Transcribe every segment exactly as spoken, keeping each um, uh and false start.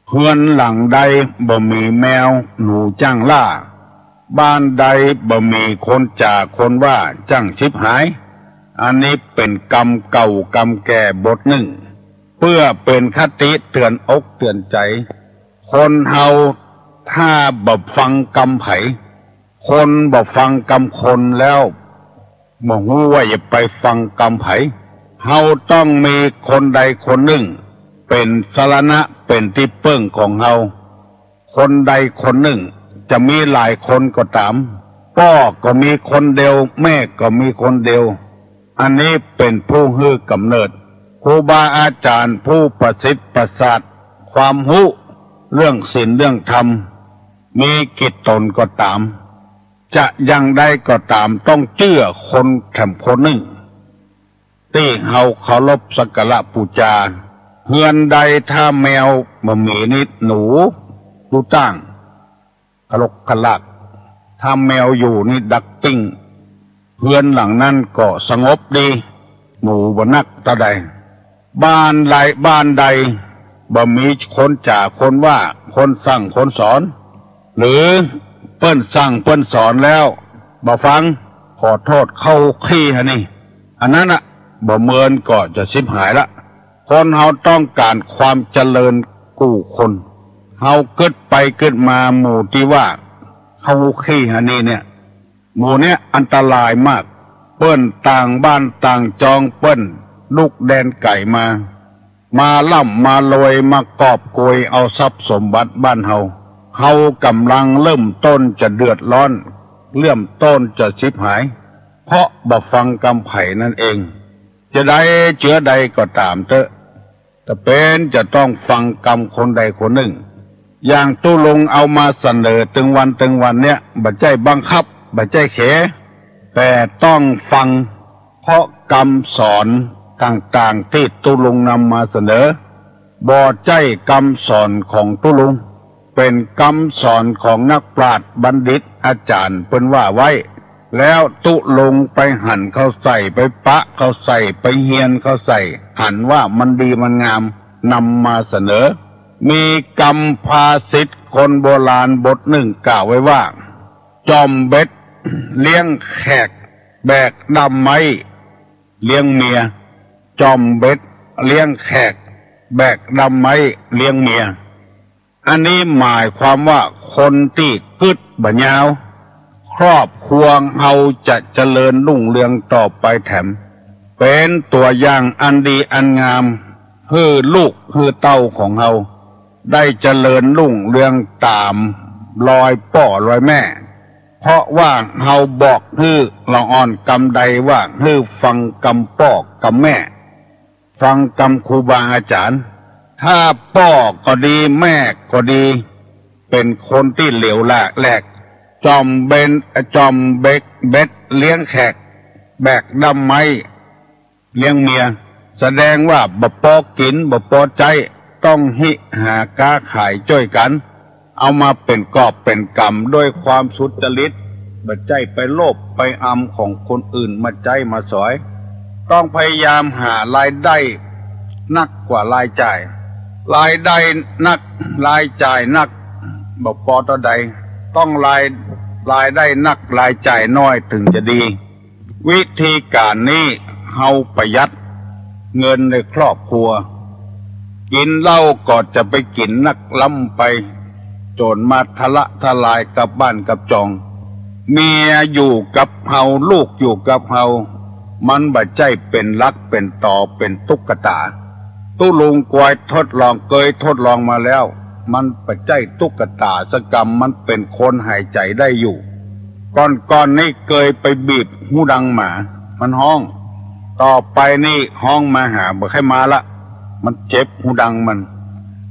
เฮือนหลังใดบ่มีแมวหนูจ้างล่า บ้านใดบ่มีคนจ๋าคนว่าจ้างฉิบหาย อันนี้เป๋นกำเก่ากำแก่บทนึ่ง เปื้อเป๋นคติเตื๋อนอกเตื๋อนใจ๋ คนเฮาถ้าบ่ฟังกำใผ คนบ่ฟังกำคนแล้ว บ่ฮู้ว่าจะไปฟังกำใผ เฮาต้องมีคนใดคนนึ่งเป๋นสรณะเป๋นตี้เปิ้งของเฮา คนใดคนนึ่ง จะมีหลายคนก็ต๋าม ป้อก็มีคนเดียว แม่ก็มีคนเดียว อันนี้เป๋นผู้หื้อกำเนิด ครูบาอาจ๋ารย์ผู้ประสิทธิ์ประสาทความฮู้เรื่องศีลเรื่องธรรม มีกี่ต๋นก็ต๋าม จะอย่างใดก็ต๋าม ต้องเจื้อคนแถมคนนึ่ง ตี้เฮาเคารพสักการะปู๋จา เฮือนใดถ้าแมวบ่มีนี่หนูรู้ตั้ง คะลกคะลาก ถ้าแมวอยู่นี่ดักปิ้ง เฮือนหลังนั้นก็สงบดี หนูบ่นักเต้าใด บ้านใด บ้านใดบ่มีคนจ๋าคนว่า คนสั่งคนสอน หรือเปิ้นสั่งเปิ้นสอนแล้วบ่ฟัง ขอโต้ษ เข้าขี้หานี่ อันนั้นน่ะ บ่เมินก็จะฉิบหายละ คนเฮาต้องก๋านความเจริญกู้คน เฮากึ๊ดไปกึ๊ดมา หมู่ตี้ว่าเข้าขี้หานี่เนี่ย หมู่เนี่ยอันตรายมาก เปิ้นต่างบ้านต่างจอง เปิ้นลุกแดนไก๋มา มาร่ำมารวย มากอบโกยเอาทรัพย์สมบัติบ้านเฮา เฮาก่ำลังเริ่มต้นจะเดือดร้อน เริ่มต้นจะฉิบหาย เพราะบ่ฟังกำใผนั่นเอง จะใดเจื้อใดก็ต๋ามเต๊อะ แต่เป๋นจะต้องฟังกำคนใดคนนึ่ง อย่างตุ๊ลุงเอามาเสนอตึงวันตึงวันเนี่ย บ่ใจ้บังคับ บ่ใจ้เข แต่ต้องฟัง เพราะกำสอนต่างๆ ตี้ตุ๊ลุงนำมาเสนอ บ่ใจ้กำสอนของตุ๊ลุง เป๋นกำสอนของนักปราชญ์บัณฑิตอาจ๋ารย์เปิ้นว่าไว้ แล้วตุ๊ลุงไปหันเข้าใส่ ไปปะเข้าใส่ ไปเฮียนเข้าใส่ หันว่ามันดีมันงาม นำมาเสนอ มีกำภาษิตคนโบราณบทนึ่งกล่าวไว้ว่า จ่อมเบ็ดเลี้ยงแขก แบกด้ามไม้เลี้ยงเมีย จ่อมเบ็ดเลี้ยงแขก แบกด้ามไม้เลี้ยงเมีย อันนี้หมายความว่าคนตี้กึ๊ดบ่ายาว ครอบครัวเฮาจะเจริญรุ่งเรืองต่อไปแถม เป๋นตั๋วอย่างอันดีอันงาม หื้อลูกหื้อเต้าของเฮา ได้เจริญรุ่งเรืองต๋ามรอยป้อรอยแม่ เพราะว่าเฮาบอกหื้อละอ่อนกำใดว่าหื้อฟังกำป้อกำแม่ ฟังกำครูบาอาจ๋ารย์ ถ้าป้อก็ดีแม่ก็ดี เป๋นคนตี้เหลวแหลก จ่อมเบ็ด จ่อมเบ็ด เบ็ดเลี้ยงแขก แบกด้ามไม้ เลี้ยงเมีย แสดงว่าบ่ปอกิ๋นบ่ปอใจ๊ ต้องฮิหาก๊าขายจ้วยกั๋น เอามาเป๋นกอบเป๋นกำด้วยความสุจริต บ่ใจ้ไปโลภไปอำของคนอื่นมาใจ๊มาสอย ต้องพยายามหารายได้นักกว่ารายจ่าย รายได้นักรายจ่ายนัก บ่ปอเต้าใด ต้องราย รายได้นักรายจ่ายน้อยถึงจะดี วิธีก๋านนี้เฮาประหยัดเงินในครอบครัว กิ๋นเหล้าก็จะไปกิ๋นนักล้ำไป จ๋นมาทะละทะลายกับบ้านกับจอง เมียอยู่กับเฮา ลูกอยู่กับเฮา มันบ่ใจ้เป๋นหลักเป๋นต๋อเป๋นตุ๊กต๋า ตุ๊ลุงกวยทดลอง เกยทดลองมาแล้ว มันบ่ใจ้ตุ๊กต๋าสักกำ มันเป๋นคนหายใจ๋ได้อยู่ ก่อนๆ นี่เกยไปบีบฮูดังหมา มันฮ้อง ต่อไปนี่ฮ้องมาหาบ่ใค่มาละ มันเจ็บฮูดังมัน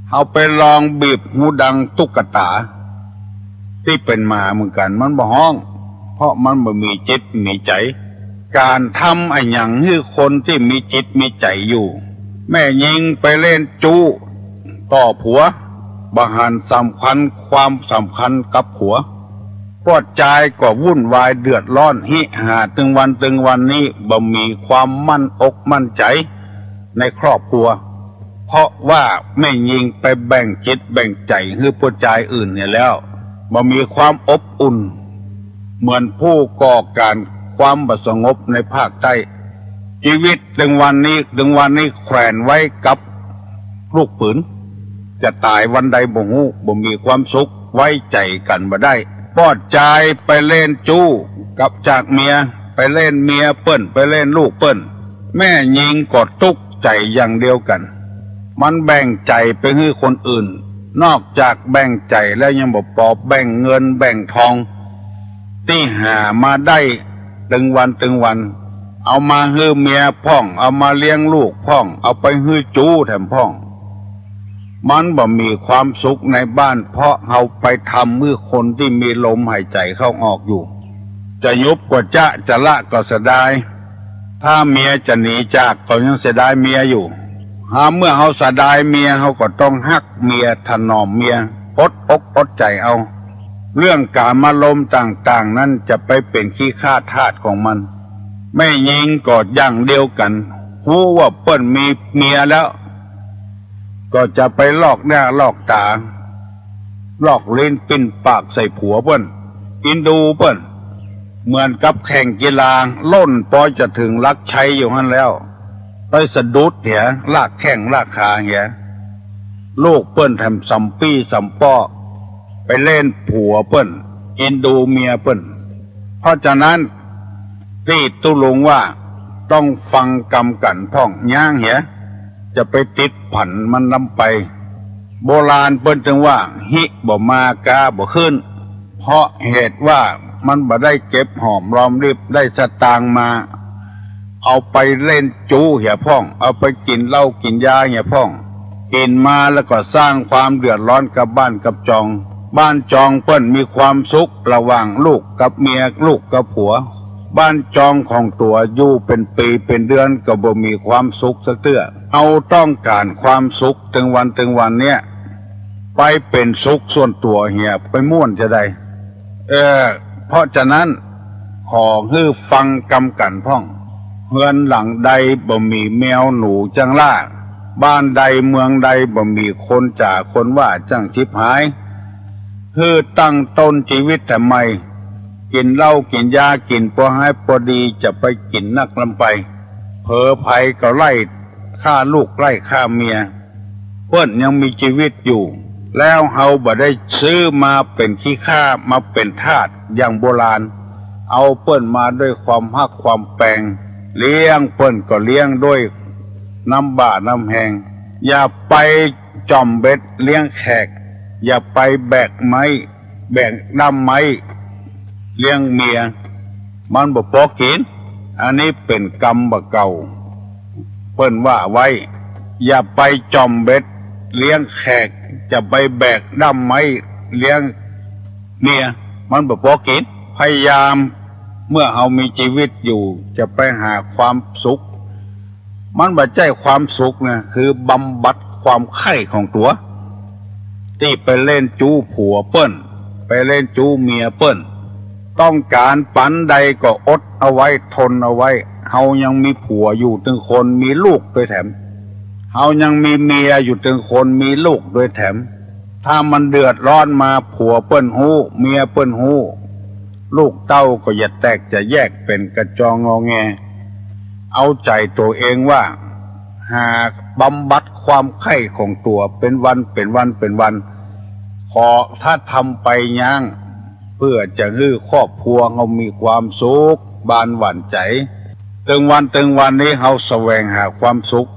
เฮาไปลองบีบฮูดังตุ๊กต๋า ตี้เป๋นหมาเหมือนกั๋น มันบ่ฮ้อง เพราะมันบ่มีจิตมีใจ๋ ก๋านทำอะหยังหื้อคนตี้มีจิตมีใจ๋อยู่ แม่ญิงไปเล่นจู๊ต่อผัว บ่หันสำคัญความสำคัญกับผัว ป้อจายก็วุ่นวายเดือดร้อน ฮิหาตึงวันตึงวันนี้ บ่มีความมั่นอกมั่นใจ๋ในครอบครัว เพราะว่าแม่ญิงไปแบ่งจิตแบ่งใจ๋หื้อผู้จายอื่นเหียแล้ว บ่มีความอบอุ่น เหมือนผู้ก่อก๋านความบ่สงบในภาคใต้ จีวิตตึงวันนี้ ตึงวันนี้แขวนไว้กับลูกปืน จะต๋ายวันใดบ่ฮู้ บ่มีความสุข ไว้ใจ๋กั๋นบ่ได้ ป้อจายไปเล่นจู๊กับจากเมีย ไปเล่นเมียเปิ้น ไปเล่นลูกเปิ้น แม่ญิงก็ตุ๊กใจ๋อย่างเดียวกั๋น มันแบ่งใจ๋ไปหื้อคนอื่น นอกจากแบ่งใจ๋แล้วยังบ่ปอ แบ่งเงินแบ่งทอง ตี้หามาได้ตึงวันตึงวัน เอามาหื้อเมียพ่อง เอามาเลี้ยงลูกพ่อง เอาไปหื้อจู๊แถมพ่อง มันบ่มีความสุขในบ้าน เพราะเฮาไปทำหื้อคนตี้มีลมหายใจ๋เข้าออกอยู่ จะยุบก็จ๊ะ จะละก็เสียดาย ถ้าเมียจะหนีจากก็ยังเสียดายเมียอยู่ หาเมื่อเฮาเสียดายเมีย เฮาก็ต้องฮักเมีย ถนอมเมีย อดอกอดใจ๋เอา เรื่องก๋ามารมณ์ต่างๆ นั้นจะไปเป๋นขี้ข้าทาสของมัน แม่ญิงก็อย่างเดียวกั๋น ฮู้ว่าเปิ้นมีเมียแล้ว ก็จะไปลอกหน้าลอกต๋า ลอกลิ้นปิ้นปากใส่ผัวเปิ้น อินดูเปิ้น เหมือนกับแข่งกีฬา ล่นปอจะเถิงลักชัยอยู่หั้นแล้ว ไปสะดุดเหีย ลากแข้งลากขาเหีย ลูกเปิ้นแถมสำปี้สำป้อ ไปเล่นผัวเปิ้น อินดูเมียเปิ้น เพราะฉะนั้น ตี้ตุ๊ลุงว่า ต้องฟังกำกั๋นพ่อง ย้างเหีย จะไปติดผันมันนำไป โบราณเปิ้นจึงว่า ฮิบ่มา กาบ่ขึ้น เพราะเหตุว่ามันบ่ได้เก็บหอมรอมริบ ได้สตางค์มา เอาไปเล่นจู๊เหียพ่อง เอาไปกิ๋นเหล้ากิ๋นยาเหียพ่อง กิ๋นมาแล้วก็สร้างความเดือดร้อนกับบ้านกับจอง บ้านจองเปิ้นมีความสุขระหว่างลูกกับเมีย ลูกกับผัว บ้านจองของตั๋วอยู่เป๋นปี๋เป๋นเดือนก็บ่มีความสุขสักเตื้อ เฮาต้องก๋านความสุขตึงวันตึงวันเนี้ย ไปเป๋นสุขส่วนตั๋วเหีย ไปม่วนจะใด เออ เพราะฉะนั้น ขอหื้อฟังกำกั๋นพ่อง เฮือนหลังใดบ่มีแมวหนูจังล่า บ้านใดเมืองใดบ่มีคนจ๋าคนว่าจั่งฉิบหาย หื้อตั้งต้นจีวิตแถมใหม่ กิ๋นเหล้ากิ๋นยา กิ๋นปอฮ้ายปอดี จะไปกิ๋นนักนำไป เผลอใผก็ไล่ฆ่าลูกไล่ฆ่าเมีย เปิ้นยังมีจีวิตอยู่ แล้วเฮาบ่ได้ซื้อมาเป๋นขี้ข้า มาเป๋นทาสอย่างโบราณ เอาเปิ้นมาด้วยความฮักความแปง เลี้ยงเปิ้นก็เลี้ยงด้วยน้ำบ่าน้ำแฮง อย่าไปจ่อมเบ็ดเลี้ยงแขก อย่าไปแบกไม้ แบกด้ามไม้เลี้ยงเมีย มันบ่ปอกิ๋น อันนี้เป๋นกำบ่าเก่า เปิ้นว่าไว้ อย่าไปจ่อมเบ็ดเลี้ยงแขก จะไปแบกด้ามไม้เลี้ยงเมีย มันบ่ปอกิ๋น พยายามเมื่อเฮามีจีวิตอยู่ จะไปหาความสุข มันบ่ใจ้ความสุขนะ คือบำบัดความใค่ของตั๋ว ตี้ไปเล่นจู๊ผัวเปิ้น ไปเล่นจู๊เมียเปิ้น ต้องก๋านปานใดก็อดเอาไว้ ทนเอาไว้ เฮายังมีผัวอยู่ตึงคน มีลูกตวยแถม เฮายังมีเมียอยู่ตึงคน มีลูกตวยแถม ถ้ามันเดือดร้อนมา ผัวเปิ้นฮู้ เมียเปิ้นฮู้ ลูกเต้าก็จะแตกจะแยกเป๋นกระจองงอแง เอาใจ๋ตั๋วเองว่า หาบำบัดความใค่ของตั๋วเป๋นวันเป๋นวันเป๋นวัน ขอถ้าทำไปย้าง เปื้อจะหื้อครอบครัวเฮามีความสุข บานหวั่นใจ๋ ตึงวันตึงวันนี้เฮาแสวงหาความสุข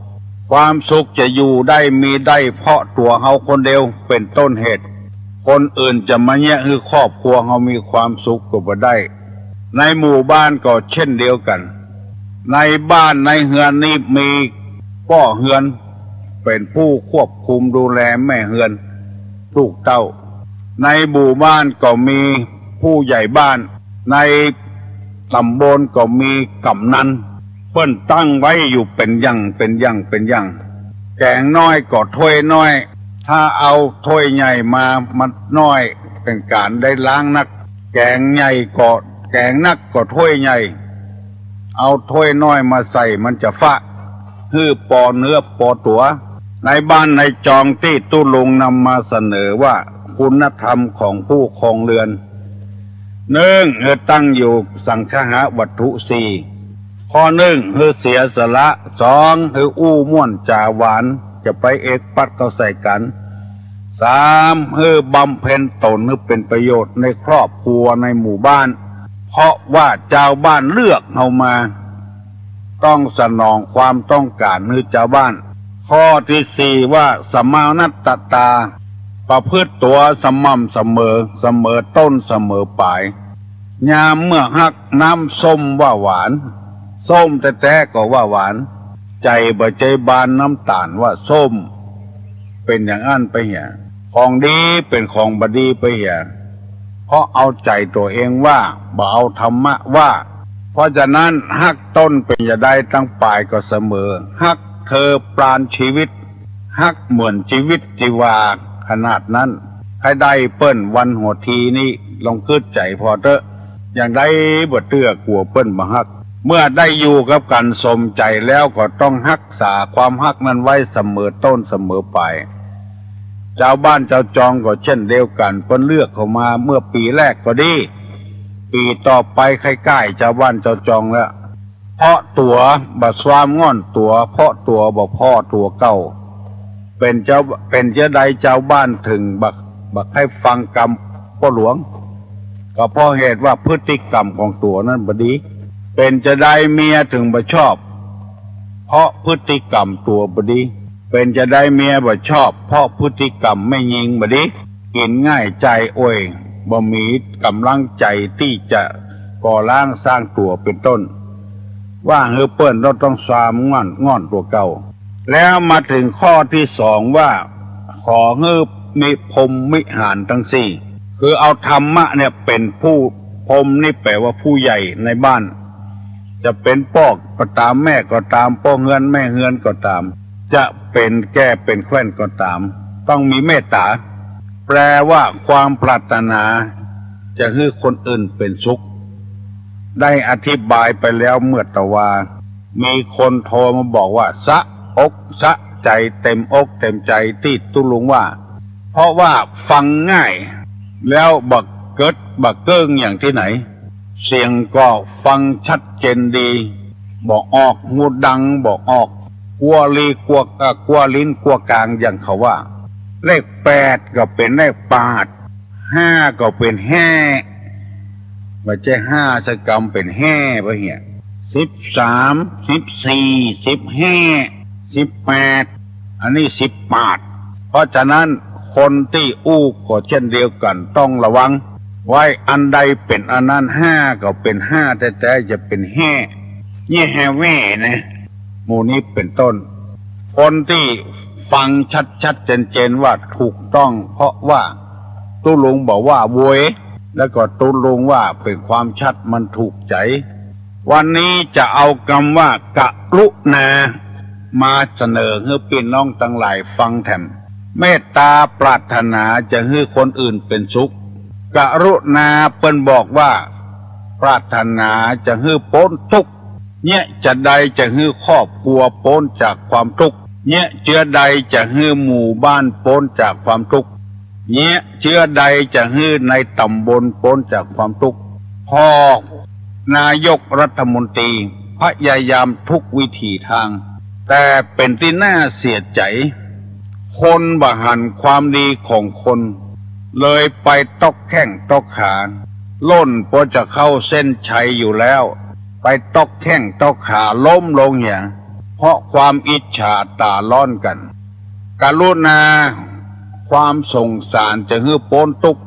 ความสุขจะอยู่ได้มีได้เพราะตั๋วเฮาคนเดียวเป๋นต้นเหตุ คนอื่นจะมาเยียะหื้อครอบครัวเฮามีความสุขก็บ่ได้ ในหมู่บ้านก็เช่นเดียวกั๋น ในบ้านในเฮือนนี้มีป้อเฮือน เป๋นผู้ควบคุมดูแลแม่เฮือน ลูกเต้า ในหมู่บ้านก็มีผู้ใหญ่บ้าน ในต๋ำบลก็มีก๋ำนัน เปิ้นตั้งไว้อยู่เป๋นอย่าง เป๋นอย่าง เป๋นอย่าง แก๋งน้อยก็ถ้วยน้อย ถ้าเอาถ้วยใหญ่มา มันน้อย เป๋นก๋านได้ล้างนัก แก๋งใหญ่ก็ แก๋งนักก็ถ้วยใหญ่ เอาถ้วยน้อยมาใส่มันจะฟะ หื้อปอเนื้อปอตั๋ว ในบ้านในจองตี้ตุ๊ลุงนำมาเสนอว่าคุณธรรมของผู้ครองเรือน นึ่ง หื้อตั้งอยู่สังคหวัตถุสี่ ข้อนึ่ง หื้อเสียสละ สอง หื้ออู้ม่วนจ๋าหวาน จะไปเอกปัดเข้าใส่กั๋น สาม หื้อบำเพ็ญต๋นหื้อเป๋นประโยชน์ในครอบครัวในหมู่บ้าน เพราะว่าจาวบ้านเลือกเฮามา ต้องสนองความต้องก๋านหื้อจาวบ้าน ข้อตี้สี่ว่าสมานัตตา ประพฤติตั๋วสม่ำเสมอ เสมอต้นเสมอป๋าย ยามเมื่อฮักน้ำส้มว่าหวาน ส้มแต๊ๆ ก็ว่าหวาน ใจ๋บ่ใจ้บานน้ำต๋าลว่าส้ม เป๋นอย่างอั้นไปเหีย ของดีเป๋นของบ่ดีไปเหีย เพราะเอาใจ๋ตั๋วเองว่า บ่เอาธรรมะว่า เพราะฉะนั้นฮักต้นเป๋นจะใดตังป๋ายก็เสมอ ฮักเธอปราณชีวิต ฮักเหมือนจีวิตจีวาขนาดนั้น ใค่ได้เปิ้นวันหัวทีนี้ ลองกึ๊ดใจ๋ผ่อเต๊อะ อย่างใดบ่เตื้อกั๋วเปิ้นบ่ฮัก เมื่อได้อยู่กับกั๋นสมใจ๋แล้วก็ต้องฮักษาความฮักนั้นไว้เสมอต้นเสมอป๋าย จาวบ้านจาวจองก็เจ้นเดียวกั๋น เปิ้นเลือกเข้ามาเมื่อปี๋แรกก็ดี ปี๋ต่อไปใค่ก้ายจาวบ้านจาวจองแล้ว เพาะตั๋วบ่ซามง่อนตั๋ว เพาะตั๋วบ่ผ่อตั๋วเก่า เป๋นเจ้า เป๋นจาใดจาวบ้านเถิงบ่ บ่ใค่ฟังกำป้อหลวง ก็เพราะเหตุว่าพฤติกรรมของตั๋วนั้นบ่ดี เป๋นจาใดเมียเถิงบ่ชอบ เพราะพฤติกรรมตั๋วบ่ดี เป๋นจาใดเมียบ่ชอบ เพราะพฤติกรรมแม่ญิงบ่ดี กิ๋นง่ายจ่ายอ่วย บ่มีก๋ำลังใจ๋ตี้จะก่อร่างสร้างตั๋วเป๋นต้น ว่าหื้อเปิ้นต้อง ต้องซามง่อน ง่อนตั๋วเก่า แล้วมาเถิงข้อตี้สองว่า ขอหื้อมีพรหมวิหารตังสี่ คือเอาธรรมะเนี่ยเป๋นผู้ พรหมนี่แป๋ว่าผู้ใหญ่ในบ้าน จะเป๋นป้อก็ต๋าม แม่ก็ต๋าม ป้อเฮือนแม่เฮือนก็ต๋าม จะเป๋นแก่เป๋นแคว่นก็ต๋าม ต้องมีเมตต๋า แปลว่าความปรารถนาจะหื้อคนอื่นเป๋นสุข ได้อธิบายไปแล้วเมื่อตะวา มีคนโทรมาบอกว่าสะอกสะใจ๋ เต็มอกเต็มใจ๋ตี้ตุ๊ลุงว่า เพราะว่าฟังง่าย แล้วบ่เกิดบ่เกิ้งอย่างตี้ไหน เสียงก็ฟังชัดเจนดี บ่ออก หูดังบ่ออก กั๊วลีกั๊ว เอ่อ กั๊วลิ้นกั๊วกางอย่างเขาว่า เลขแปดก็เป๋นเลขปาด ห้าก็เป๋นแห้ บ่ใจ้ห้าสักกำ เป๋นแห้บ่เหีย สิบสาม สิบสี่ สิบห้า สิบแปด อันนี้สิบปาด เพราะฉะนั้นคนตี้อู้ก็เจ้นเดียวกั๋น ต้องระวังไว้ อันใดเป๋นอันนั้น ห้าก็เป๋นห้าแต๊ๆ จะเป๋นแห้ เยียะแฮแว่นะ หมู่นี้เป๋นต้น คนตี้ฟังชัดๆ เจนๆ ว่าถูกต้อง เพราะว่าตุ๊ลุงบ่ว่าโวย แล้วก็ตุ๊ลุงว่าเป๋นความชัด มันถูกใจ๋ วันนี้จะเอากำว่ากรุณา มาเสนอหื้อปี้น้องตังหลายฟังแถม เมตต๋าปรารถนาจะหื้อคนอื่นเป๋นสุข กรุณาเปิ้นบอกว่าปรารถนาจะหื้อป๊นตุ๊กข์ เยียะจาใดจะหื้อครอบครัวป๊นจากความตุ๊กข์ เยียะเจื้อใดจะหื้อหมู่บ้านป๊นจากความตุ๊กข์ เยียะเจื้อใดจะหื้อในต๋ำบลป๊นจากความตุ๊กข์ พ่อ นายกรัฐมนตรีพยายามทุกวิถีทาง แต่เป๋นตี้น่าเสียใจ๋ คนบ่หันความดีของคน เลยไปต๊อกแข้งต๊อกขา ล่นปอจะเข้าเส้นชัยอยู่แล้ว ไปต๊อกแข้งต๊อกขาล้มลงเหีย เพราะความอิจฉาต๋าร้อนกั๋น กรุณา ความสงสารจะหื้อป๊นตุ๊กข์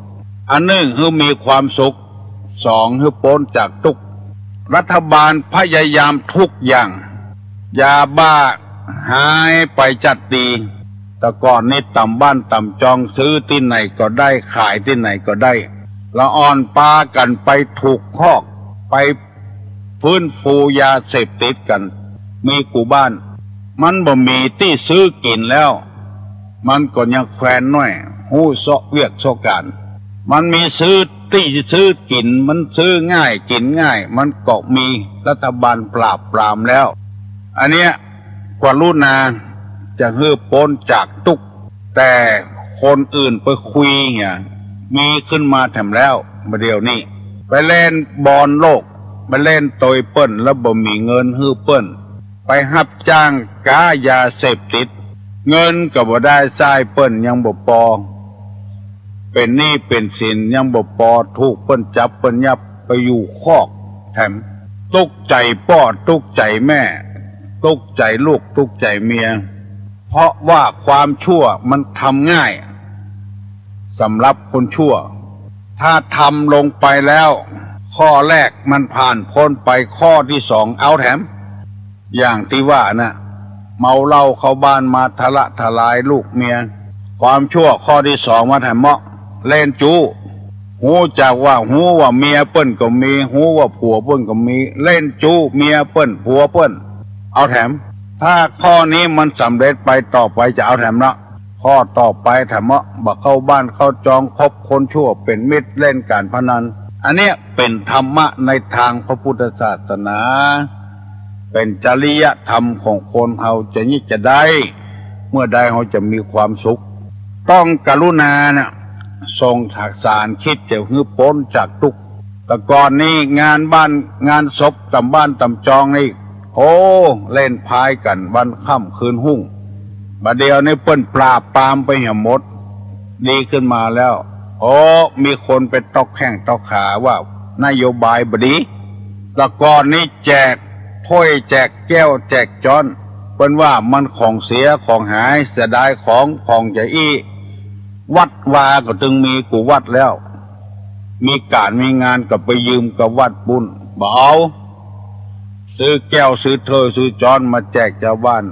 อันนึ่งหื้อมีความสุข สองหื้อป๊นจากตุ๊กข์ รัฐบาลพยายามทุกอย่าง ยาบ้าหายไปจากดี แต่ก่อนนี้ต๋ามบ้านต๋ามจองซื้อตี้ไหนก็ได้ ขายตี้ไหนก็ได้ ละอ่อนปากั๋นไปถูกคอก ไป ฟื้นฟูยาเสพติดกั๋น มีกู้บ้าน มันบ่มีตี้ซื้อกิ๋นแล้ว มันก็ยังแควนน้อย ฮู้เซาะเวียกเซาะก๋าน มันมีซื้อตี้ซื้อกิ๋น มันซื้อง่ายกิ๋นง่าย มันก็มีรัฐบาลปราบปรามแล้ว อันเนี้ย กรุณา จะหื้อป๊นจากตุ๊กข์ แต่คนอื่นไปคุยเหีย มีขึ้นมาแถมแล้ว บ่าเดี่ยวนี้ ไปเล่นบอลโลก ไปเล่นตวยเปิ้น แล้วบ่มีเงินหื้อเปิ้น ไปฮับจ้างก๊ายาเสพติด เงินก็บ่ได้ ใจ๊เปิ้นยังบ่ปอ เป๋นหนี้เป๋นสินยังบ่ปอ ถูกเปิ้นจับเปิ้นยับไปอยู่คอกแถม ตุ๊กข์ใจ๋ป้อตุ๊กข์ใจ๋แม่ ตุ๊กข์ใจ๋ลูกตุ๊กข์ใจ๋เมีย เพราะว่าความชั่วมันทำง่าย สำหรับคนชั่ว ถ้าทำลงไปแล้ว ข้อแรกมันผ่านป๊นไป ข้อตี้สองเอาแถม อย่างตี้ว่าน่ะ เมาเหล้าเข้าบ้านมาทะละทะลายลูกเมีย ความชั่วข้อตี้สองมาแถมเมาะ เล่นจู๊ ฮู้จักว่า ฮู้ว่าเมียเปิ้นก็มี ฮู้ว่าผัวเปิ้นก็มี เล่นจู๊เมียเปิ้นผัวเปิ้น เอาแถม ถ้าข้อนี้มันสำเร็จไป ต่อไปจะเอาแถมละ ข้อต่อไปแถมเมาะ บ่เข้าบ้านเข้าจอง คบคนชั่วเป๋นมิตร เล่นการพนัน อันเนี้ยเป๋นธรรมะในตางพระพุทธศาสนา เป๋นจริยธรรมของคนเฮา จะนี้จะได้ เมื่อใดเฮาจะมีความสุข ต้องกรุณาน่ะ ส่งสาร คิดจะหื้อป๊นจากตุ๊กข์ แต่ก่อนนี้งานบ้านงานศพต๋ามบ้านต๋ามจองนี่ โอ้ เล่นพายกั๋นวันค่ำคืนฮุ่ง บ่าเดี่ยวนี้เปิ้นปราบปรามไปเหียหมด ดีขึ้นมาแล้ว โอ้ มีคนไปตอกแข้งตอกขาว่านโยบายบ่ดี แต่ก่อนนี้แจกถ้วยแจกแก้วแจกจ๊อน เปิ้นว่ามันของเสียของหาย เสียดายของ ของจะอี้ วัดวาก็ตึงมีกู้วัดแล้ว มีก๋านมีงานก็ไปยืมกับวัดปุ้น บ่เอา ซื้อแก้วซื้อถ้วยซื้อจ๊อนมาแจกจาวบ้าน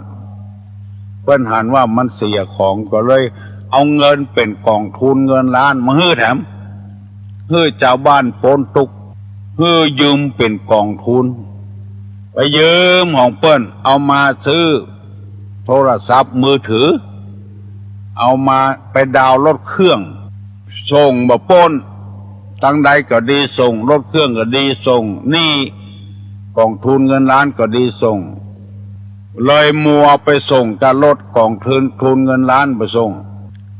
เปิ้นหันว่ามันเสียของ ก็เลยเอาเงินเป๋นก๋องทุนเงินล้านมาหื้อแถม หื้อจาวบ้านป๊นตุ๊กข์ หื้อยืมเป๋นก๋องทุน ไปยืมของเปิ้น เอามาซื้อโทรศัพท์มือถือ เอามาไปดาวน์รถเครื่อง ส่งบ่ป๊น ตังใดก็ดีส่ง รถเครื่องก็ดีส่ง หนี้ก๋องทุนเงินล้านก็ดีส่ง เลยมัวไปส่งกับรถก๋องทุน ทุนเงินล้านบ่ส่ง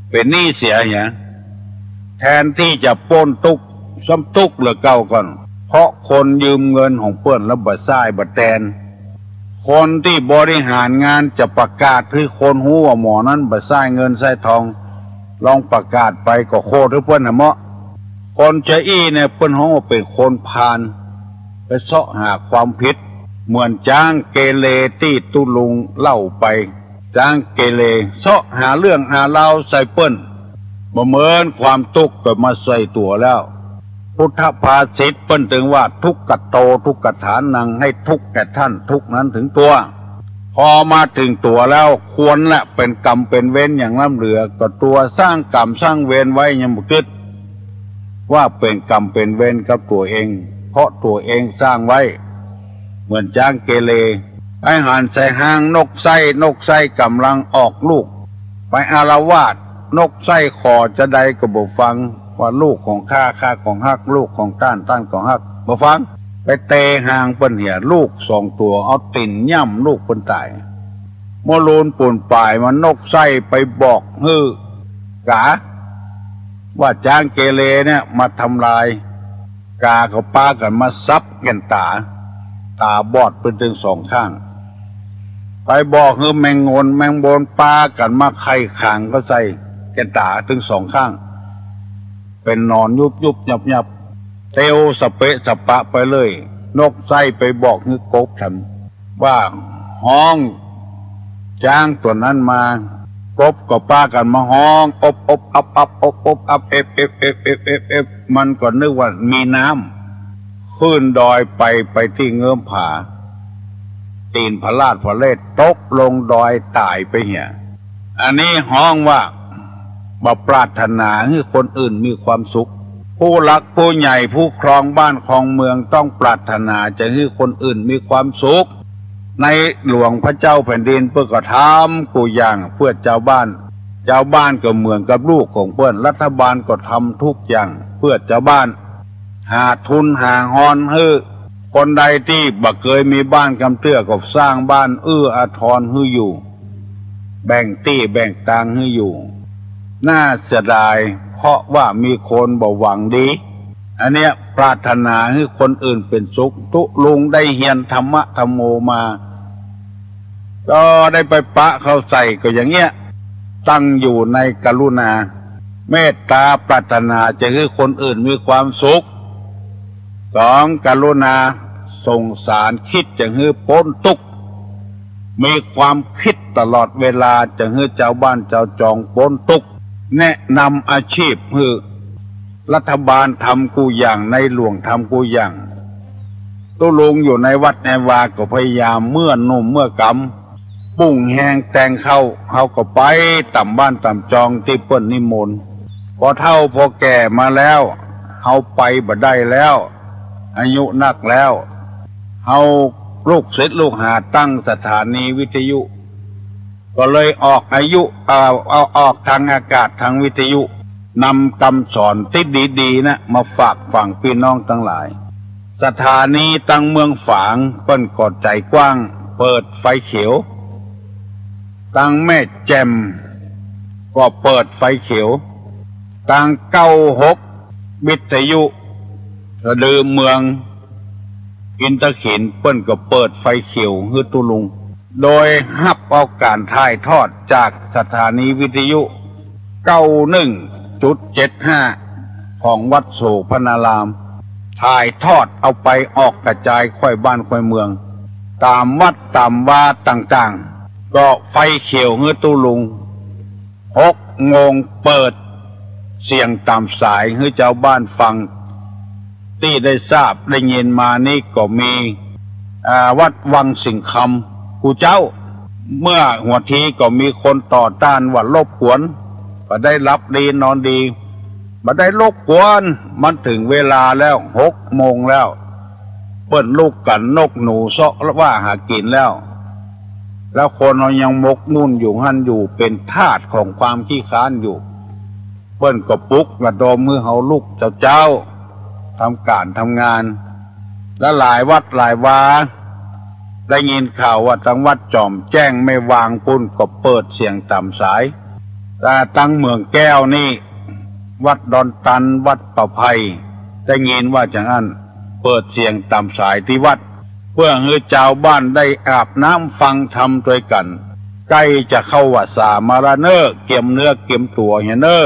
เป๋นหนี้เสียเหีย แทนตี้จะป๊นตุ๊กข์ ซ้ำตุ๊กข์เหลือเก่าก่อน เพราะคนยืมเงินของเปิ้นแล้วบ่ใจ๊บ่แตน คนตี้บริหารงานจะประกาศหื้อคนฮู้ว่าหมอนั้นบ่ใจ๊เงินใจ๊ทอง ลองประกาศไปก็โคตรหื้อเปิ้นหาเมาะ คนจะอี้เนี่ยเปิ้นฮ้องว่าเป๋นคนพาล ไปเซาะหาความผิด เหมือนจ๊างเกเรตี้ตุ๊ลุงเล่าไป จ๊างเกเรเซาะหาเรื่องหาราวใส่เปิ้น บ่เหมินความตุ๊กข์ก็มาใส่ตั๋วแล้ว พุทธภาษิตเปิ้นตึงว่า ทุกขโต ทุกขฐานัง ให้ทุกข์แก่ท่าน ทุกข์นั้นถึงตัว พอมาถึงตั๋วแล้ว ควรแหละเป๋นกรรมเป๋นเวรอย่างล้ำเหลือ ก็ตั๋วสร้างกรรมสร้างเวรไว้ยังบ่กึ๊ด ว่าเป๋นกรรมเป๋นเวรกับตั๋วเอง เพราะตั๋วเองสร้างไว้ เหมือนจ๊างเกเร ไปหันใส่ฮางนกไส้ นกไส้ก่ำลังออกลูก ไปอาละวาด นกไส้ขอจะใดก็บ่ฟัง ว่าลูกของข้า ข้าของฮัก ลูกของต้าน ต้านของฮัก บ่ฟัง ไปเตะฮางเปิ้นเหีย ลูกสองตั๋วเอาตี๋นย่ำลูกเปิ้นต๋าย เมื่อลูนปูนป่ายมา นกไส้ไปบอกหื้อกา ว่าจ๊างเกเรเนี่ยมาทำลาย กาก็ปากั๋นมาสับแก่นต๋า ต๋าบอดไปตึงสองข้าง ไปบอกหื้อแมงงน แมงบนปากั๋นมาไข่ขางก็ใส่แก่นต๋าตึงสองข้าง เป๋นหนอนยุบยุบยับยับ เตียวสะเปะสะปะไปเลย นกไส้ไปบอกหื้อกบแถม ว่าฮ้องจ๊างตั๋วนั้นมา กบก็ปากั๋นมาฮ้อง อบอบอับอับ อบอบอับ เอบเอบเอบเอบเอบเอบ มันก็นึกว่ามีน้ำ ขึ้นดอยไป ไปตี้เงื้อมผา ตี๋นผะลาดผะเลด ตกลงดอยต๋ายไปเหีย อันนี้ฮ้องว่าบ่ปรารถนาหื้อคนอื่นมีความสุข ผู้หลักผู้ใหญ่ผู้ครองบ้านครองเมืองต้องปรารถนาจะหื้อคนอื่นมีความสุข ในหลวงพระเจ้าแผ่นดินเปิ้นก็ทำกู้อย่างเปื้อจาวบ้าน จาวบ้านก็เหมือนกับลูกของเปิ้น รัฐบาลก็ทำกู้อย่างเปื้อจาวบ้าน หาทุนหาฮอนหื้อ คนใดตี้บ่เกยมีบ้านกำเตื้อก็สร้างบ้านเอื้ออาทรหื้ออยู่ แบ่งตี้แบ่งตางหื้ออยู่ น่าเสียดาย เพราะว่ามีคนบ่หวังดี อันเนี้ยปรารถนาหื้อคนอื่นเป๋นสุข ตุ๊ลุงได้เฮียนธรรมะธัมโมมา ก็ได้ไปปะเข้าใส่ก็อย่างเนี้ย ตั้งอยู่ในกรุณา เมตตาปรารถนาจะหื้อคนอื่นมีความสุข สอง กรุณาสงสาร คิดจะหื้อป๊นตุ๊กข์ มีความคิดตลอดเวลาจะหื้อจาวบ้านจาวจองป๊นตุ๊กข์ แนะนำอาชีพหื้อ รัฐบาลทำกู้อย่าง ในหลวงทำกู้อย่าง ตุ๊ลุงอยู่ในวัดในวาก็พยายาม เมื่อหนุ่มเมื่อกำ ปุ้งแฮงแตงข้าว เฮาก็ไปต๋ามบ้านต๋ามจองตี้เปิ้นนิมนต์ ปอเฒ่าปอแก่มาแล้ว เฮาไปบ่ได้แล้ว อายุนักแล้ว เฮาลูกศิษย์ลูกหาตั้งสถานีวิทยุ ก็เลยออกอายุ เอ่อ เอาออกทางอากาศทางวิทยุ นำกำสอนตี้ดีๆ นะ มาฝากฝังปี้น้องตังหลาย สถานีตังเมืองฝางเปิ้นก็ใจ๋กว้าง เปิดไฟเขียว ตังแม่แจ่มก็เปิดไฟเขียว ตังเก้าหกวิทยุสะดือเมือง อินทขิลเปิ้นก็เปิดไฟเขียวหื้อตุ๊ลุง โดยฮับเอาก๋านถ่ายทอดจากสถานีวิทยุ เก้าหนึ่งจุดเจ็ดห้า ของวัดโสภณาราม ถ่ายทอดเอาไปออกกระจายค่อยบ้านค่อยเมือง ต๋ามวัดต๋ามวาต่างๆ ก็ไฟเขียวหื้อตุ๊ลุง หกโมงเปิดเสียงต๋ามสายหื้อจาวบ้านฟัง ตี้ได้ทราบได้ยินมานี้ก็มี อ่า วัดวังสิงห์คำ กู่เจ้า เมื่อหัวทีก็มีคนต่อต้านว่ารบกวน บ่ได้หลับดีนอนดี บ่ได้รบกวน มันเถิงเวลาแล้ว หกโมงแล้ว เปิ้นลุกกั๋นนกหนูเซาะว่าหากิ๋นแล้ว แล้วคนเฮายังหมกมุ่นอยู่หั้นอยู่ เป๋นทาสของความขี้คร้านอยู่ เปิ้นก็ปลุกระดมหื้อเฮาลุกเจ๊าๆ ทำก๋านทำงาน และหลายวัดหลายวา ได้ยินข่าวว่าตังวัดจ๋อมแจ้งแม่วางปุ้นก็เปิดเสียงต๋ามสาย และตังเมืองแก้วนี่ วัดดอนตัน วัดป่าไผ่ ได้ยินว่าจาอั้น เปิดเสียงต๋ามสายตี้วัด เปื้อหื้อจาวบ้านได้อาบน้ำฟังธรรมตวยกั๋น ใก้จะเข้าวัสสามาละเน่อ เกียมเนื้อเกียมตั๋วเหียเน่อ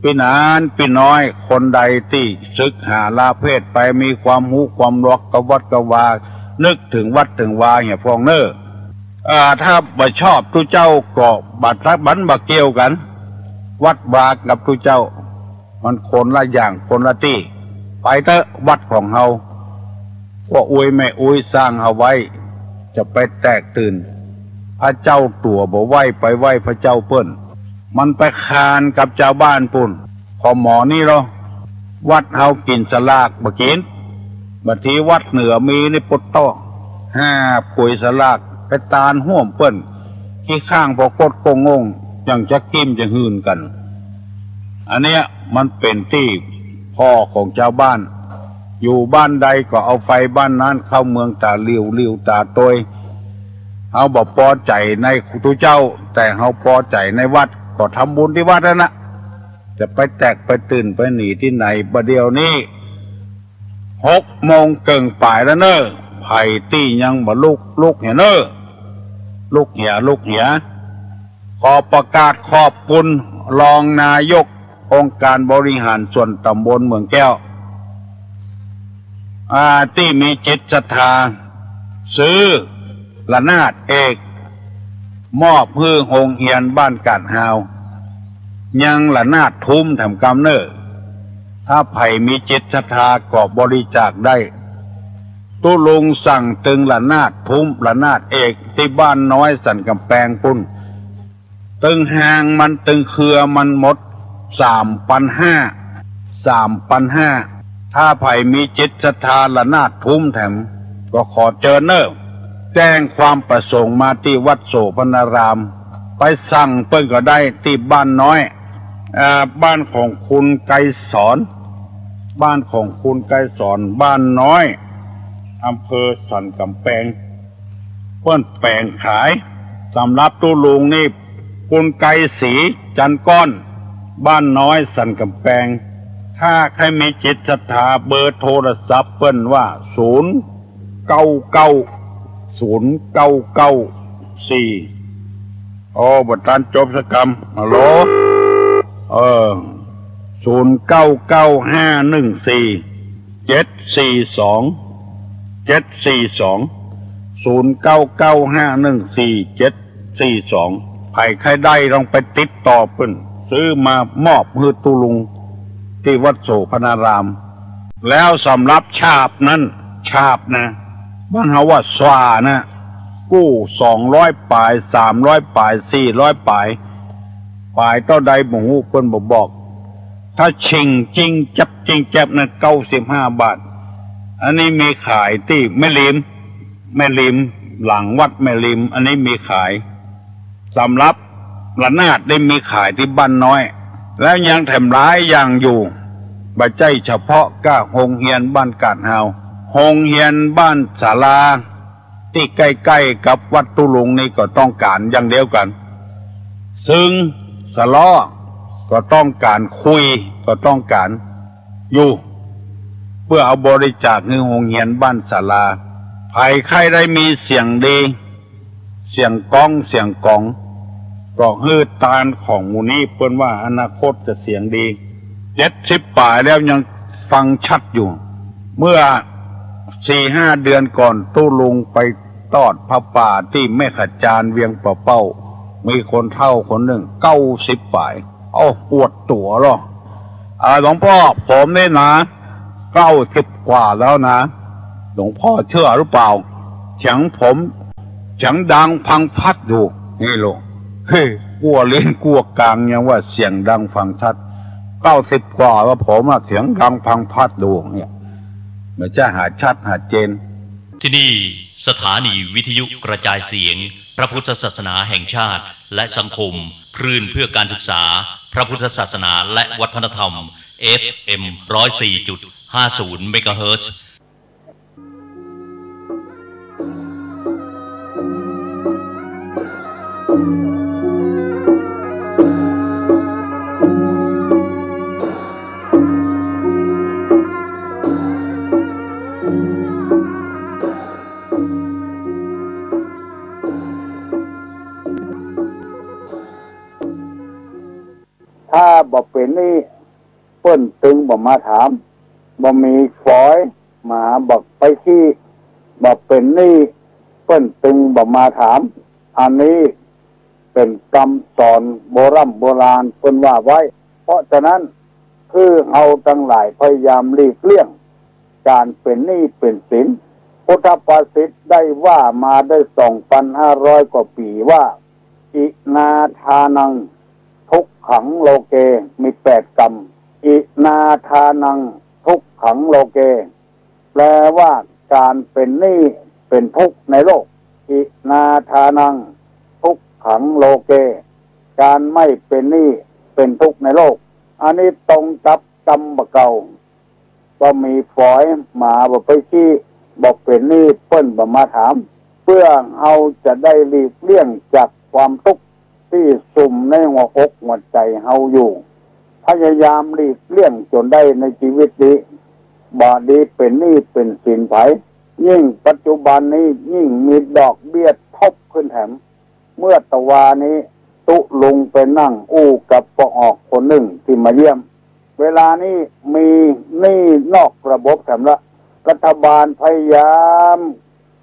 ปี้หนานปี้น้อย คนใดตี้ศึกหาลาเพศไป มีความฮู้ความหลอกกระวัดกระวา นึกเถิงวัดเถิงวาเหียพ่องเน่อ อ่า ถ้าบ่ชอบตุ๊เจ้าก็บ่ตั๊กบันบ่เกี่ยวกั๋น วัดวากับตุ๊เจ้า มันคนละอย่างคนละตี้ ไปเต๊อะวัดของเฮา ป้ออุ๊ยแม่อุ๊ยสร้างเฮาไว้ จะไปแตกตื่น พระเจ้าตั๋วบ่ไหว้ ไปไหว้พระเจ้าเปิ้น มันไปคานกับจาวบ้านปุ้น พอหมอนี่ลอ วัดเฮากิ๋นสลากบ่กิ๋น บางทีวัดเหนือมีนี่ปุตโต้ หาบก๋วยสลากไปตานฮ่วมเปิ้น ขี้ข้างปรากฏโก้งง อย่างจะกิ้มจะหืนกั๋น อันเนี้ยมันเป๋นตี้ผ่อของจาวบ้าน อยู่บ้านใดก็เอาไฟบ้านนั้นเข้าเมืองต๋าหลิ่วหลิ่วต๋าตวย เฮาบ่ปอใจ๋ในตุ๊เจ้า แต่เฮาปอใจ๋ในวัด ก็ทำบุญตี้วัดนั้นนะ จะไปแตกไปตื่นไปหนีตี้ไหน บ่าเดี่ยวนี้ หกโมงเกิ่งป๋ายแล้วเน่อ ใผตี้ยังบ่ลุก ลุกเหียเน่อ ลุกเหีย ลุกเหีย ขอประกาศขอบคุณรองนายกองค์การบริหารส่วนต๋ำบลเมืองแก้ว อ่า ตี้มีจิตศรัทธา ซื้อระนาดเอก มอบหื้อโฮงเฮียนบ้านกาดฮาว ยังระนาดทุ้มแถมกำเน่อ ถ้าใผมีจิตศรัทธาก็บริจาคได้ ตุ๊ลุงสั่งตึงระนาดทุ้มระนาดเอกตี้บ้านน้อยสันก๋ำแปงปุ้น ตึงฮางมันตึงเครือมันหมด สามปันห้า สามปันห้า ถ้าใผมีจิตศรัทธาระนาดทุ้มแถม ก็ขอเจิญเน่อ แจ้งความประสงค์มาตี้วัดโสภณาราม ไปสั่งเปิ้นก็ได้ตี้บ้านน้อย อ่า บ้านของคุณไกรสอน บ้านของคุณไกรสอน บ้านน้อย อำเภอสันก๋ำแปง เปิ้นแป๋งขาย สำหรับตุ๊ลุงนี่ คุณไกรศรี จันทร์ก้อน บ้านน้อยสันก๋ำแปง ถ้าใผมีจิตศรัทธา เบอร์โทรศัพท์เปิ้นว่า ศูนย์เก้าเก้า ศูนย์เก้าเก้าสี่ โอ้ บ่ตันจบสักกำ ฮัลโหล เออ ศูนย์เก้าเก้าห้าหนึ่งสี่เจ็ดสี่สอง เจ็ดสี่สอง ศูนย์เก้าเก้าห้าหนึ่งสี่เจ็ดสี่สอง ใผใค่ได้ลองไปติดต่อเปิ้น ซื้อมามอบหื้อตุ๊ลุงตี้วัดโสภณาราม แล้วสำหรับฉาบนั้น ฉาบนะ บ้านเฮาว่าสว่านะ กู้สองร้อยป๋าย สามร้อยป๋าย สี่ร้อยป๋าย ป๋ายเต้าใดบ่ฮู้ เปิ้นบ่บอก ถ้าชิงจิงจับจิงจับนะ เก้าสิบห้าบาท อันนี้มีขายตี้แม่ริม แม่ริม หลังวัดแม่ริม อันนี้มีขาย สำหรับระนาดได้มีขายตี้บ้านน้อย แล้วยังแถมหลายอย่างอยู่ บ่ใจ้เฉพาะก้าโฮงเฮียนบ้านกาดฮาว โฮงเฮียนบ้านศาลา ตี้ใก้ๆ กับวัดตุ๊ลุงนี่ก็ต้องก๋านอย่างเดียวกั๋น ซึ่งสะเลาะก็ต้องก๋าน คุยก็ต้องก๋านอยู่ เปื้อเอาบริจาคหื้อโฮงเฮียนบ้านศาลา ใผใค่ได้มีเสียงดี เสียงก้องเสียงก๋อง ก็หื้อตานของหมู่นี้ เปิ้นว่าอนาคตจะเสียงดี เจ็ดสิบป๋ายแล้วยังฟังชัดอยู่ เมื่อสี่ห้าเดือนก่อน ตุ๊ลุงไปตอดผ้าป่าตี้แม่ขจาร เวียงป่าเป้า มีคนเฒ่าคนนึ่ง เก้าสิบป๋าย เอ้า อวดตั๋วเหรอ อ่า หลวงพ่อ ผมนี่นะ เก้าสิบกว่าแล้วนะ หลวงพ่อเชื่อหรือเปล่า เสียงผม เสียงดังฟังชัดอยู่ นี่ลูก เฮ้ย กั้วลิ้นกั้วกางยังว่าเสียงดังฟังชัด เก้าสิบกว่าแล้วผมอะ เสียงดังฟังชัดอยู่เนี่ย มันจะหาชัดหาเจน ที่นี่สถานีวิทยุกระจายเสียงพระพุทธศาสนาแห่งชาติและสังคม คลื่นเพื่อการศึกษา พระพุทธศาสนาและวัฒนธรรม เอฟเอ็ม ร้อยสี่จุดห้าศูนย์ เมกะเฮิรตซ์ ถ้าบ่เป๋นหนี้ เปิ้นตึงบ่มาถาม บ่มีฝอย หมาบ่ไปขี้ บ่เป๋นหนี้ เปิ้นตึงบ่มาถาม อันนี้เป๋นกำสอนโบร่ำโบราณเปิ้นว่าไว้ เพราะฉะนั้น คือเฮาตังหลายพยายามหลีกเลี่ยงก๋านเป๋นหนี้เป๋นสิน พุทธภาษิตได้ว่ามาได้สองปันห้าร้อยกว่าปี๋ว่า อินาทานัง ทุกขัง โลเก มีแปดกำ อินาทานัง ทุกขัง โลเก แปลว่าก๋านเป๋นหนี้เป๋นทุกข์ในโลก อินาทานัง ทุกขัง โลเก ก๋านไม่เป๋นหนี้เป๋นทุกข์ในโลก อันนี้ตรงกับกำบ่าเก่า บ่มีฝอย หมาบ่ไปขี้ บ่เป๋นหนี้ เปิ้นบ่มาถาม เปื้อเฮาจะได้หลีกเลี่ยงจากความตุ๊กข์ตี้สุมในหัวอกหัวใจ๋เฮาอยู่ พยายามหลีกเลี่ยงจ๋นได้ในจีวิตนี้ บ่ดีเป๋นหนี้เป๋นสินใผ ยิ่งปัจจุบันนี้ยิ่งมีดอกเบี้ยทบขึ้นแถม เมื่อตะวานี้ตุ๊ลุงไปนั่งอู้กับป้อออกคนนึ่งตี้มาเยี่ยม เวลานี้มีหนี้นอกระบบแถมละ รัฐบาลพยายาม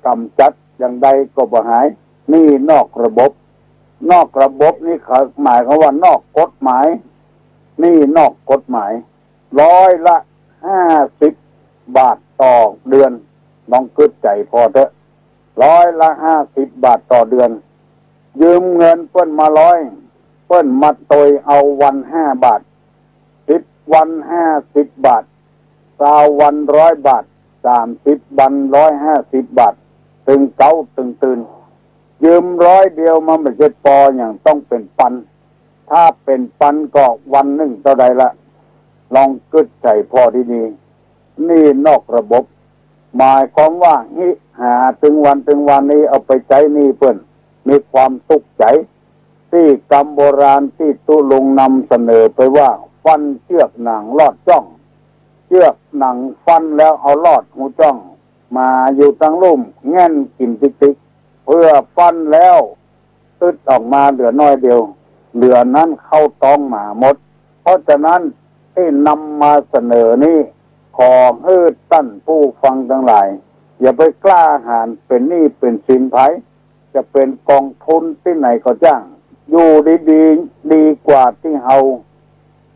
ก๋ำจัดอย่างใดก็บ่หาย หนี้นอกระบบ นอกระบบนี่เขาหมายความว่านอกกฎหมาย หนี้นอกกฎหมาย ร้อยละห้าสิบบาทต่อเดือน ลองกึ๊ดใจ๋ผ่อเต๊อะ ร้อยละห้าสิบบาทต่อเดือน ยืมเงินเปิ้นมาร้อย เปิ้นมาตวยเอาวันห้าบาท สิบวันห้าสิบบาท ซาววันร้อยบาท สามสิบวันร้อยห้าสิบบาท ตึงเก๊าตึงตื่น ยืมร้อยเดียวมันบ่ใจ้ปอหยัง ต้องเป๋นปัน ถ้าเป๋นปันก็วันนึ่งเต้าใดละ ลองกึ๊ดใจ๋ผ่อดีๆ หนี้นอกระบบ หมายความว่า หาตึงวันตึงวันนี้เอาไปใจ๊หนี้เปิ้น มีความตุ๊กใจ๋ ตี้กำโบราณตี้ตุ๊ลุงนำเสนอไปว่า ฟันเจื้อกหนังลอดจ้อง เจื้อกหนังฟันแล้วเอาลอดฮูจ้อง หมาอยู่ตังลุ่มแง่นกิ๋นติ๊กๆ เปื้อฟันแล้ว ตึ๊ดออกมาเหลือน้อยเดียว เหลือนั้นเข้าต๊องหมาหมด เพราะฉะนั้นตี้นำมาเสนอนี้ ขอหื้อต้านผู้ฟังตังหลาย อย่าไปกล้าหาญเป๋นหนี้เป๋นสินใผ จะเป๋นกองทุนตี้ไหนก็จ้าง อยู่ดีๆ ดีกว่าตี้เฮา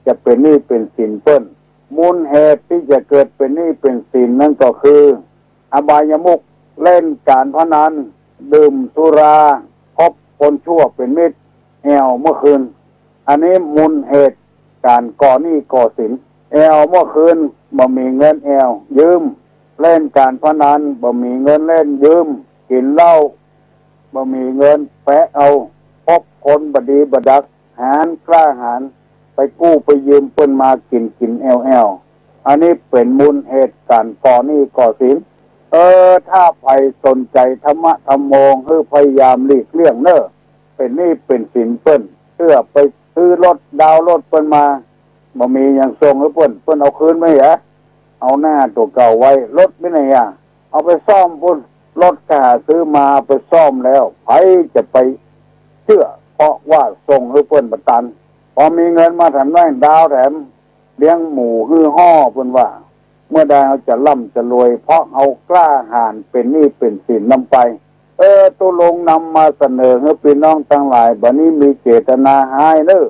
จะเป๋นหนี้เป๋นสินเปิ้น มูลเหตุตี้จะเกิดเป๋นหนี้เป๋นสินนั้นก็คือ อบายมุข เล่นก๋านพนัน ดื่มสุรา คบคนชั่วเป๋นมิตร แอ่วเมื่อคืน อันนี้มูลเหตุก๋านก่อหนี้ก่อสิน แอ่วเมื่อคืน บ่มีเงินแอ่วยืม เล่นก๋านพนัน บ่มีเงินเล่นยืม กิ๋นเหล้า บ่มีเงินแปะเอา คบคนบ่ดีบ่ดัก หาญกล้าหาญ ไปกู้ไปยืมเปิ้นมากิ๋นกิ๋นแอ่วแอ่ว อันนี้เป๋นมูลเหตุก๋านก่อหนี้ก่อสิน เออ ถ้าใผสนใจ๋ธรรมะธัมโม หื้อพยายามหลีกเลี่ยงเน่อ เป๋นหนี้เป๋นสินเปิ้น เตื้อไปซื้อรถดาวน์รถเปิ้นมา บ่มีหยังส่งหื้อเปิ้น เปิ้นเอาคืนมาเหีย เอาหน้าตั๋วเก่าไว้ รถไปไหนอะ เอาไปซ่อมปุ้น รถก็หาซื้อมา เอาไปซ่อมแล้ว ใผจะไปเจื้อ เพราะว่าส่งหื้อเปิ้นบ่ตัน พอมีเงินมาแถมน้อยดาวแถม เลี้ยงหมูหื้อฮ่อ เปิ้นว่า เมื่อใดเฮาจะร่ำจะรวย เพราะเฮากล้าหาญเป๋นหนี้เป๋นสินนำไป เออ ตุ๊ลุงนำมาเสนอหื้อปี้น้องตังหลาย บ่านี้มีเจตนาฮ้ายเน่อ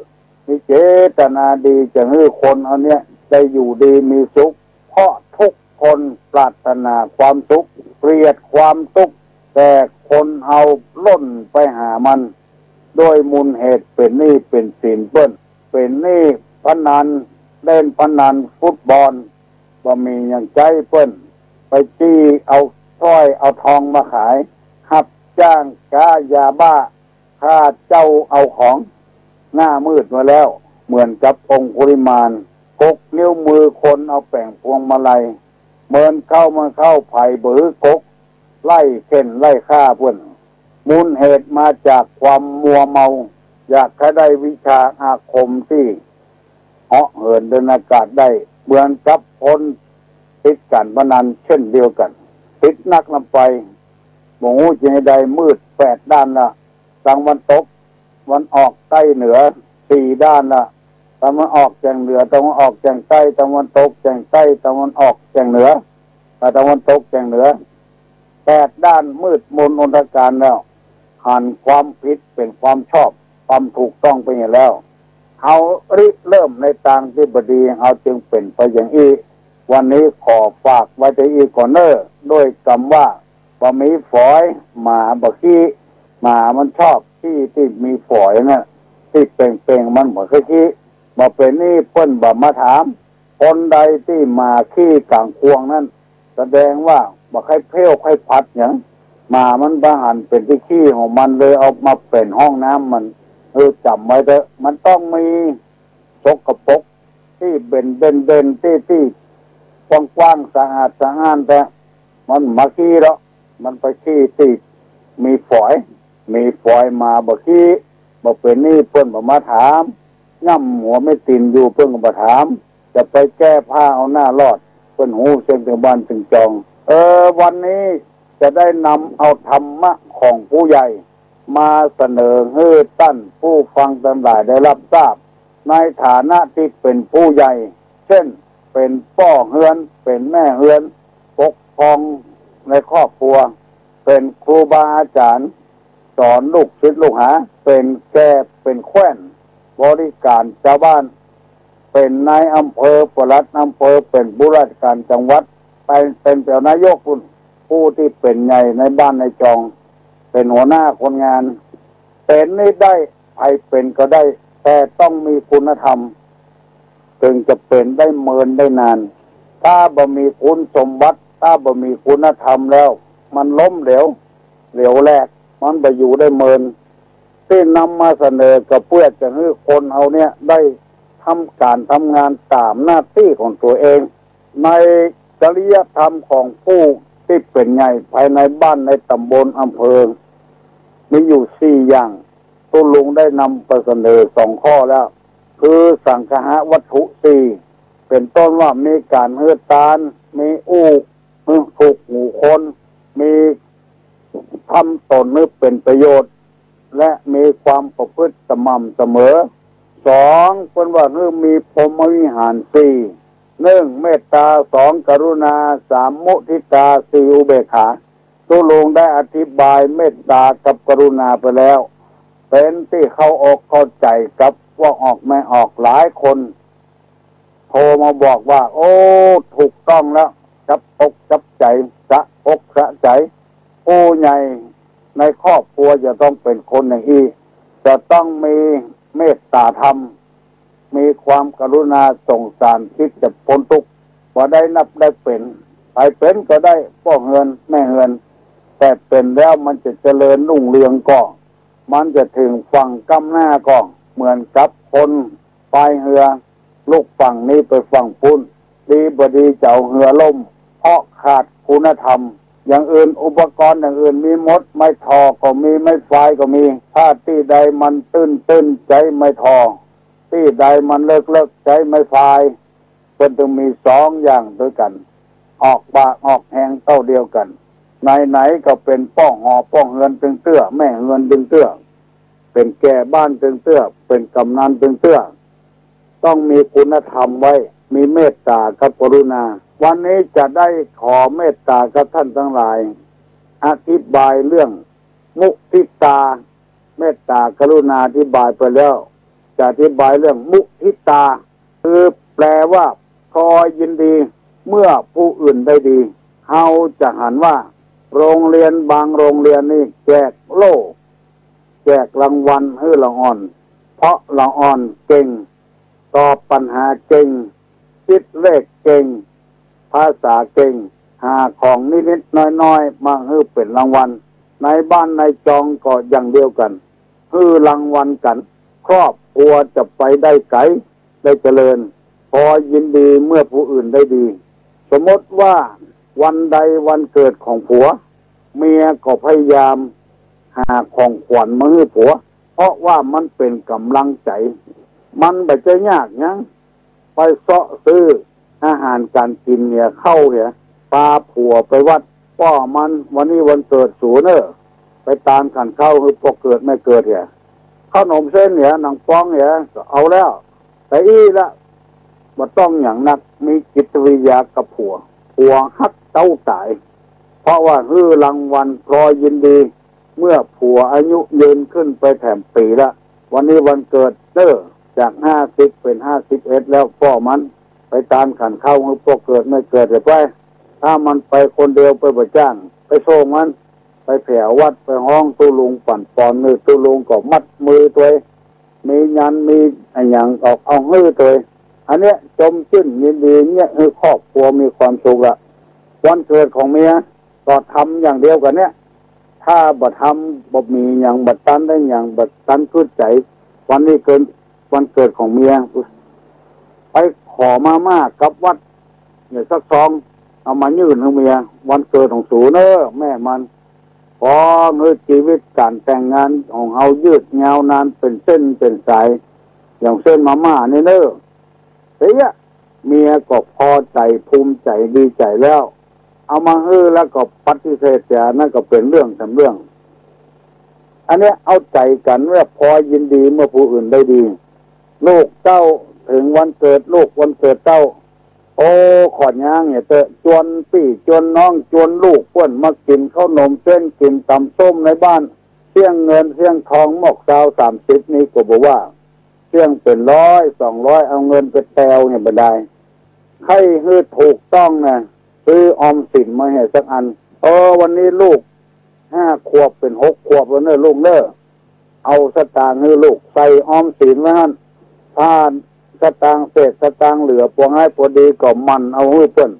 มีเจตนาดีจะหื้อคนเฮาเนี้ยได้อยู่ดีมีสุข เพราะทุกคนปรารถนาความสุข เกลียดความตุ๊กข์ แต่คนเฮาล่นไปหามัน ด้วยมูลเหตุเป๋นหนี้เป๋นสินเปิ้น เป๋นหนี้พนัน เล่นพนันฟุตบอล บ่มีหยังใจ๊เปิ้น ไปจี้เอาสร้อยเอาทองมาขาย ฮับจ้างก๊ายาบ้า ฆ่าเจ้าเอาของ หน้ามืดมาแล้ว เหมือนกับองคุลิมาน กกนิ้วมือคนเอาแป๋งพวงมาลัย เมินเข้าเมินเข้า ใผบ่หื้อกก ไล่เข่นไล่ฆ่าเปิ้น มูลเหตุมาจากความมัวเมา อยากจะได้วิชาอาคมตี้เหาะเหินเดินอากาศได้ เหมือนกับคนติดก๋านพนันเช่นเดียวกั๋น ติดนักนำไป บ่ฮู้จะหื้อใด มืดแปดด้านละ ตะวันตก ตะวันออก ใต้ เหนือ สี่ด้านละ ตะวันออกแจ่งเหนือ ตะวันออกแจ่งใต้ ตะวันตกแจ่งใต้ ตะวันออกแจ่งเหนือ ตะวันตกแจ่งเหนือ แปดด้านมืดมนอนทการแล้ว หันความผิดเป๋นความชอบ ความถูกต้องไปเหียแล้ว เฮาริเริ่มในตางตี้บ่ดี เฮาจึงเป๋นไปอย่างอี้ วันนี้ขอฝากไว้เต้าอี้ก่อนเน่อ ด้วยกำว่า บ่มีฝอย หมาบ่ขี้ หมามันชอบตี้ตี้มีฝอยน่ะ ตี้เป่งๆ มันบ่ใค่ขี้ บ่เป๋นนี่เปิ้นบ่มาถาม คนใดตี้หมาขี้ก๋างคลองนั้น แสดงว่าบ่ใค่เผ้วใค่ผัดหยัง หมามันบ่หันเป๋นตี้ขี้ของมันเลยเอามาเป๋นห้องน้ำมัน เออ จ๋ำไว้เต๊อะ มันต้องมีสกปรกตี้เบ่นเบ่นเบ่นตี้ตี้กว้างๆ สะอาดสะอ้านแต๊ มันบ่มาขี้ดอก มันไปขี้ตี้มีฝอย มีฝอยหมาบ่ขี้ บ่เป๋นนี่เปิ้นบ่มาถาม ย่ำหัวแม่ตี๋นอยู่เปิ้นก็บ่ถาม จะไปแก้ผ้าเอาหน้ารอด เปิ้นฮู้เสี้ยงเถิงบ้านเถิงจอง เออ วันนี้จะได้นำเอาธรรมะของผู้ใหญ่ มาเสนอหื้อต้านผู้ฟังตังหลายได้รับทราบ ในฐานะตี้เป๋นผู้ใหญ่ เช่น เป๋นป้อเฮือน เป๋นแม่เฮือน ปกครองในครอบครัว เป๋นครูบาอาจ๋ารย์ สอนลูกศิษย์ลูกหา เป๋นแก่เป๋นแคว้น บริก๋านจาวบ้าน เป๋นนายอำเภอ ปลัดอำเภอ เป๋นผู้ราชก๋านจังหวัด ไปเป๋นแถวนายกปุ้น ผู้ตี้เป๋นใหญ่ในบ้านในจอง เป๋นหัวหน้าคนงาน เป๋นนี่ได้ ใผเป๋นก็ได้ แต่ต้องมีคุณธรรม เถิงจะเป๋นได้เมินได้นาน ถ้าบ่มีคุณสมบัติ ถ้าบ่มีคุณธรรมแล้ว มันล้มเหลว เหลวแหลก มันบ่อยู่ได้เมิน ตี้นำมาเสนอก็เปื้อจะหื้อคนเฮาเนี่ยได้ทำก๋านทำงานต๋ามหน้าตี้ของตั๋วเอง ในจริยธรรมของผู้ตี้เป๋นใหญ่ภายในบ้านในต๋ำบลอำเภอ ใน มีอยู่สี่อย่าง ตุ๊ลุงได้นำไปเสนอสองข้อแล้ว คือสังคหวัตถุสี่ เป๋นต้นว่ามีก๋านหื้อตาน มีอู้หื้อถูกหูคน มีทำต๋นหื้อเป๋นประโยชน์ และมีความประพฤติสม่ำเสมอ สอง เปิ้นว่าหื้อมีพรหมวิหารสี่ หนึ่ง เมตตา สอง กรุณา สาม มุทิตา สี่ อุเบกขา ตุ๊ลุงได้อธิบายเมตตากับกรุณาไปแล้ว เป๋นตี้เข้าอกเข้าใจ๋กับป้อออกแม่ออกหลายคน โทรมาบอกว่า โอ้ ถูกต้องแล้ว จับอกจับใจ๋ สะอกสะใจ๋ ผู้ใหญ่ในครอบครัวจะต้องเป๋นคนอย่างอี้ จะต้องมีเมตตาธรรม มีความกรุณาสงสาร คิดจะป๊นตุ๊กข์ บ่ได้นับได้เป๋น ใผเป๋นก็ได้ ป้อเฮือนแม่เฮือน แต่เป๋นแล้วมันจะเจริญรุ่งเรืองก่อ มันจะเถิงฝั่งก้ำหน้าก่อ เหมือนกับคนพายเฮือ ลุกฝั่งนี้ไปฝั่งปู๊น ดีบ่ดีจะเอาเฮือล่ม เพราะขาดคุณธรรม อย่างอื่นอุปกรณ์อย่างอื่นมีหมด ไม้ถ่อก็มี ไม้ฟายก็มี ถ้าตี้ใดมันตื้น ตื้นใจ๊ไม้ถ่อ ตี้ใดมันเลิก เลิกใจ๊ไม้ฟาย เปิ้นจึงมีสองอย่างตวยกั๋น ออกปากออกแฮงเต้าเดียวกั๋น ไหนๆ ก็เป๋นป้อหอป้อเฮือนตึงเตื้อ แม่เฮือนตึงเตื้อ เป๋นแก่บ้านตึงเตื้อ เป๋นกำนันตึงเตื้อ ต้องมีคุณธรรมไว้ มีเมตตากับกรุณา วันนี้จะได้ขอเมตตากับท่านตังหลาย อธิบายเรื่องมุทิตา เมตตากรุณาอธิบายไปแล้ว จะอธิบายเรื่องมุทิตา คือแปลว่าพลอยยินดีเมื่อผู้อื่นได้ดี เฮาจะหันว่าโรงเรียนบางโรงเรียนนี่แจกโล่ แจกรางวัลหื้อละอ่อน เพราะละอ่อนเก่ง ตอบปัญหาเก่ง คิดเลขเก่ง ภาษาเก่ง หาของนิดๆ น้อยๆ มาหื้อเป๋นรางวัล ในบ้านในจองก็อย่างเดียวกั๋น หื้อรางวัลกั๋น ครอบครัวจะไปได้ไก๋ ได้เจริญ พลอยยินดีเมื่อผู้อื่นได้ดี สมมติว่าวันใดวันเกิดของผัว เมียก็พยายามหาของขวัญมาหื้อผัว เพราะว่ามันเป๋นก๋ำลังใจ๋ มันบ่ใจ้ยากหยัง ไปเซาะซื้ออาหารก๋านกิ๋นเหีย ข้าวเหีย ปาผัวไปวัด ป้อมัน วันนี้วันเกิดสูเน่อ ไปตานขันข้าวหื้อป้อเกิดแม่เกิดเหีย ข้าวหนมเส้นเหีย หนมป๋องเหีย ก็เอาแล้ว แต่อี้ละ บ่ต้องหยังนัก มีจิตวิทยากับผัว ผัวฮักเต้าต๋าย เพราะว่าหื้อรางวัลพลอยยินดี เมื่อผัวอายุยืนขึ้นไปแถมปี๋ละ วันนี้วันเกิดเน่อ จากห้าสิบเป๋นห้าสิบเอ็ดแล้ว ป้อมัน ไปตานขันข้าวหื้อป้อเกิดแม่เกิดเหียไป ถ้ามันไปคนเดียวไปบ่จ้าง ไปส่งมัน ไปแผววัด ไปฮ้องตุ๊ลุงปั่นปอนหื้อ ตุ๊ลุงก็มัดมือตวย มียันต์มีอะหยังออกเอาหื้อตวย อันเนี้ยจมจื้นยินดีเยียะหื้อครอบครัวมีความสุขละ วันเกิดของเมียก็ทำอย่างเดียวกั๋นเนี้ย ถ้าบ่ทำ บ่มีหยัง บ่ตันได้หยัง บ่ตันกึ๊ดใจ๋ วันนี้เกิด วันเกิดของเมีย ไปขอมาม่ากับวัด เนี่ยสักซอง เอามายื่นหื้อเมีย วันเกิดของสูเน่อ แม่มัน ขอหื้อจีวิตก๋านแต่งงานของเฮายืดยาวนานเป๋นเส้นเป๋นสาย อย่างเส้นมาม่านี่เน่อ เสีย เมียก็พอใจ๋ภูมิใจ๋ดีใจ๋แล้ว เอามาหื้อแล้วก็ปฏิเสธเสีย นั่นก็เป๋นเรื่องแถมเรื่อง อันเนี้ยเอาใจ๋กั๋นว่าพลอยยินดีเมื่อผู้อื่นได้ดี ลูกเต้าเถิงวันเกิดลูกวันเกิดเต้า โอ้ ขอย้างเหียเต๊อะ จวนปี้จวนน้องจวนลูกเปิ้นมากิ๋นข้าวหนมเส้นกิ๋นต๋ำส้มในบ้าน เสี้ยงเงินเสี้ยงทองหมอกซาวสามสิบนี่ก็บ่ว่า เสี้ยงเป๋นร้อยสองร้อย เอาเงินไปแตวเนี่ยบ่ได้ ใค่หื้อถูกต้องนะ ซื้อออมสินมาเหียสักอัน เออ วันนี้ลูกห้าขวบเป๋นหกขวบแล้วเน่อลูกเน่อ เอาสตางค์หื้อลูกใส่ออมสินไว้หั้น ถ้าสตางค์เศษสตางค์เหลือปอฮ้ายปอดีก็หมั่นเอาหื้อเปิ้น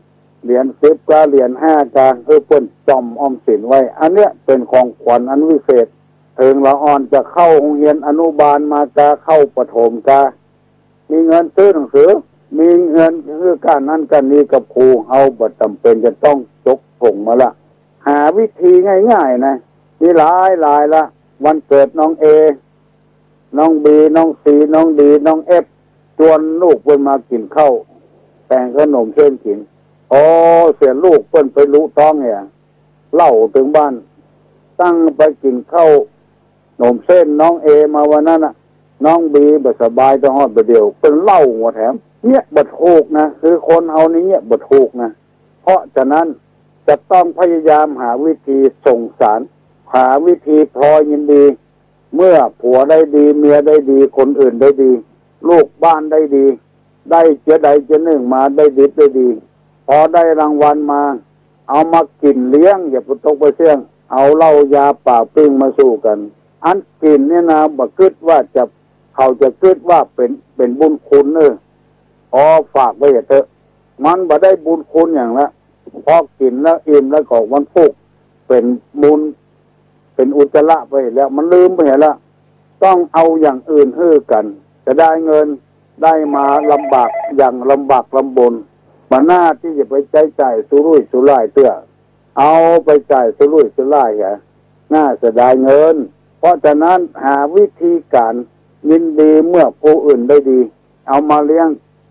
เหรียญสิบกา เหรียญห้ากา หื้อเปิ้นจ่อมออมสินไว้ อันเนี้ยเป๋นของขวัญอันวิเศษ เถิงละอ่อนจะเข้าโฮงเฮียนอนุบาลมากา เข้าประถมกา มีเงินซื้อหนังสือ มีเงินหื้อก้านั้นก้านี้กับครู เฮาบ่จ๋ำเป๋นจะต้องจกถุงมาละ หาวิธีง่ายๆ นะ มีหลายๆ ละ วันเกิดน้องเอ น้องบี น้องซี น้องดี น้องเอฟ จวนลูกเปิ้นมากิ๋นข้าว แป๋งขนมเส้นกิ๋น อ๋อ เสียลูกเปิ้นไปลุต๊องเหีย เล่าเถิงบ้าน ตั้งไปกิ๋นข้าวหนมเส้นน้องเอมาวันนั้นน่ะ น้องบีบ่สบายต้องฮอดบ่าเดี่ยว เปิ้นเล่าหมดแถม เยียะบ่ถูกนะ คือคนเฮานี่เยียะบ่ถูกนะ เพราะฉะนั้นจะต้องพยายามหาวิธีส่งสาร หาวิธีพอยินดี เมื่อผัวได้ดี เมียได้ดี คนอื่นได้ดี ลูกบ้านได้ดี ได้เจื้อใดเจื้อนึ่งมาได้ดิบได้ดี พอได้รางวัลมา เอามากิ๋นเลี้ยง อย่าไปตกไปเสี้ยง เอาเหล้ายาป่าปิ้งมาสู่กั๋น อันกิ๋นเนี่ยนะ บ่กึ๊ดว่าจะ เขาจะกึ๊ดว่าเป๋น เป๋นบุญคุณเน่อ อ๋อ ฝากไว้เถอะ มันบ่ได้บุญคุณหยังละ พอกิ๋นแล้วอิ่มแล้วก็วันพุก เป๋นมูล เป๋นอุจจาระไปแล้ว มันลืมไปแล้ว ต้องเอาอย่างอื่นหื้อกั๋น เสียดายเงิน ได้มาลำบากอย่างลำบากลำบน บ่น่าตี้จะไปใจ๊จ่ายสุรุ่ยสุร่ายเตื้อ เอาไปจ่ายสุรุ่ยสุร่ายเหีย น่าเสียดายเงิน เพราะฉะนั้นหาวิธีก๋านยินดีเมื่อผู้อื่นได้ดี เอามาเลี้ยง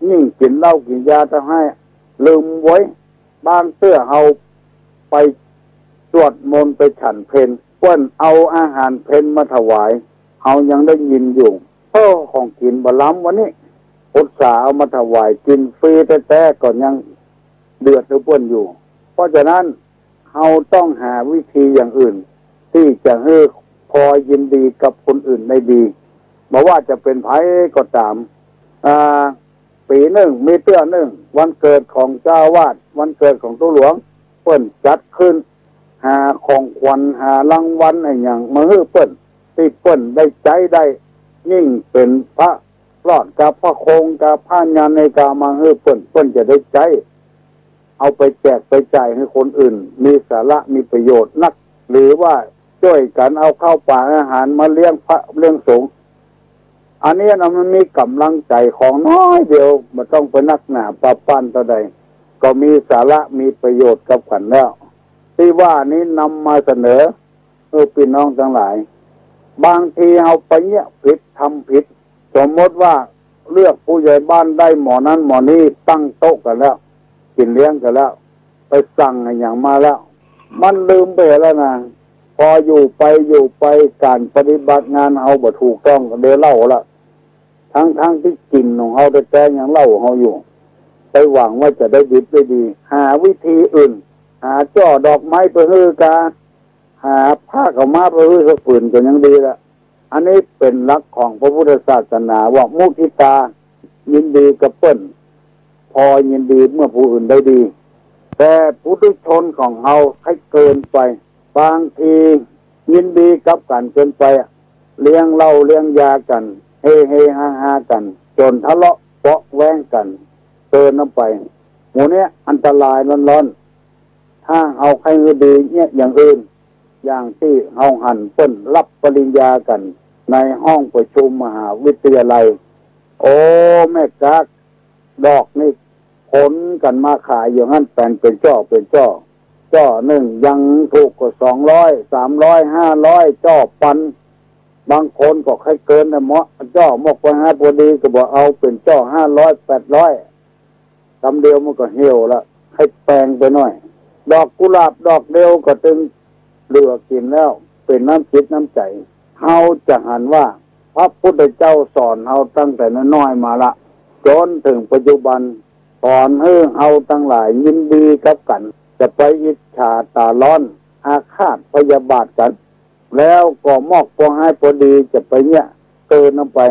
ยิ่งกิ๋นเหล้ากิ๋นยาเต้าไห้ ลืมไว้ บางเตื้อเฮาไปสวดมนต์ไปฉันเพล เปิ้นเอาอาหารเพลมาถวาย เฮายังได้ยินอยู่ เออ ของกิ๋นบ่ล้ำวันนี้ อุตส่าห์เอามาถวายกิ๋นฟรีแต๊ๆ ก็ยังเดือดหื้อเปิ้นอยู่ เพราะฉะนั้น เฮาต้องหาวิธีอย่างอื่น ตี้จะหื้อพอยินดีกับคนอื่นได้ดี บ่ว่าจะเป๋นใผก็ต๋าม อ่า ปี๋นึ่งมีเตื้อนึ่ง วันเกิดของเจ้าอาวาส วันเกิดของตุ๊หลวง เปิ้นจัดขึ้น หาของขวัญ หารางวัลอะหยังมาหื้อเปิ้น ตี้เปิ้นได้ใจ๊ได้ ยิ่งเป๋นพระรอดกับพระคงกับพระญาณนี่ก็เอามาหื้อเปิ้น เปิ้นจะได้ใจ๊ เอาไปแจกไปจ่ายหื้อคนอื่น มีสาระมีประโยชน์นัก หรือว่าจ้วยกั๋นเอาข้าวป๋าอาหารมาเลี้ยงพระเลี้ยงสงฆ์ อันนี้นะมันมีก๋ำลังใจ๋ของน้อยเดียว บ่ต้องไปนักหนาปาป้านเต้าใด ก็มีสาระมีประโยชน์กับกั๋นแล้ว ตี้ว่านี้นำมาเสนอ เออ ปี้น้องตังหลาย บางทีเฮาไปเยียะผิด ทำผิด สมมติว่าเลือกผู้ใหญ่บ้านได้หมอนั้นหมอนี้ ตั้งโต๊ะกั๋นแล้ว กิ๋นเลี้ยงกั๋นแล้ว ไปสั่งอะหยังมาแล้ว มันลืมไปแล้วนะ พออยู่ไปอยู่ไป ก๋านปฏิบัติงานเฮาบ่ถูกต้องก็ได้เหล้าละ ทั้งๆ ตี้กิ๋นของเฮาแต๊ๆ ยังเหล้าเฮาอยู่ ไปหวังว่าจะได้ดิบได้ดี หาวิธีอื่น หาจ้อดอกไม้ไปหื้อกา หาผ้าขาวม้าไปหื้อสักผืนก็ยังดีละ อันนี้เป๋นหลักของพระพุทธศาสนาว่ามุทิตา ยินดีกับเปิ้น พอยินดีเมื่อผู้อื่นได้ดี แต่ปุถุชนของเฮาใค่เกินไป บางทียินดีกับกั๋นเกินไป เลี้ยงเหล้าเลี้ยงยากั๋น เฮเฮฮาฮากั๋น จ๋นทะเลาะเบาะแว้งกั๋น เกินนั้นไป หมู่เนี้ยอันตรายล้นๆ ถ้าเฮาใค่หื้อดีเยียะอย่างอื่น อย่างตี้เฮาหันเปิ้นรับปริญญากั๋นในห้องประชุมมหาวิทยาลัย โอ้ แม่ก๊าก ดอกนี่ขนกั๋นมาขายอยู่หั้นแป๋งเป๋นจ้อเป๋นจ้อ จ้อนึ่งยังถูกกว่าสองร้อย สามร้อย ห้าร้อย จ้อปัน บางคนก็ใค่เกินนะ เหมาะจ้อมกไปหาพอดีก็บ่เอา เป๋นจ้อห้าร้อย แปดร้อย กำเดียวมันก็เหี่ยวละ ใค่แปงไปหน้อย ดอกกุหลาบดอกเดียวก็ตึงเหลือกิ๋นแล้ว เป๋นน้ำจิตน้ำใจ๋ เฮาจะหันว่าพระพุทธเจ้าสอนเฮาตั้งแต่น้อยๆ มาละ จ๋นเถิงปัจจุบัน สอนหื้อเฮาตังหลายยินดีกับกั๋น จะไปอิจฉาต๋าร้อน อาฆาตพยาบาทกั๋น แล้วก็มอกปองฮ้ายปอดีจะไปเยียะเกินนั้นไป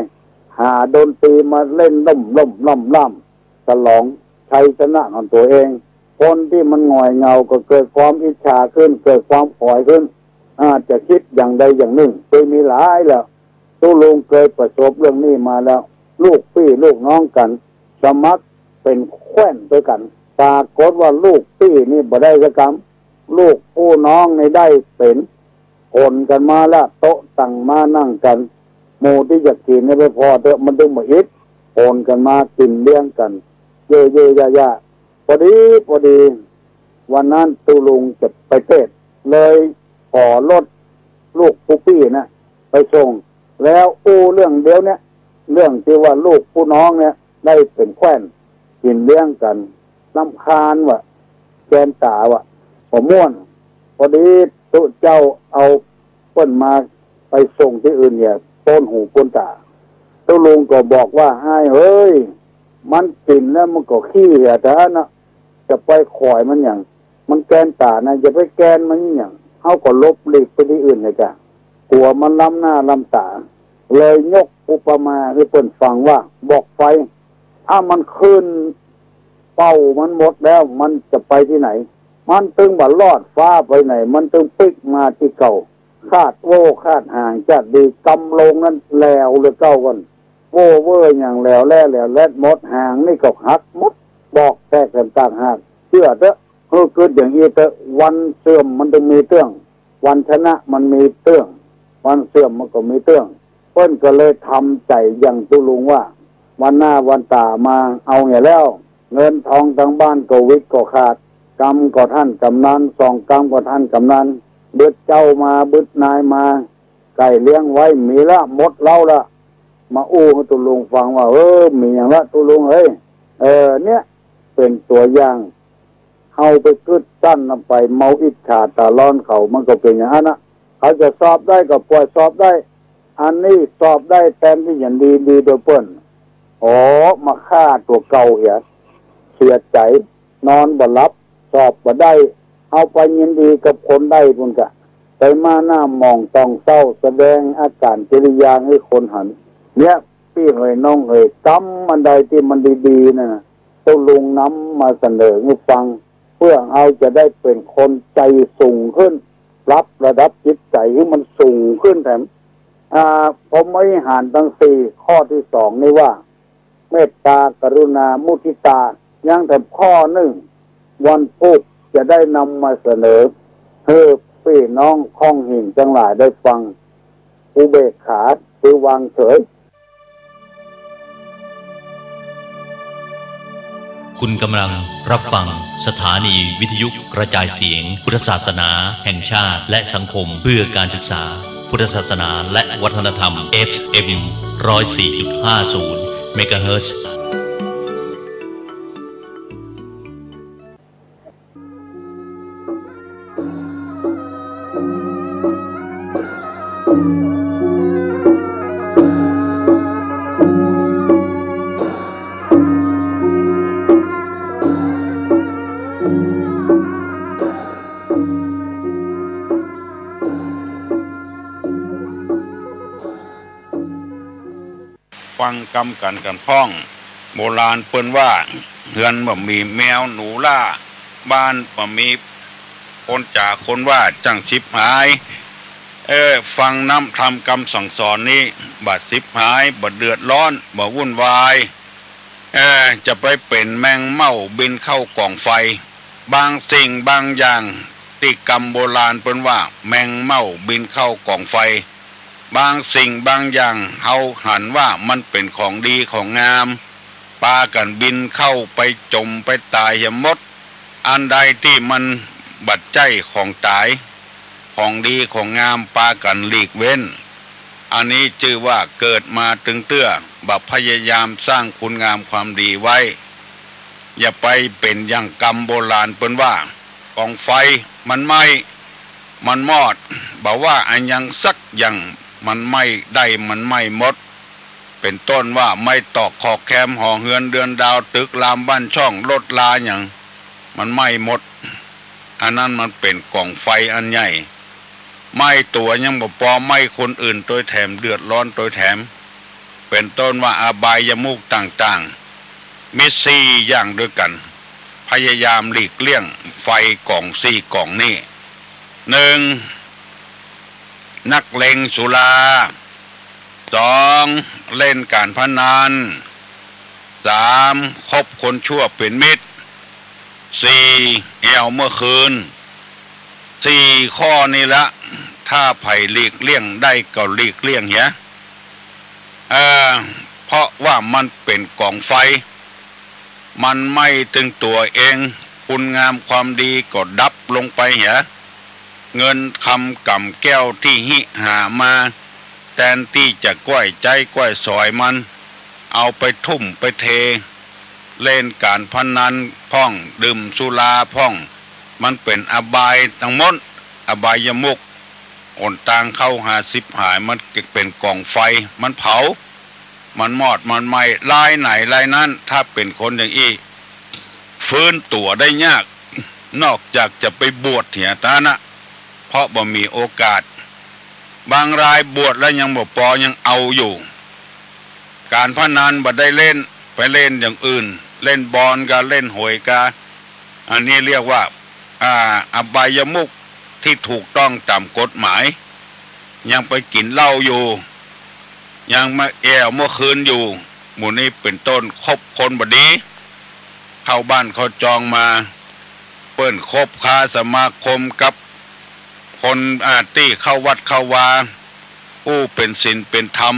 หาดนตรีมาเล่นล่มๆ ล่ำๆ ฉลองชัยชนะของตั๋วเอง คนตี้มันหงอยเหงาก็เกิดความอิจฉาขึ้น เกิดความขอยขึ้น อาจจะกึ๊ดอย่างใดอย่างนึ่ง เกยมีหลายแล้ว ตุ๊ลุงเกยประสบเรื่องนี้มาแล้ว ลูกปี้ลูกน้องกั๋น สมัครเป๋นแคว่นตวยกั๋น ปรากฏว่าลูกปี้นี่บ่ได้สักกำ ลูกผู้น้องนี่ได้เป๋น ขนกั๋นมาละ โต๊ะตั้งมานั่งกั๋น หมู่ตี้จะกิ๋นนี่ไปผ่อเต๊อะ มันตึงบ่อิด ขนกั๋นมากิ๋นเลี้ยงกั๋น เยอะๆ ยะๆ ปอดีปอดี วันนั้นตุ๊ลุงจะไปเทศน์ เลยขอรถลูกผู้ปี้นะ ไปส่ง แล้วอู้เรื่องเดียวเนี่ย เรื่องตี้ว่าลูกผู้น้องเนี่ยได้เป๋นแคว่น กิ๋นเลี้ยงกั๋น รำคาญว่า แกนต๋าว่า บ่ม่วน ปอดีตุ๊เจ้าเอาเปิ้นมาไปส่งตี้อื่นเนี่ย โป๊นหูโป๊นต๋า ตุ๊ลุงก็บอกว่า อ้ายเอ๋ย มันกิ๋นแล้วมันก็ขี้เหียเต้าหั้นเนาะ จะไปขวายมันหยัง มันแกนต๋านะ อย่าไปแกนมันหยัง เฮาก็หลบหลีกไปตี้อื่นเลยจ้ะ กั๋วมันล้ำหน้าล้ำต๋า เลยยกอุปมาหื้อเปิ้นฟังว่า บอกไฟ ถ้ามันขึ้นเป้ามันหมดแล้ว มันจะไปตี้ไหน มันตึงบ่ลอดฟ้าไปไหน มันตึงปิ๊กมาตี้เก่า คาดโว้คาดห่างจาดดี กำลงนั้นแหลวเหลือเก่าก่อน โว้เว่อหยังแหลวแหล่แหลวแหล็ดหมด หางนี่ก็หักหมด ปอกแตกแต๋มต่างหาก เจื้อเต๊อะ หื้อกึ๊ดอย่างอี้เต๊อะ วันเสื่อมมันตึงมีเตื้อง วันชนะมันมีเตื้อง วันเสื่อมมันก็มีเตื้อง เปิ้นก็เลยทำใจ๋อย่างตุ๊ลุงว่า วันหน้าวันต๋ามาเอาเหียแล้ว เงินทองตังบ้านก็วิดก็ขาด กำก็ท่านกำนัน สองกำก็ท่านกำนัน บึดเจ้ามา บึดนายมา ไก่เลี้ยงไว้มีละ หมดเล้าละ มาอู้หื้อตุ๊ลุงฟังว่า เออ มีหยังละตุ๊ลุงเอ้ย เออ เนี่ย เป๋นตั๋วอย่าง เฮาไปกึ๊ดสั้นนำไป เมาอิจฉาต๋าร้อนเขา มันก็เป๋นอย่างนั้นนะ เขาจะสอบได้ก็ป่อยสอบได้ อันนี้สอบได้แตนตี้จะดี ดีโดยเปิ้น อ๋อ มาฆ่าตั๋วเก่าเหีย เสียใจ๋ นอนบ่หลับ สอบบ่ได้ เฮาไปยินดีกับคนได้ปู้นกา ไปมาหน้าหมองต้องเศร้า แสดงอาก๋านกิริยาหื้อคนหัน เนี่ย ปี้เหยน้องเหย กำอันใดตี้มันดีๆ นั่นนะ ตุ๊ลุงนำมาเสนอหื้อฟัง เปื้อเฮาจะได้เป๋นคนใจ๋สูงขึ้น ปรับระดับจิตใจ๋หื้อมันสูงขึ้นแถม อ่า พรหมวิหารตังสี่ ข้อตี้สองนี่ว่า เมตตา กรุณา มุทิตา ยังแถมข้อนึ่ง วันพุธจะได้นำมาเสนอ หื้อปี้น้องค่องหิ่งตังหลายได้ฟัง อุเบกขา คือวางเฉย คุณกำลังรับฟังสถานีวิทยุกระจายเสียงพุทธศาสนาแห่งชาติและสังคมเพื่อการศึกษาพุทธศาสนาและวัฒนธรรม เอฟเอ็ม ร้อยสี่จุดห้าศูนย์ เมกะเฮิรตซ์ ฟังกำกั๋นกั๋นพ่อง โบราณเปิ้นว่า เฮือนบ่มีแมวหนูล่า บ้านบ่มีคนจ๋าคนว่า จั้งฉิบหาย เออ ฟังน้ำธรรมกำสั่งสอนนี้ บ่ฉิบหาย บ่เดือดร้อน บ่วุ่นวาย เออ จะไปเป๋นแมงเม่าบินเข้าก๋องไฟ บางสิ่งบางอย่าง ตี้กำโบราณเปิ้นว่า แมงเม่าบินเข้าก๋องไฟ บางสิ่งบางอย่าง เฮาหันว่ามันเป๋นของดีของงาม ปากั๋นบินเข้าไปจ๋มไปต๋ายเหียหมด อันใดตี้มันบ่ใจ้ของต๋าย ของดีของงาม ปากั๋นหลีกเว้น อันนี้จื้อว่าเกิดมาตึงเตื้อ บ่พยายามสร้างคุณงามความดีไว้ อย่าไปเป๋นอย่างกำโบราณเปิ้นว่า ก๋องไฟมันไหม้ มันมอด บ่ว่าอะหยังสักอย่าง มันไหม้ได้ มันไหม้หมด เป๋นต้นว่าไหม้ตอกขอบแคมหอเฮือนเดือนดาว ตึกรามบ้านช่อง รถราหยัง มันไหม้หมด อันนั้นมันเป๋นก๋องไฟอันใหญ่ ไหม้ตั๋วยังบ่ปอ ไหม้คนอื่นตวยแถม เดือดร้อนตวยแถม เป๋นต้นว่าอบายมุขต่างๆ มีสี่อย่างด้วยกั๋น พยายามหลีกเลี่ยงไฟก๋องสี่ก๋องนี้ นึ่ง นักเลงสุรา สอง เล่นก๋านพนัน สาม คบคนชั่วเป๋นมิตร สี่ แอ่วเมื่อคืน สี่ข้อนี้ละ ถ้าใผหลีกเลี่ยงได้ก็หลีกเลี่ยงเหีย เออ เพราะว่ามันเป๋นก๋องไฟ มันไหม้ตึงตั๋วเอง คุณงามความดีก็ดับลงไปเหีย เงินคำก๋ำแก้วตี้ฮิหามา แตนตี้จะก้วยใจ๊ก้วยสอยมัน เอาไปทุ่มไปเท เล่นก๋านพนันพ่อง ดื่มสุราพ่อง มันเป๋นอบายตังหมด อบายมุข หนตางเข้าหาฉิบหาย มันเป๋นก๋องไฟ มันเผา มันมอด มันไหม้ รายไหนรายนั้น ถ้าเป๋นคนอย่างอี้ ฟื้นตั๋วได้ยาก นอกจากจะไปบวชเหียเต้านั้นนะ เพราะบ่มีโอกาส บางรายบวชแล้วยังบ่ปอ ยังเอาอยู่ ก๋านพนันบ่ได้เล่น ไปเล่นอย่างอื่น เล่นบอลกา เล่นหวยกา อันนี้เรียกว่า อ่า อบายมุขที่ถูกต้องต๋ามกฎหมาย ยังไปกิ๋นเหล้าอยู่ ยังมาแอ่วเมื่อคืนอยู่ หมู่นี้เป๋นต้น คบคนบ่ดี เข้าบ้านเข้าจองมา เปิ้นคบค้าสมาคมกับคน อ่า ตี้เข้าวัดเข้าวา อู้เป๋นศีลเป๋นธรรม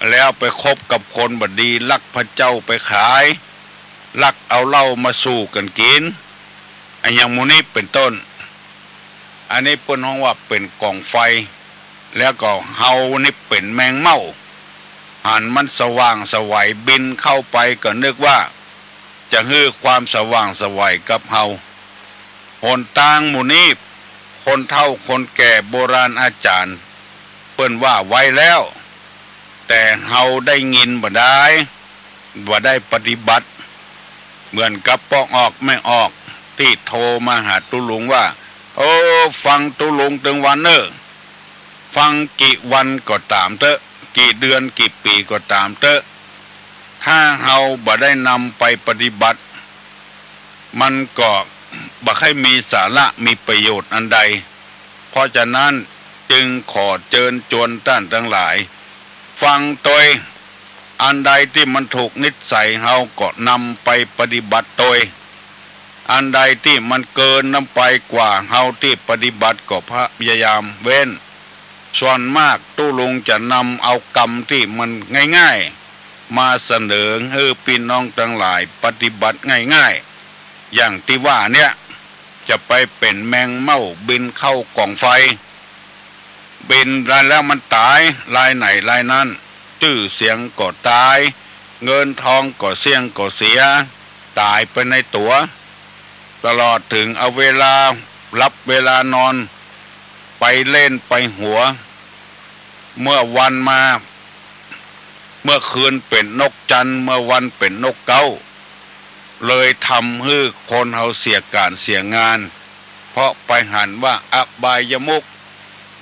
แล้วไปคบกับคนบ่ดี ลักพระเจ้าไปขาย ลักเอาเหล้ามาสู่กั๋นกิ๋น อะหยังหมู่นี้เป๋นต้น อันนี้เปิ้นฮ้องว่าเป๋นก๋องไฟ แล้วก็เฮานี่เป๋นแมงเม่า หันมันสว่างไสวบินเข้าไปก็นึกว่าจะหื้อความสว่างไสวกับเฮา หนตางหมู่นี้ คนเฒ่าคนแก่โบราณอาจ๋ารย์เปิ้นว่าไว้แล้ว แต่เฮาได้ยินบ่ดาย บ่ได้ปฏิบัติ เหมือนกับป้อออกแม่ออกตี้โทรมาหาตุ๊ลุงว่า โอ้ ฟังตุ๊ลุงตึงวันเน่อ ฟังกี่วันก็ต๋ามเต๊อะ กี่เดือนกี่ปี๋ก็ต๋ามเต๊อะ ถ้าเฮาบ่ได้นำไปปฏิบัติ มันก็บ่ใค่มีสาระมีประโยชน์อันใด เพราะฉะนั้นจึงขอเจิญจวนต้านตังหลาย ฟังตวย อันใดตี้มันถูกนิสัยเฮาก็นำไปปฏิบัติตวย อันใดตี้มันเกินน้ำไปกว่าเฮาตี้ปฏิบัติก็พยายามเว้น ส่วนมากตุ๊ลุงจะนำเอากำตี้มันง่ายๆ มาเสนอหื้อปี้น้องตังหลายปฏิบัติง่ายๆ อย่างตี้ว่าเนี่ย จะไปเป๋นแมงเม่าบินเข้าก๋องไฟ บินไปแล้วมันต๋าย รายไหนรายนั้น จื้อเสียงก็ต๋าย เงินทองก็เสี้ยงก็เสีย ต๋ายไปในตั๋ว ตลอดเถิงเอาเวลาหลับเวลานอน ไปเล่นไปหัว เมื่อวันมา เมื่อคืนเป๋นนกจันทร์ เมื่อวันเป๋นนกเก๊า เลยทำหื้อคนเฮาเสียก๋านเสียงาน เพราะไปหันว่าอบายมุข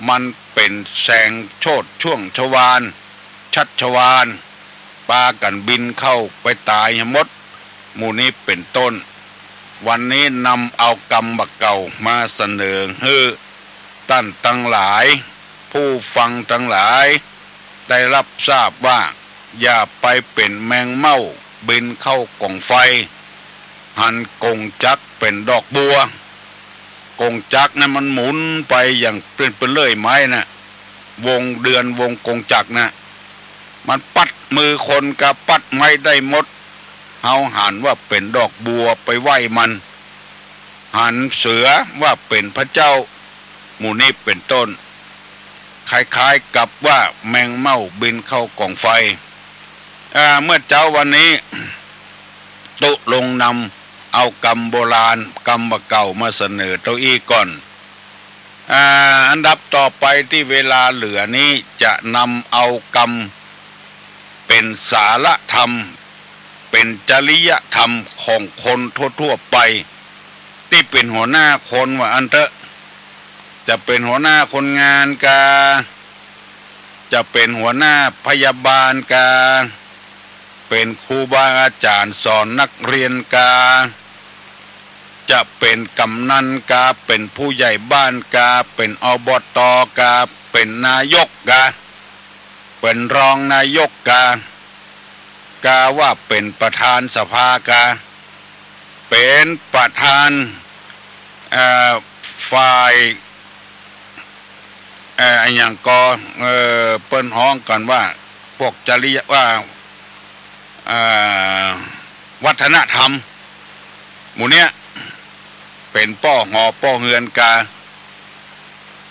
มันเป๋นแสงโชติช่วงชวาล ชัชวาล ปากั๋นบินเข้าไปต๋ายหมด หมู่นี้เป๋นต้น วันนี้นำเอากำบ่าเก่ามาเสนอหื้อต้านตังหลาย ผู้ฟังตังหลาย ได้ฮับทราบว่า อย่าไปเป๋นแมงเม่าบินเข้าก๋องไฟ หันก๋งจักรเป๋นดอกบัว ก๋งจักรนั้นมันหมุนไปอย่างเปื้อนเปื้อนเลื่อยไม้น่ะ วงเดือนวงก๋งจักรน่ะ มันปัดมือคนกาปัดไม้ได้หมด เฮาหันว่าเป๋นดอกบัวไปไหว้มัน หันเสือว่าเป๋นพระเจ้า หมู่นี้เป๋นต้น คล้ายๆ กับว่าแมงเม่าบินเข้าก๋องไฟ อ่า เมื่อเจ๊าวันนี้ ตุ๊ลุงนำเอากำโบราณ กำบ่าเก่ามาเสนอเต้าอี้ก่อน อ่า อันดับต่อไปตี้เวลาเหลือนี้จะนำเอากำเป๋นสาระธรรม เป๋นจริยธรรมของคนทั่วๆ ไป ตี้เป๋นหัวหน้าคนว่าอั้นเต๊อะ จะเป๋นหัวหน้าคนงานกา จะเป๋นหัวหน้าพยาบาลกา เป๋นครูบาอาจ๋ารย์สอนนักเรียนกา จะเป๋นกำนันกา เป๋นผู้ใหญ่บ้านกา เป๋น อบต. กา เป๋นนายกกา เป๋นรองนายกกา กาว่าเป๋นประธานสภากา เป๋นประธาน เอ่อ ฝ่าย เอ่อ อะหยังก่อ เอ่อ เปิ้นฮ้องกั๋นว่า พวกจริยะ ว่า เอ่อ วัฒนธรรม หมู่เนี้ย เป๋นป้อหอป้อเฮือนกา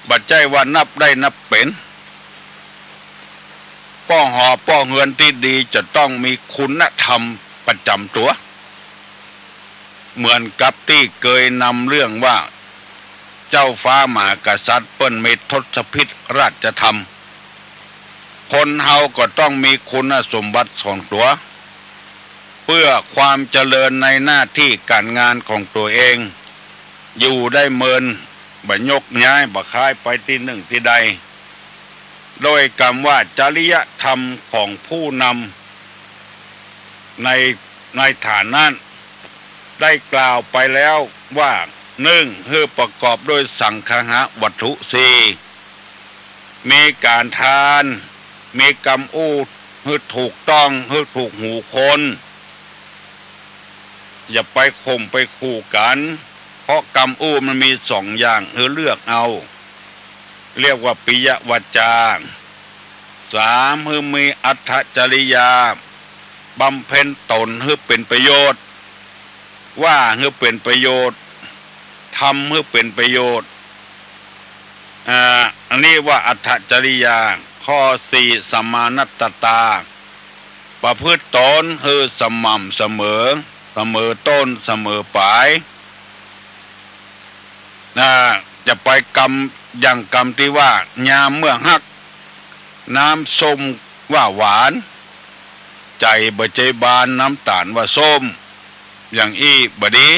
บ่ใจ้ว่านับได้นับเป๋น ป้อหอป้อเฮือนตี้ดีจะต้องมีคุณธรรมประจ๋ำตั๋ว เหมือนกับตี้เกยนำเรื่องว่า เจ้าฟ้ามหากษัตริย์เปิ้นมีทศพิธราชธรรม คนเฮาก็ต้องมีคุณสมบัติของตั๋ว เพื่อความเจริญในหน้าตี้ก๋านงานของตั๋วเอง อยู่ได้เมิน บ่ยกย้าย บ่คายไปตี้นึ่งตี้ใด โดยกำว่าจริยธรรมของผู้นำ ใน ในฐานนั้น ได้กล่าวไปแล้วว่า นึ่ง หื้อประกอบด้วยสังคหวัตถุสี่ มีก๋านทาน มีกำอู้หื้อถูกต้อง หื้อถูกหูคน อย่าไปข่มไปขู่กั๋น เพราะกำอู้มันมีสองอย่างหื้อเลือกเอา เรียกว่าปิยวาจา สาม หื้อมีอัตถจริยา บำเพ็ญตนหื้อเป๋นประโยชน์ ว่าหื้อเป๋นประโยชน์ ทำหื้อเป๋นประโยชน์ อ่า อันนี้ว่าอัตถจริยา ข้อสี่ สมานัตตา ประพฤติตนหื้อสม่ำเสมอ เสมอต้นเสมอป๋าย นะ จะไปกำ อย่างกำตี้ว่า ยามเมื่อฮัก น้ำส้มว่าหวาน ใจ๋บ่ใจ้บาน น้ำต๋าลว่าส้ม อย่างอี้บ่ดี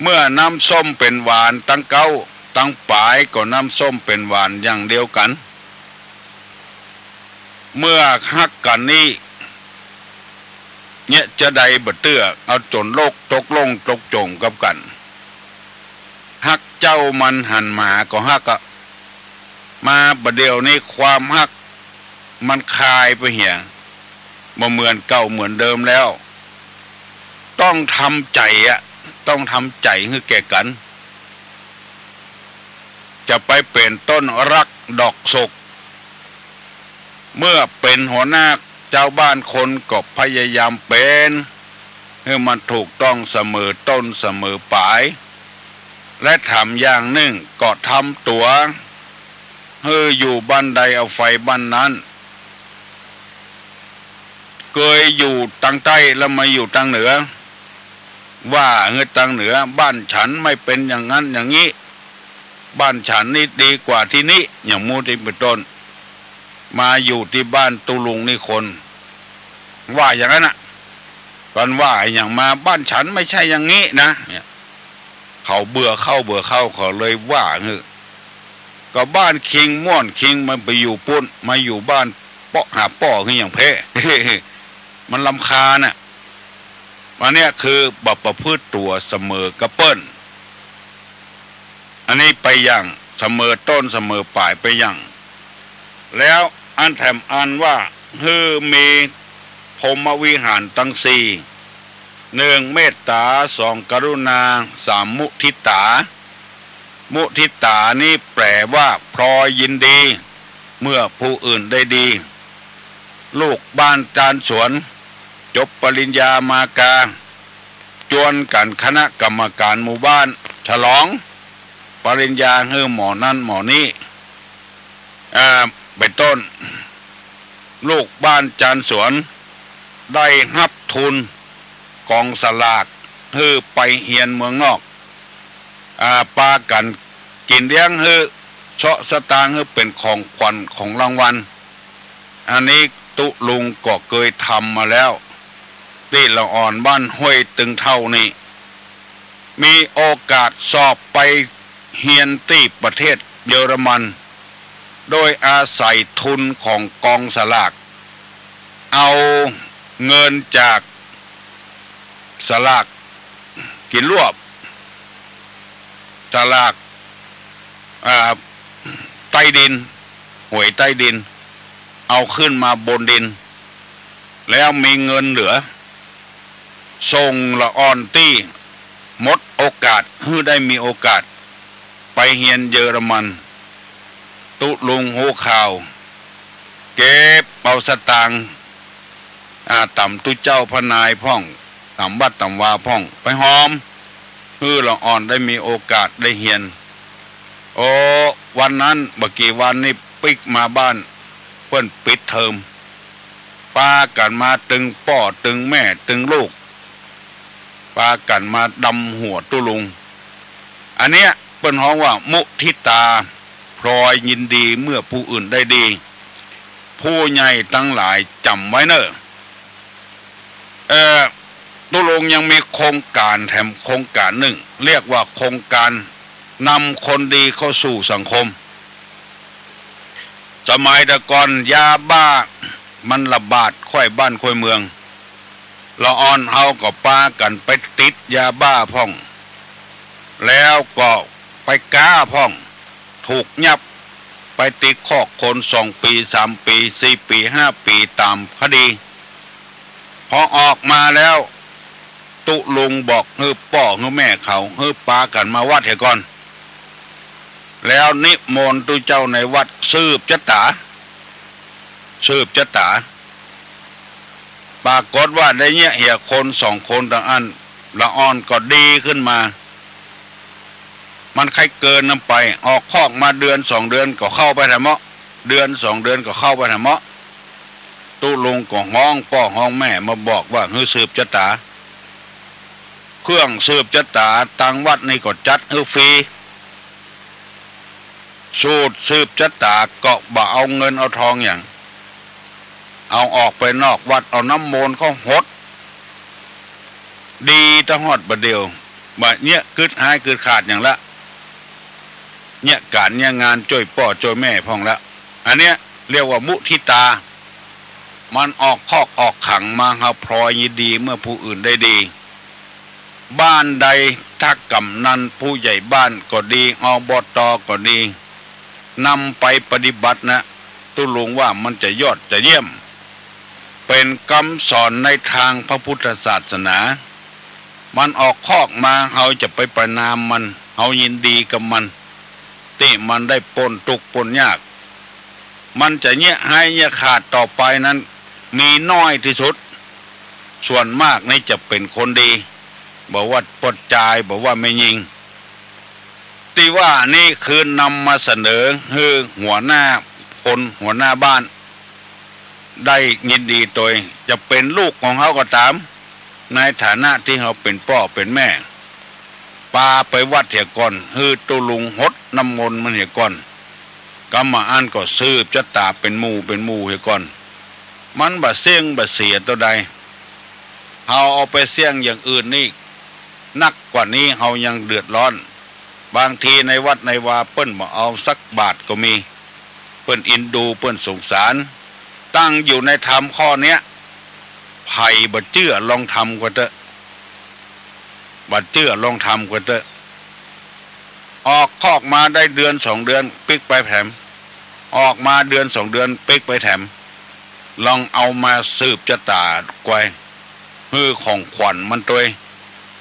เมื่อน้ำส้มเป๋นหวานตังเก๊า ตังป๋ายก็น้ำส้มเป๋นหวานอย่างเดียวกั๋น เมื่อฮักกั๋นนี้ เยียะจาใดบ่เตื้อ เอาจ๋นโลกตกลงตกจ๋งกับกั๋น ฮักเจ้ามันหันหมาก็ฮักอะ มาบ่าเดี่ยวนี้ความฮักมันคายไปเหีย บ่เหมือนเก่าเหมือนเดิมแล้ว ต้องทำใจ๋อะ ต้องทำใจ๋หื้อแก่กั๋น จะไปเป๋นต้นฮักดอกโศก เมื่อเป๋นหัวหน้าจาวบ้านคนก็พยายามเป๋น หื้อมันถูกต้องเสมอต้นเสมอป๋าย และถามอย่างนึ่งก็ทำตั๋ว หื้ออยู่บ้านใดเอาไฟบ้านนั้น เกยอยู่ตางใต้แล้วมาอยู่ตางเหนือ ว่าหื้อตางเหนือ บ้านฉันไม่เป็นอย่างนั้นอย่างนี้ บ้านฉันนี่ดีกว่าตี้นี่ อย่างมู้ตี้เป๋นต้น มาอยู่ตี้บ้านตุ๊ลุงนี่คน ว่าอย่างนั้นน่ะ กันว่าอย่างมาบ้านฉันไม่ใช่อย่างนี้นะ เนี่ย เขาเบื่อเข้าเบื่อเข้า เขาเลยว่าหื้อ ก็บ้านคิงม่วนคิงมันไปอยู่ปุ้น มาอยู่บ้านเปาะหาป้อหื้ออย่างแพ้ มันรำคาญน่ะ อันเนี้ยคือบ่ประพฤติตั๋วเสมอกับเปิ้น อันนี้ไปอย่างเสมอต้นเสมอป๋ายไปอย่าง แล้วอันแถมอันว่า หื้อมีพรหมวิหารตังสี่ นึ่ง เมตตา สอง กรุณา สาม มุทิตา มุทิตานี้แปลว่าพลอยยินดี เมื่อผู้อื่นได้ดี ลูกบ้านจานสวน จบปริญญามากา จวนกั๋นคณะกรรมการหมู่บ้าน ฉลองปริญญาหื้อหมอนั้นหมอนี้ อ่า เป๋นต้น ลูกบ้านจานสวน ได้ฮับทุนก๋องสลาก หื้อไปเฮียนเมืองนอก อ่า ปากั๋นกิ๋นเลี้ยงหื้อ เซาะสตางค์หื้อเป๋นของขวัญของรางวัล อันนี้ตุ๊ลุงก็เกยทำมาแล้ว ตี้ละอ่อนบ้านห้วยตึงเถ้านี่ มีโอกาสสอบไปเฮียนตี้ประเทศเยอรมัน โดยอาศัยทุนของก๋องสลาก เอาเงินจากสลากกิ๋นรวบ สลาก อ่า ใต้ดิน หวยใต้ดิน เอาขึ้นมาบนดิน แล้วมีเงินเหลือ ส่งละอ่อนตี้หมดโอกาส หื้อได้มีโอกาส ไปเฮียนเยอรมัน ตุ๊ลุงฮู้ข่าว เก็บเอาสตางค์ อ่า ต๋ามตุ๊เจ้าพระนายพ่อง ต๋ามวัดต๋ามวาพ่อง ไปหอม หื้อละอ่อนได้มีโอกาสได้เฮียน โอ้ วันนั้นบ่กี่วันนี้ปิ๊กมาบ้าน เปิ้นปิดเทอม ปากั๋นมาตึงป้อตึงแม่ตึงลูก ปากั๋นมาดำหัวตุ๊ลุง อันเนี้ยเปิ้นฮ้องว่ามุทิตา พลอยยินดีเมื่อผู้อื่นได้ดี ผู้ใหญ่ตังหลายจ๋ำไว้เน่อ เอ่อ ตุ๊ลุงยังมีโครงก๋านแถมโครงก๋านนึ่ง เรียกว่าโครงก๋านนำคนดีเข้าสู่สังคม สมัยแต่ก่อนยาบ้ามันระบาดค่อยบ้านค่อยเมือง ละอ่อนเฮาก็ปากั๋นไปติดยาบ้าพ่อง แล้วก็ไปก๊าพ่อง ถูกยับ ไปติดคอกคนสองปี๋ สามปี๋ สี่ปี๋ ห้าปี๋ ต๋ามคดี พอออกมาแล้ว ตุ๊ลุงบอกหื้อป้อหื้อแม่เขา หื้อปากั๋นมาวัดเหียก่อน แล้วนิมนต์ตุ๊เจ้าในวัดสืบจะต๋า สืบจะต๋า ปรากฏว่าได้เยียะเหียคนสองคนตังอั้น ละอ่อนก็ดีขึ้นมา มันใค่เกินนำไป ออกคอกมาเดือนสองเดือนก็เข้าไปแถมเมาะ เดือนสองเดือนก็เข้าไปแถมเมาะ ตุ๊ลุงก็ฮ้องป้อฮ้องแม่มาบอกว่าหื้อสืบจะต๋า เครื่องสืบจะต๋าตังวัดนี่ก็จัดหื้อฟรี สูตรสืบจะต๋าก็บ่เอาเงินเอาทองหยัง เอาออกไปนอกวัด เอาน้ำมนต์เข้าหด ดีตะฮอดบ่าเดี่ยว บ่าเยียะกึ๊ดฮ้ายกึ๊ดขาดหยังละ เยียะก๋านเยียะงานจ้วยป้อจ้วยแม่พ่องละ อันเนี้ยเรียกว่ามุทิตา มันออกคอกออกขังมา เฮาพลอยยินดีเมื่อผู้อื่นได้ดี บ้านใดถ้ากำนันผู้ใหญ่บ้านก็ดี อบต.ก็ดี นำไปปฏิบัตินะ ตุ๊ลุงว่ามันจะยอดจะเยี่ยม เป๋นกำสอนในตางพระพุทธศาสนา มันออกคอกมา เฮาจะไปประณามมัน เฮายินดีกับมัน ตี้มันได้ป๊นตุ๊กป๊นยาก มันจะเยียะฮ้ายเยียะขาดต่อไปนั้น มีน้อยตี้สุด ส่วนมากนี่จะเป๋นคนดี บ่ว่าป้อจาย บ่ว่าแม่ญิง ตี้ว่านี่คือนำมาเสนอหื้อหัวหน้าคน หัวหน้าบ้าน ได้ยินดีตวย จะเป๋นลูกของเฮาก็ต๋าม ในฐานะตี้เฮาเป๋นป้อเป๋นแม่ ปาไปวัดเหียก่อน หื้อตุ๊ลุงหดน้ำมนต์มันเหียก่อน กำบ่าอั้นก็สืบจะต๋าเป๋นหมู่เป๋นหมู่เหียก่อน มันบ่เสี้ยงบ่เสียเต้าใด เฮาเอาไปเสี้ยงอย่างอื่นนี่ นักกว่านี้เฮายังเดือดร้อน บางทีในวัดในวาเปิ้นบ่เอาสักบาทก็มี เปิ้นอินดู เปิ้นสงสาร ตั้งอยู่ในธรรมข้อเนี้ย ใผบ่เจื้อลองทำกั๋นเต๊อะ บ่เจื้อลองทำกั๋นเต๊อะ ออกคอกมาได้เดือนสองเดือนปิ๊กไปแถม ออกมาเดือนสองเดือนปิ๊กไปแถม ลองเอามาสืบจะต๋าไกว หื้อของขวัญมันตวย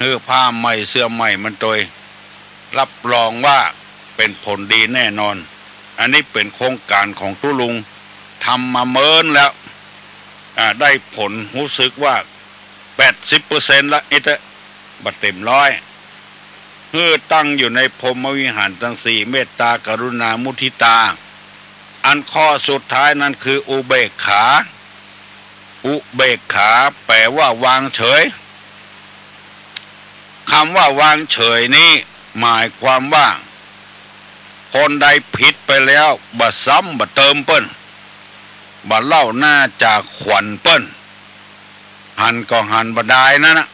หื้อผ้าใหม่เสื้อใหม่มันตวย รับรองว่าเป๋นผลดีแน่นอน อันนี้เป๋นโครงก๋านของตุ๊ลุง ทำมาเมินแล้ว อ่า ได้ผลฮู้สึกว่าแปดสิบเปอร์เซ็นต์ละ อิเต๊อะ บ่เต๋มร้อย หื้อตั้งอยู่ในพรหมวิหารตังสี่ เมตตา กรุณา มุทิตา อันข้อสุดท้ายนั้นคืออุเบกขา อุเบกขาแป๋ว่าวางเฉย กำว่าวางเฉยนี้หมายความว่า คนใดผิดไปแล้วบ่ซ้ำบ่เติมเปิ้น บ่เล่าหน้าจ๋าขวัญเปิ้น หันก็หันบ่ดายนั้นนะ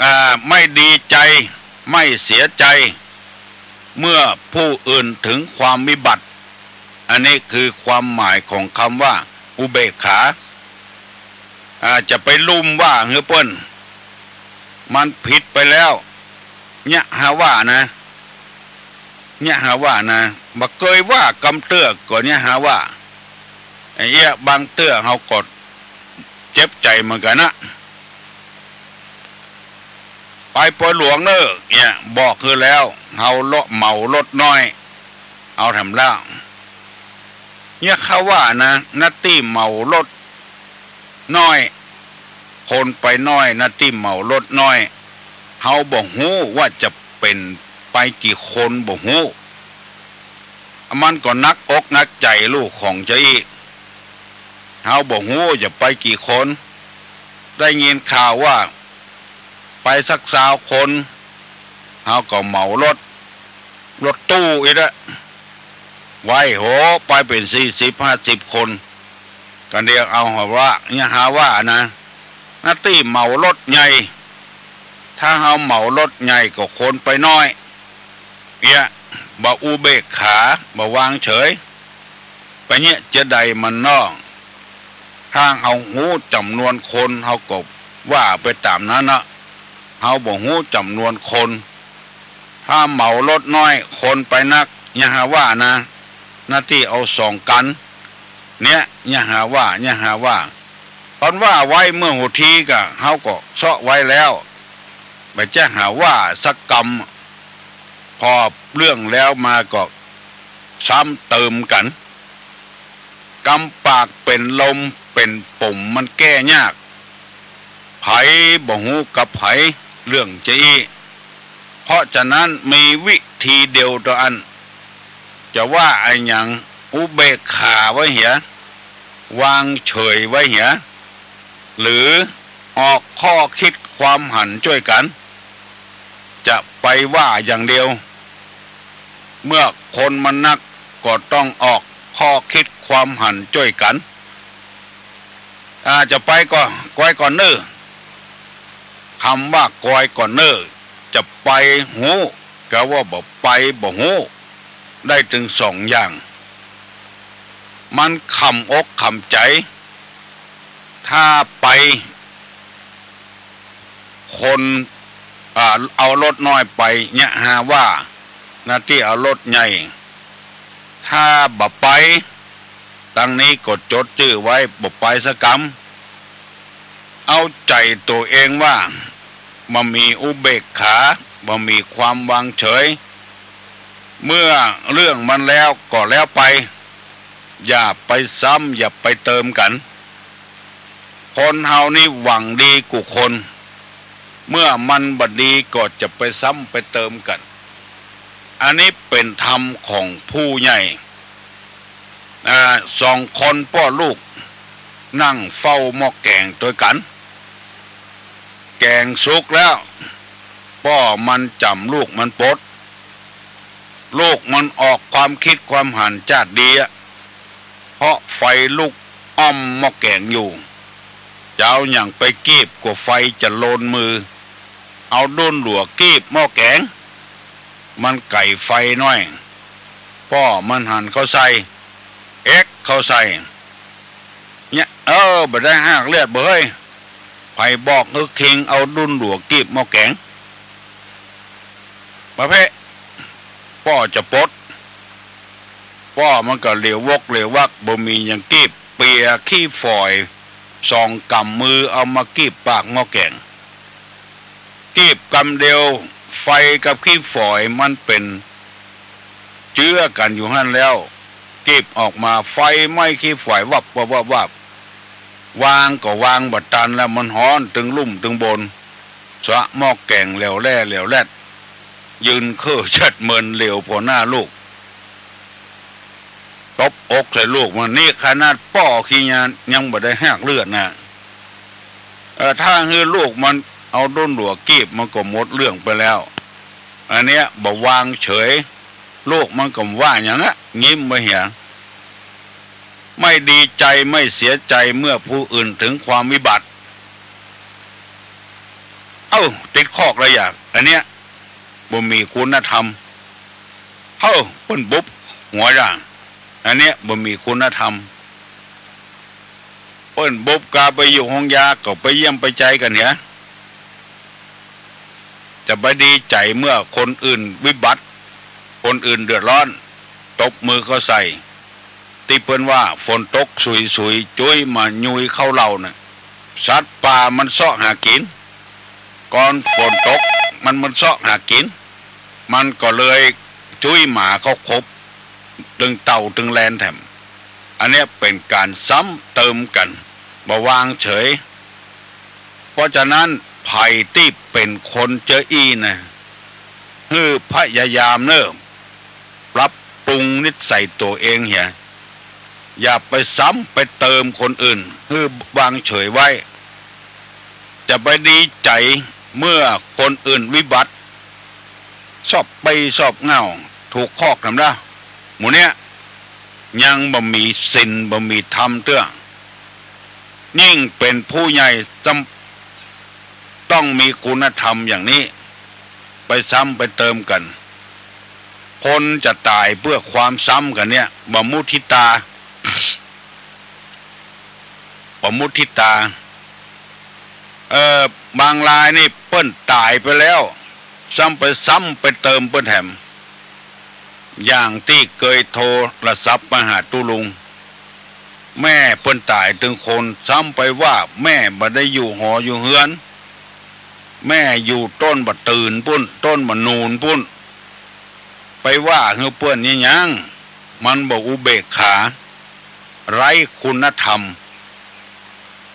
อ่า ไม่ดีใจ๋ ไม่เสียใจ๋ เมื่อผู้อื่นถึงความวิบัติ อันนี้คือความหมายของกำว่าอุเบกขา อ่า จะไปลุ่มว่าหื้อเปิ้น มันผิดไปแล้ว เยียะหาว่านะ เยียะหาว่านะ บ่เกยว่ากำเตื้อก็เยียะหาว่า ไอ้เยียะบางเตื้อเฮาก็เจ็บใจ๋เหมือนกั๋นนะ ไปปอยหลวงเน่อ เนี่ย บอกหื้อแล้ว เฮาเลาะเหมารถน้อย เอาแถมละ เนี่ย เขาว่านะ หน้าตี้เหมารถน้อย คนไปน้อย หน้าตี้เหมารถน้อย เฮาบ่ฮู้ว่าจะเป๋นไปกี่คนบ่ฮู้ มันก็หนักอกหนักใจ๋ลูกของเจ้าอี้ เฮาบ่ฮู้จะไปกี่คน ได้ยินข่าวว่าไปสักซาวคน เฮาก็เหมารถ รถตู้อี้แหละ ไว้โห ไปเป๋นสี่สิบห้าสิบคน ก็เรียกเอาหาว่า เยียะหาว่านะ นาตี้เหมารถใหญ่ ถ้าเฮาเหมารถใหญ่ก็คนไปน้อย เยียะ บ่อุเบกขา บ่วางเฉย ไปเยียะเจียใดมันน้อง ถ้าเฮาฮู้จ๋ำนวนคน เฮาก็ว่าไปต๋ามนั้นนะ เฮาบ่ฮู้จ๋ำนวนคน ถ้าเหมารถน้อย คนไปนัก เยียะหาว่านะ นาตี้เอาสองกั๋น เนี่ย เยียะหาว่า เยียะหาว่า ต๋อนว่าไว้เมื่อหัวทีก็ เฮาก็เซาะไว้แล้ว บ่ใจ้หาว่าสักกำ พอเรื่องแล้วมาก็ซ้ำเติมกั๋น กำปากเป๋นลมเป๋นปุ่มมันแก้ยาก ใผบ่ฮู้กับใผเรื่องเจ้าอี้ เพราะฉะนั้นมีวิธีเดียวเต้าอั้น จะว่าอะหยัง อุเบกขาไว้เหีย วางเฉยไว้เหีย หรือออกข้อคิดความหันจ้วยกั๋น จะไปว่าอย่างเดียว เมื่อคนมันนักก็ต้องออกข้อคิดความหันจ้วยกั๋น อ่า จะไปก็กอยก่อนเน่อ กำว่ากอยก่อนเน่อ จะไปฮู้ กับว่าบ่ไปบ่ฮู้ ได้ตึงสองอย่าง มันขำอกขำใจ๋ ถ้าไป คน อ่า เอารถน้อยไป เยียะหาว่า นาตี้เอารถใหญ่ ถ้าบ่ไป ตังนี้ก็จดจื้อไว้ บ่ไปสักกำ เอาใจ๋ตั๋วเองว่า บ่มีอุเบกขา บ่มีความวางเฉย เมื่อเรื่องมันแล้วก็แล้วไป อย่าไปซ้ำ อย่าไปเติมกั๋น คนเฮานี่หวังดีกู้คน เมื่อมันบ่ดีก็จะไปซ้ำไปเติมกั๋น อันนี้เป๋นธรรมของผู้ใหญ่ อ่า สองคนป้อลูก นั่งเฝ้าหม้อแก๋งตวยกั๋น แก๋งสุกแล้ว ป้อมันจ๋ำลูกมันปด ลูกมันออกความคิดความหันจ้าดดีอะ เพราะไฟลุกอ้อมหม้อแก๋งอยู่ จะเอาหยังไปกีบ กั๋วไฟจะโลนมือ เอาดุ้นหลัวกีบหม้อแก๋ง มันไก๋ไฟน้อย ป้อมันหันเข้าใส่ เอ็กเข้าใส่ เนี่ย เออ บ่ได้ฮากเลือดบ่เฮ้ย ใผบอกหื้อคิงเอาดุ้นหลัวกีบหม้อแก๋ง บ่าเพะ ป้อจะปด ป้อมันก็เหลียววกเหลียววัก บ่มีหยังกีบ เปียขี้ฝอยสองก๋ำมือเอามากีบปากหม้อแก๋ง กีบกำเดียว ไฟกับขี้ฝอยมันเป๋นเจื้อกั๋นอยู่หั้นแล้ว กีบออกมา ไฟไหม้ขี้ฝอยวับวับวับวับ วางก็วางบ่ตันแล้ว มันฮ้อนตึงลุ่มตึงบน สะหม้อแก๋งแหลวแหล่แหลวแหลด ยืนเค้อเชิดเมินเหลียวผ่อหน้าลูก ตบอกใส่ลูกมัน นี่ขนาดป้อขี้ยายังบ่ได้ฮากเลือดนะ เออ ถ้าหื้อลูกมันเอาดุ้นหลัวกีบมันก็หมดเรื่องไปแล้ว อันเนี้ยบ่วางเฉย ลูกมันก็บ่ว่าหยังอะ งิ้มไว้เหีย ไม่ดีใจไม่เสียใจเมื่อผู้อื่นถึงความวิบัติ เอ้า ติดคอกแล้วอย่า อันเนี้ยบ่มีคุณธรรม เฮ้อ เปิ้นบุบหัวด่า อันเนี้ยบ่มีคุณธรรม เปิ้นบุบกาไปอยู่โฮงยา ก็ไปเยี่ยมไปใจ๋กั๋นเหีย จะไปดีใจ๋เมื่อคนอื่นวิบัติ คนอื่นเดือดร้อน ตบมือเข้าใส่ ตี้เปิ้นว่าฝนตกสุยๆ จุ้ยมายุยเข้าเล้าน่ะ สัตว์ป่ามันเซาะหากิ๋น ก่อนฝนตกมัน มันเซาะหากิ๋น มันก็เลยจุ้ยหมาเข้าคบ ตึงเต่าตึงแลนแถม อันเนี้ยเป๋นก๋านซ้ำเติมกั๋น บ่วางเฉย เพราะฉะนั้นใผตี้เป๋นคนเจ้าอี้นะ หื้อพยายามเน่อ ปรับ ปรุงนิสัยตั๋วเองเหีย อย่าไปซ้ำไปเติมคนอื่น หื้อวางเฉยไว้ จะไปดีใจ๋เมื่อคนอื่นวิบัติ ซบเป๊ยซบเหง้า ถูกคอกนำละ หมู่เนี้ย ยังบ่มีศีลบ่มีธรรมเตื้อ ยิ่งเป๋นผู้ใหญ่จำ ต้องมีคุณธรรมอย่างนี้ ไปซ้ำไปเติมกั๋น คนจะต๋ายเปื้อความซ้ำกั๋นเนี่ย บ่มุทิตา บ่มุทิตา เอ่อ บางรายนี่เปิ้นต๋ายไปแล้ว ซ้ำไป ซ้ำไปเติมเปิ้นแถม อย่างตี้เกยโทรศัพท์มาหาตุ๊ลุง แม่เปิ้นต๋ายตึงคน ซ้ำไปว่าแม่บ่ได้อยู่หออยู่เฮือน แม่อยู่ต้นบ่าตื่นปุ้น ต้นบ่านูนปุ้น ไปว่าหื้อเปิ้นเยียะหยัง มันบ่อุเบกขา ไร้คุณธรรม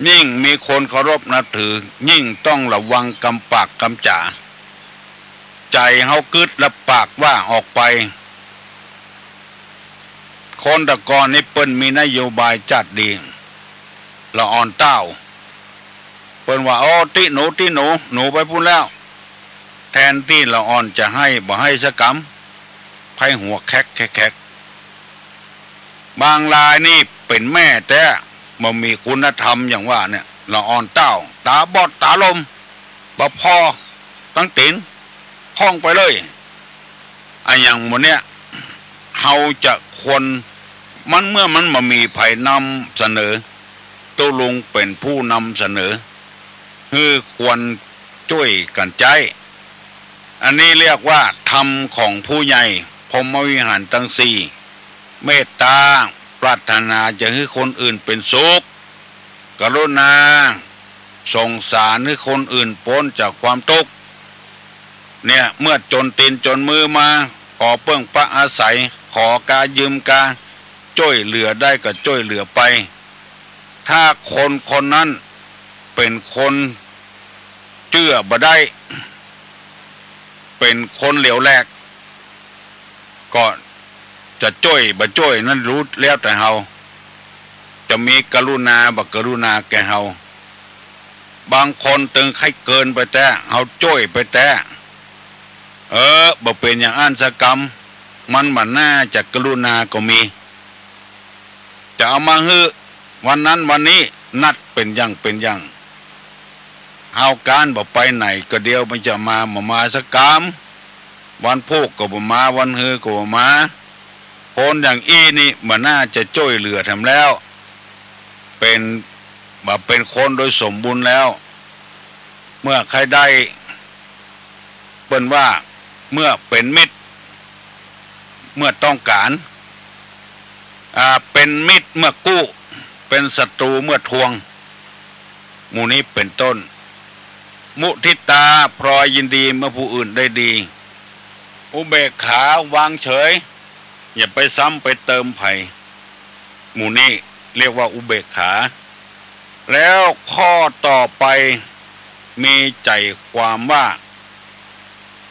ยิ่งมีคนเคารพนับถือ ยิ่งต้องระวังกำปากกำจ๋า ใจ๋เฮากึ๊ดละปากว่าออกไป คนตะก่อนนี่เปิ้นมีนโยบายจาดดี ละอ่อนเต้า เปิ้นว่า โอ้ ตี้หนู ตี้หนู หนูไปปุ้นแล้ว แทนตี้ละอ่อนจะไห้ บ่ไห้สักกำ ไห้หัวแคะๆๆ บางรายนี่เป๋นแม่แต๊ บ่มีคุณธรรมอย่างว่าเนี่ย ละอ่อนเต้า ต๋าบอดต๋าลม บ่ผ่อตังตี๋น พ่องไปเลย อะหยังหมู่เนี้ย เฮาจะควร มันเมื่อมันบ่มีใผนำเสนอ ตุ๊ลุงเป๋นผู้นำเสนอ หื้อควรจ้วยกั๋นใจ๊ อันนี้เรียกว่าธรรมของผู้ใหญ่ พรหมวิหารตังสี่ เมตตา ปรารถนาจะหื้อคนอื่นเป๋นสุข กรุณา สงสารหื้อคนอื่นป๊นจากความตุ๊กข์ เนี่ย เมื่อจ๋นตี๋นจ๋นมือมา ขอเปิ้งปะอาศัย ขอกายืมกา จ้วยเหลือได้ก็จ้วยเหลือไป ถ้าคนคนนั้นเป๋นคนเจื้อบ่ได้ เป๋นคนเหลวแหลก ก็จะจ้วยบ่จ้วยนั้นรู้แล้วแต่เฮา จะมีกรุณาบ่กรุณาแก่เฮา บางคนตึงใค่เกินไปแต๊ เฮาจ้วยไปแต๊ เออ บ่เป๋นอย่างอั้นสักกำ มันบ่น่าจะกรุณาก็มี จะเอามาหื้อวันนั้นวันนี้ นัดเป๋นอย่างเป๋นอย่าง เฮาก้านบ่ไปไหนก็เดี๋ยวมันจะมา บ่มาสักกำ วันพูกก็บ่มา วันฮือก็บ่มา คนอย่างอี้นี่บ่น่าจะจ้วยเหลือแถมแล้ว เป๋น บ่เป๋นคนโดยสมบูรณ์แล้ว เมื่อใค่ได้ เปิ้นว่า เมื่อเป๋นมิตร เมื่อต้องก๋าน อ่า เป๋นมิตรเมื่อกู้ เป๋นศัตรูเมื่อทวง หมู่นี้เป๋นต้น มุทิตา พลอยยินดีเมื่อผู้อื่นได้ดี อุเบกขาวางเฉย อย่าไปซ้ำไปเติมใผ หมู่นี้เรียกว่าอุเบกขา แล้วข้อต่อไปมีใจ๋ความว่า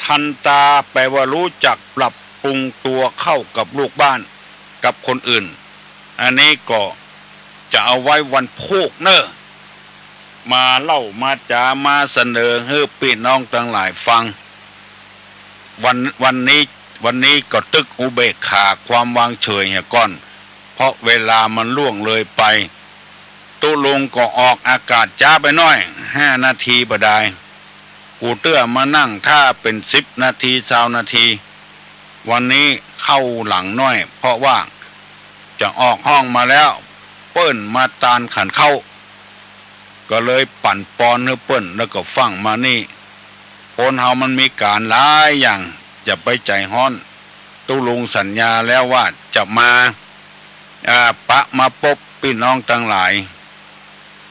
ทันตา แปลว่ารู้จักปรับปรุงตัวเข้ากับลูกบ้าน กับคนอื่น อันนี้ก็จะเอาไว้วันพูกเน่อ มาเล่ามาจ๋ามาเสนอหื้อปี้น้องตังหลายฟัง วัน วันนี้ วันนี้ก็ตึกอุเบกขาความวางเฉยเหียก่อน เพราะเวลามันล่วงเลยไป ตุ๊ลุงก็ออกอากาศจ๊าไปหน้อย ห้านาทีบ่ดาย กูเตื้อมานั่งถ้าเป๋นสิบนาที ซาวนาที วันนี้เข้าหลังหน้อย เพราะว่าจะออกห้องมาแล้ว เปิ้นมาตานขันข้าว ก็เลยปั๋นปอนหื้อเปิ้น แล้วก็ฟั่งมานี่ คนเฮามันมีก๋านหลายอย่าง อย่าไปใจ๋ฮ้อน ตุ๊ลุงสัญญาแล้วว่าจะมา อ่า ปะมาปบปี้น้องตังหลาย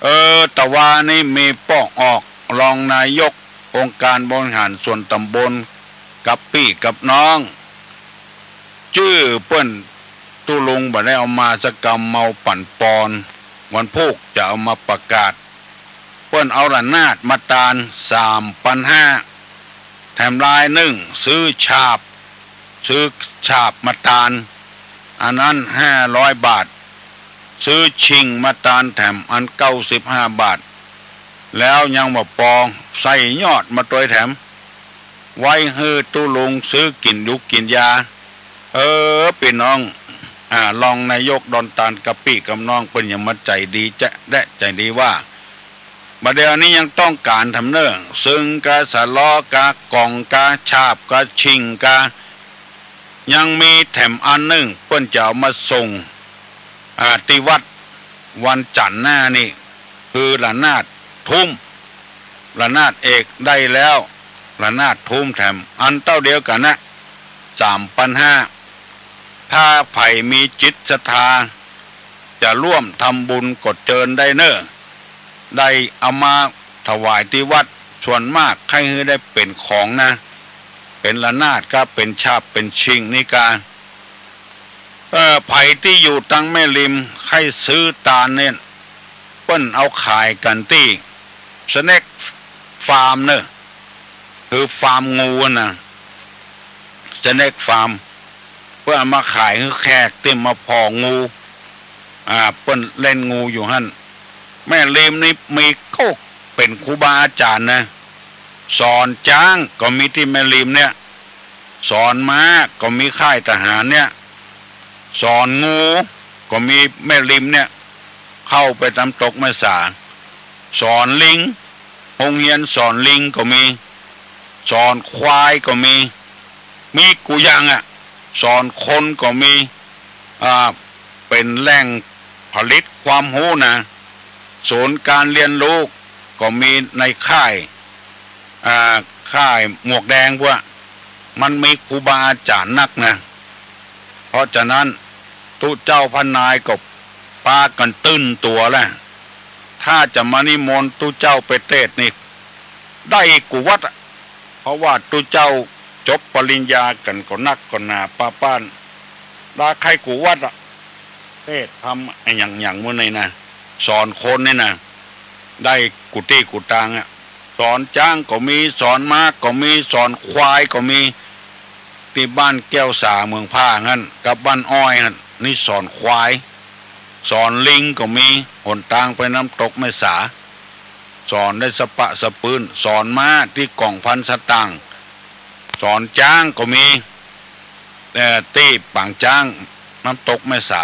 เออ ตะวานี้มีป้อออกรองนายกองค์การบริหารส่วนต๋ำบลกับปี้กับน้อง จื้อเปิ้นตุ๊ลุงบ่ได้เอามาสักกำ เมาปั๋นปอน วันพูกจะเอามาประกาศ เปิ้นเอาระนาดมาตาน สามปันห้า แถมลายนึ่ง ซื้อฉาบ ซื้อฉาบมาตาน อันนั้นห้าร้อยบาท ซื้อชิงมาตานแถมอันเก้าสิบห้าบาท แล้วยังบ่ปอ ใส่ยอดมาตวยแถม ไว้หื้อตุ๊ลุงซื้อกิ๋นยูกิ๋นยา เออ ปี้น้อง อ่า รองนายกดอนตาลกับปี้กับน้องเปิ้นยังมาใจ๋ดีแจ๊ะแดะใจ๋ดีว่า บ่าเดี่ยวนี้ยังต้องก๋านแถมเน่อ เซิงกา สะเลาะกา ก่องกา ฉาบกา ชิงกา ยังมีแถมอันนึ่ง เปิ้นจะเอามาส่ง อ่า ตี้วัดวันจั๋นทร์หน้านี่ คือระนาดทุ้ม ระนาดเอกได้แล้ว ระนาดทุ้มแถม อันเต้าเดียวกั๋นนะ สามปันห้า ถ้าใผมีจิตศรัทธา จะร่วมทำบุญก็เจิญได้เน่อ ได้เอามาถวายตี้วัด ส่วนมากใค่หื้อได้เป๋นของนะ เป๋นระนาดกา เป๋นฉาบ เป๋นชิงนี่กา เออ ใผตี้อยู่ตังแม่ริม ใค่ซื้อตานเนี่ย เปิ้นเอาขายกั๋นตี้ สแน็คฟาร์มเน่อ คือฟาร์มงูอะนะ สแน็คฟาร์ม เปิ้นเอามาขายหื้อแขกตี้มาผ่องู อ่า เปิ้นเล่นงูอยู่หั้น แม่ริมนี่มีกู้เป๋นครูบาอาจ๋ารย์นะ สอนจ๊างก็มีตี้แม่ริมเนี่ย สอนม้าก็มีค่ายทหารเนี่ย สอนงูก็มีแม่ริมเนี่ย เข้าไปน้ำตกแม่สา สอนลิง โฮงเฮียนสอนลิงก็มี สอนควายก็มี มีกู้อย่างอะ สอนคนก็มี อ่า เป๋นแหล่งผลิตความฮู้นะ ศูนย์การเรียนรู้ก็มีในค่าย อ่า ค่ายหมวกแดงพวก มันมีครูบาอาจ๋ารย์นักนะ เพราะฉะนั้นตุ๊เจ้าพระนายก็ปากั๋นตื่นตั๋วแล้ว ถ้าจะมานิมนต์ตุ๊เจ้าไปเตสน์นี่ ได้กู้วัดอะ เพราะว่าตุ๊เจ้าจบปริญญากั๋นก็นักก็หนาปะป้าน ลาใค่กู้วัดอะ เตสน์ธรรมอะ อะหยังหยังหมู่นี้นะ สอนคนนี่นะ ได้กู้ตี้กู้ตางอะ สอนจ๊างก็มี สอนม้าก็มี สอนควายก็มี ตี้บ้านแก้วสาเมืองผ้าหั้น กับบ้านอ้อยหั้น นี่สอนควาย สอนลิงก็มี หนตางไปน้ำตกแม่สา สอนได้สะปะสะปื้น สอนม้าตี้ก๋องพันสตางค์ สอนจ๊างก็มี เอ่อ ตี้ปางจ๊างน้ำตกแม่สา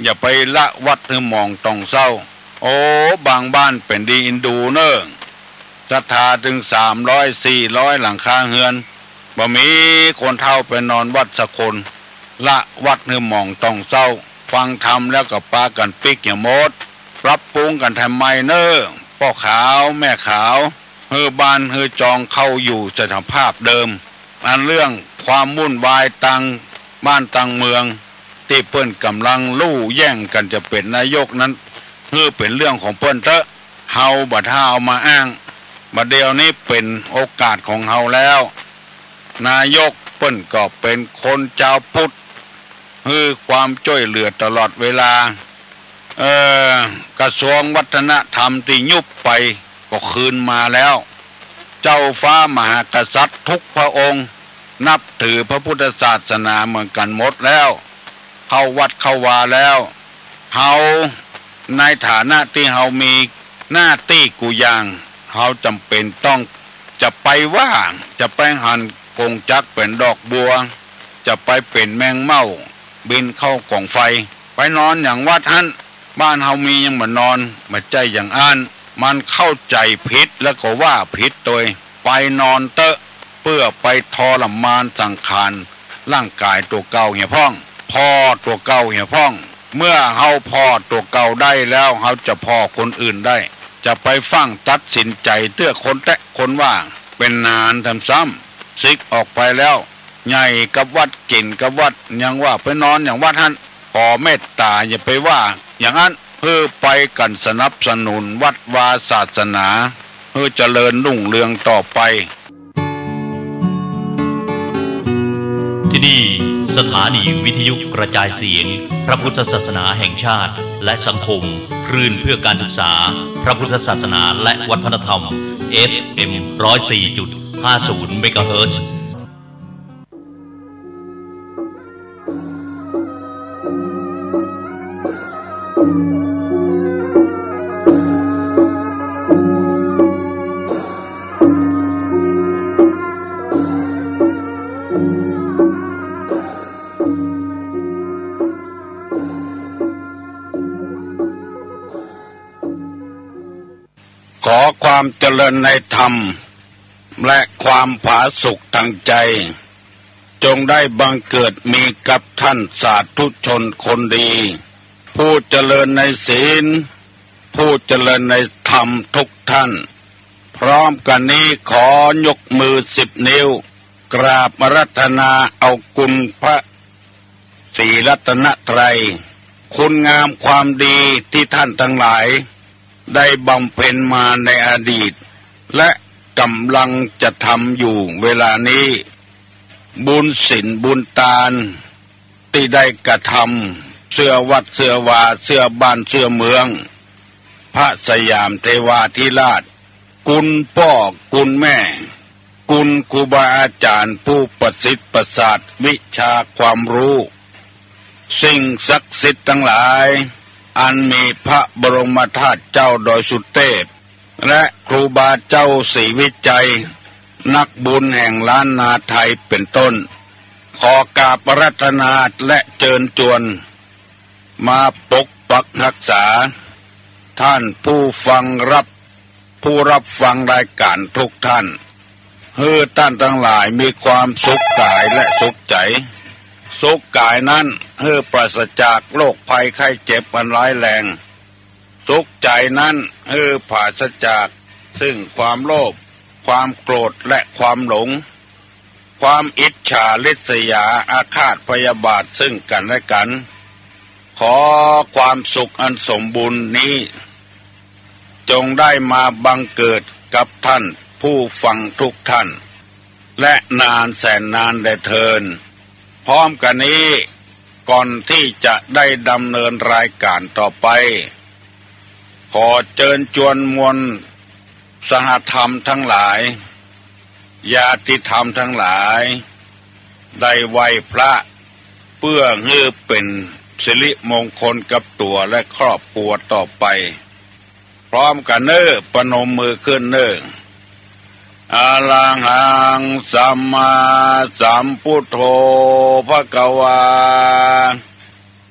อย่าไปละวัดหื้อหมองต้องเศร้า โอ้ บางบ้านเป๋นดีอินดูเน่อ ศรัทธาตึงสามร้อยสี่ร้อยหลังคาเฮือน บ่มีคนเฒ่าไปนอนวัดสักคน ละวัดหื้อหมองต้องเศร้า ฟังธรรมแล้วก็ปากั๋นปิ๊กเหียหมด ปรับปรุงกั๋นแถมใหม่เน่อ ป้อขาวแม่ขาว หื้อบ้านหื้อจองเข้าอยู่สถานภาพเดิม อันเรื่องความวุ่นวายตังบ้านตังเมือง ตี้เปิ้นก่ำลังลู่แย่งกั๋นจะเป๋นนายกนั้น หื้อเป๋นเรื่องของเปิ้นเต๊อะ เฮาบ่ถ้าเอามาอ้าง บ่าเดี่ยวนี้เป๋นโอกาสของเฮาแล้ว นายกเปิ้นก็เป๋นคนจาวพุทธ หื้อความจ้วยเหลือตลอดเวลา เอ่อ กระทรวงวัฒนธรรมตี้ยุบไปก็คืนมาแล้ว เจ้าฟ้ามหากษัตริย์ทุกพระองค์ นับถือพระพุทธศาสนาเหมือนกั๋นหมดแล้ว เข้าวัดเข้าวาแล้ว เฮาในฐานะตี้เฮามีหน้าตี้กู้อย่าง เฮาจ๋ำเป๋นต้อง จะไปว่า จะไปหันกงจักรเป๋นดอกบัว จะไปเป๋นแมงเม่าบินเข้ากองไฟ ไปนอนอย่างวัดหั้น บ้านเฮามียังบ่นอน บ่ใจ้อย่างอั้น มันเข้าใจ๋ผิดแล้วก็ว่าผิดตวย ไปนอนเต๊อะ เปื้อไปทรมานสังขารร่างก๋ายตั๋วเก่าเหียพ่อง ผ่อตั๋วเก่าเหียพ่อง เมื่อเฮาผ่อตั๋วเก่าได้แล้ว เฮาจะผ่อคนอื่นได้ จะไปฟั่งตัดสินใจ๋เตื้อคนแต๊คนว่า เป๋นหนานแถมซ้ำ สึกออกไปแล้ว ใหญ่กับวัด เก่งกับวัด ยังว่าไปนอนอย่างวัดหั้น ขอเมตต๋าอย่าไปว่าอย่างอั้น หื้อไปกั๋นสนับสนุนวัดวาศาสนา หื้อเจริญรุ่งเรืองต่อไป ที่นี่สถานีวิทยุกระจายเสียงพระพุทธศาสนาแห่งชาติและสังคม คลื่นเพื่อการศึกษา พระพุทธศาสนาและวัฒนธรรม เอฟเอ็ม ร้อยสี่จุดห้าศูนย์ เมกะเฮิรตซ์ ความเจริญในธรรม และความผาสุกทางใจ จงได้บังเกิดมีกับท่านสาธุชนคนดี ผู้เจริญในศีล ผู้เจริญในธรรมทุกท่าน พร้อมกันนี้ขอยกมือสิบนิ้ว กราบอาราธนาเอาคุณพระศรีรัตนตรัย คุณงามความดีที่ท่านทั้งหลายได้บำเพ็ญมาในอดีต และกำลังจะทำอยู่เวลานี้ บุญศีลบุญตาน ตี้ได้กระทำ เสื้อวัดเสื้อวา เสื้อบ้านเสื้อเมือง พระสยามเทวาธิราช คุณป้อคุณแม่ คุณครูบาอาจ๋ารย์ผู้ประสิทธิ์ประสาทวิชาความฮู้ สิ่งศักดิ์สิทธิ์ตังหลาย อันมีพระบรมธาตุเจ้าดอยสุเตพ และครูบาเจ้าศรีวิชัย นักบุญแห่งล้านนาไทยเป๋นต้น ขอกราบอาราธนาและเจิญจวน มาปกปักฮักษา ท่านผู้ฟังรับ ผู้รับฟังรายก๋านทุกท่าน หื้อต้านตังหลายมีความสุขก๋ายและสุขใจ๋ สุขก๋ายนั้นหื้อปราศจากโรคภัยไข้เจ็บอันร้ายแรง สุขใจ๋นั้นหื้อปราศจากซึ่งความโลภ ความโกรธ และความหลง ความอิจฉาริษยาอาฆาตพยาบาทซึ่งกั๋นและกั๋น ขอความสุขอันสมบูรณ์นี้ จงได้มาบังเกิดกับท่านผู้ฟังทุกท่าน และนานแสนนานแลเทอญ พร้อมกันนี้ ก่อนตี้จะได้ดำเนินรายก๋านต่อไป ขอเจิญจวนมวลสหธรรมตังหลาย ญาติธรรมตังหลาย ได้ไหว้พระ เปื้อหื้อเป๋นสิริมงคลกับตั๋วและครอบครัวต่อไป พร้อมกั๋นเน่อ ประนมมือขึ้นเน่อ อะระหัง สัมมาสัมพุทโธ ภะคะวา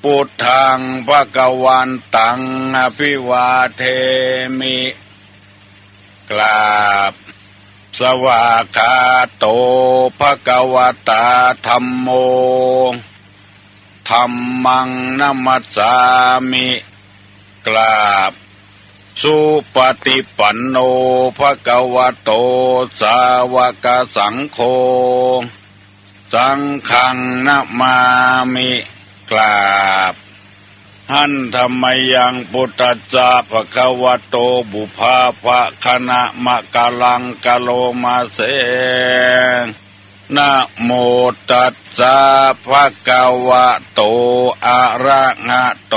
พุทธัง ภะคะวันตัง อะภิวาเทมิ กราบ สวากขาโต ภะคะวะตา ธัมโม ธัมมัง นะมัสสามิ กราบ สุปะฏิปันโน ภะคะวะโต สาวะกะสังโฆ สังฆัง นะมามิ กราบ หันธะมะยัง พุทธัสสะ ภะคะวะโต ปุพพะคะนะมะกะลัง กะโรมาเส นะโมตัสสะ ภะคะวะโต อะระหะโต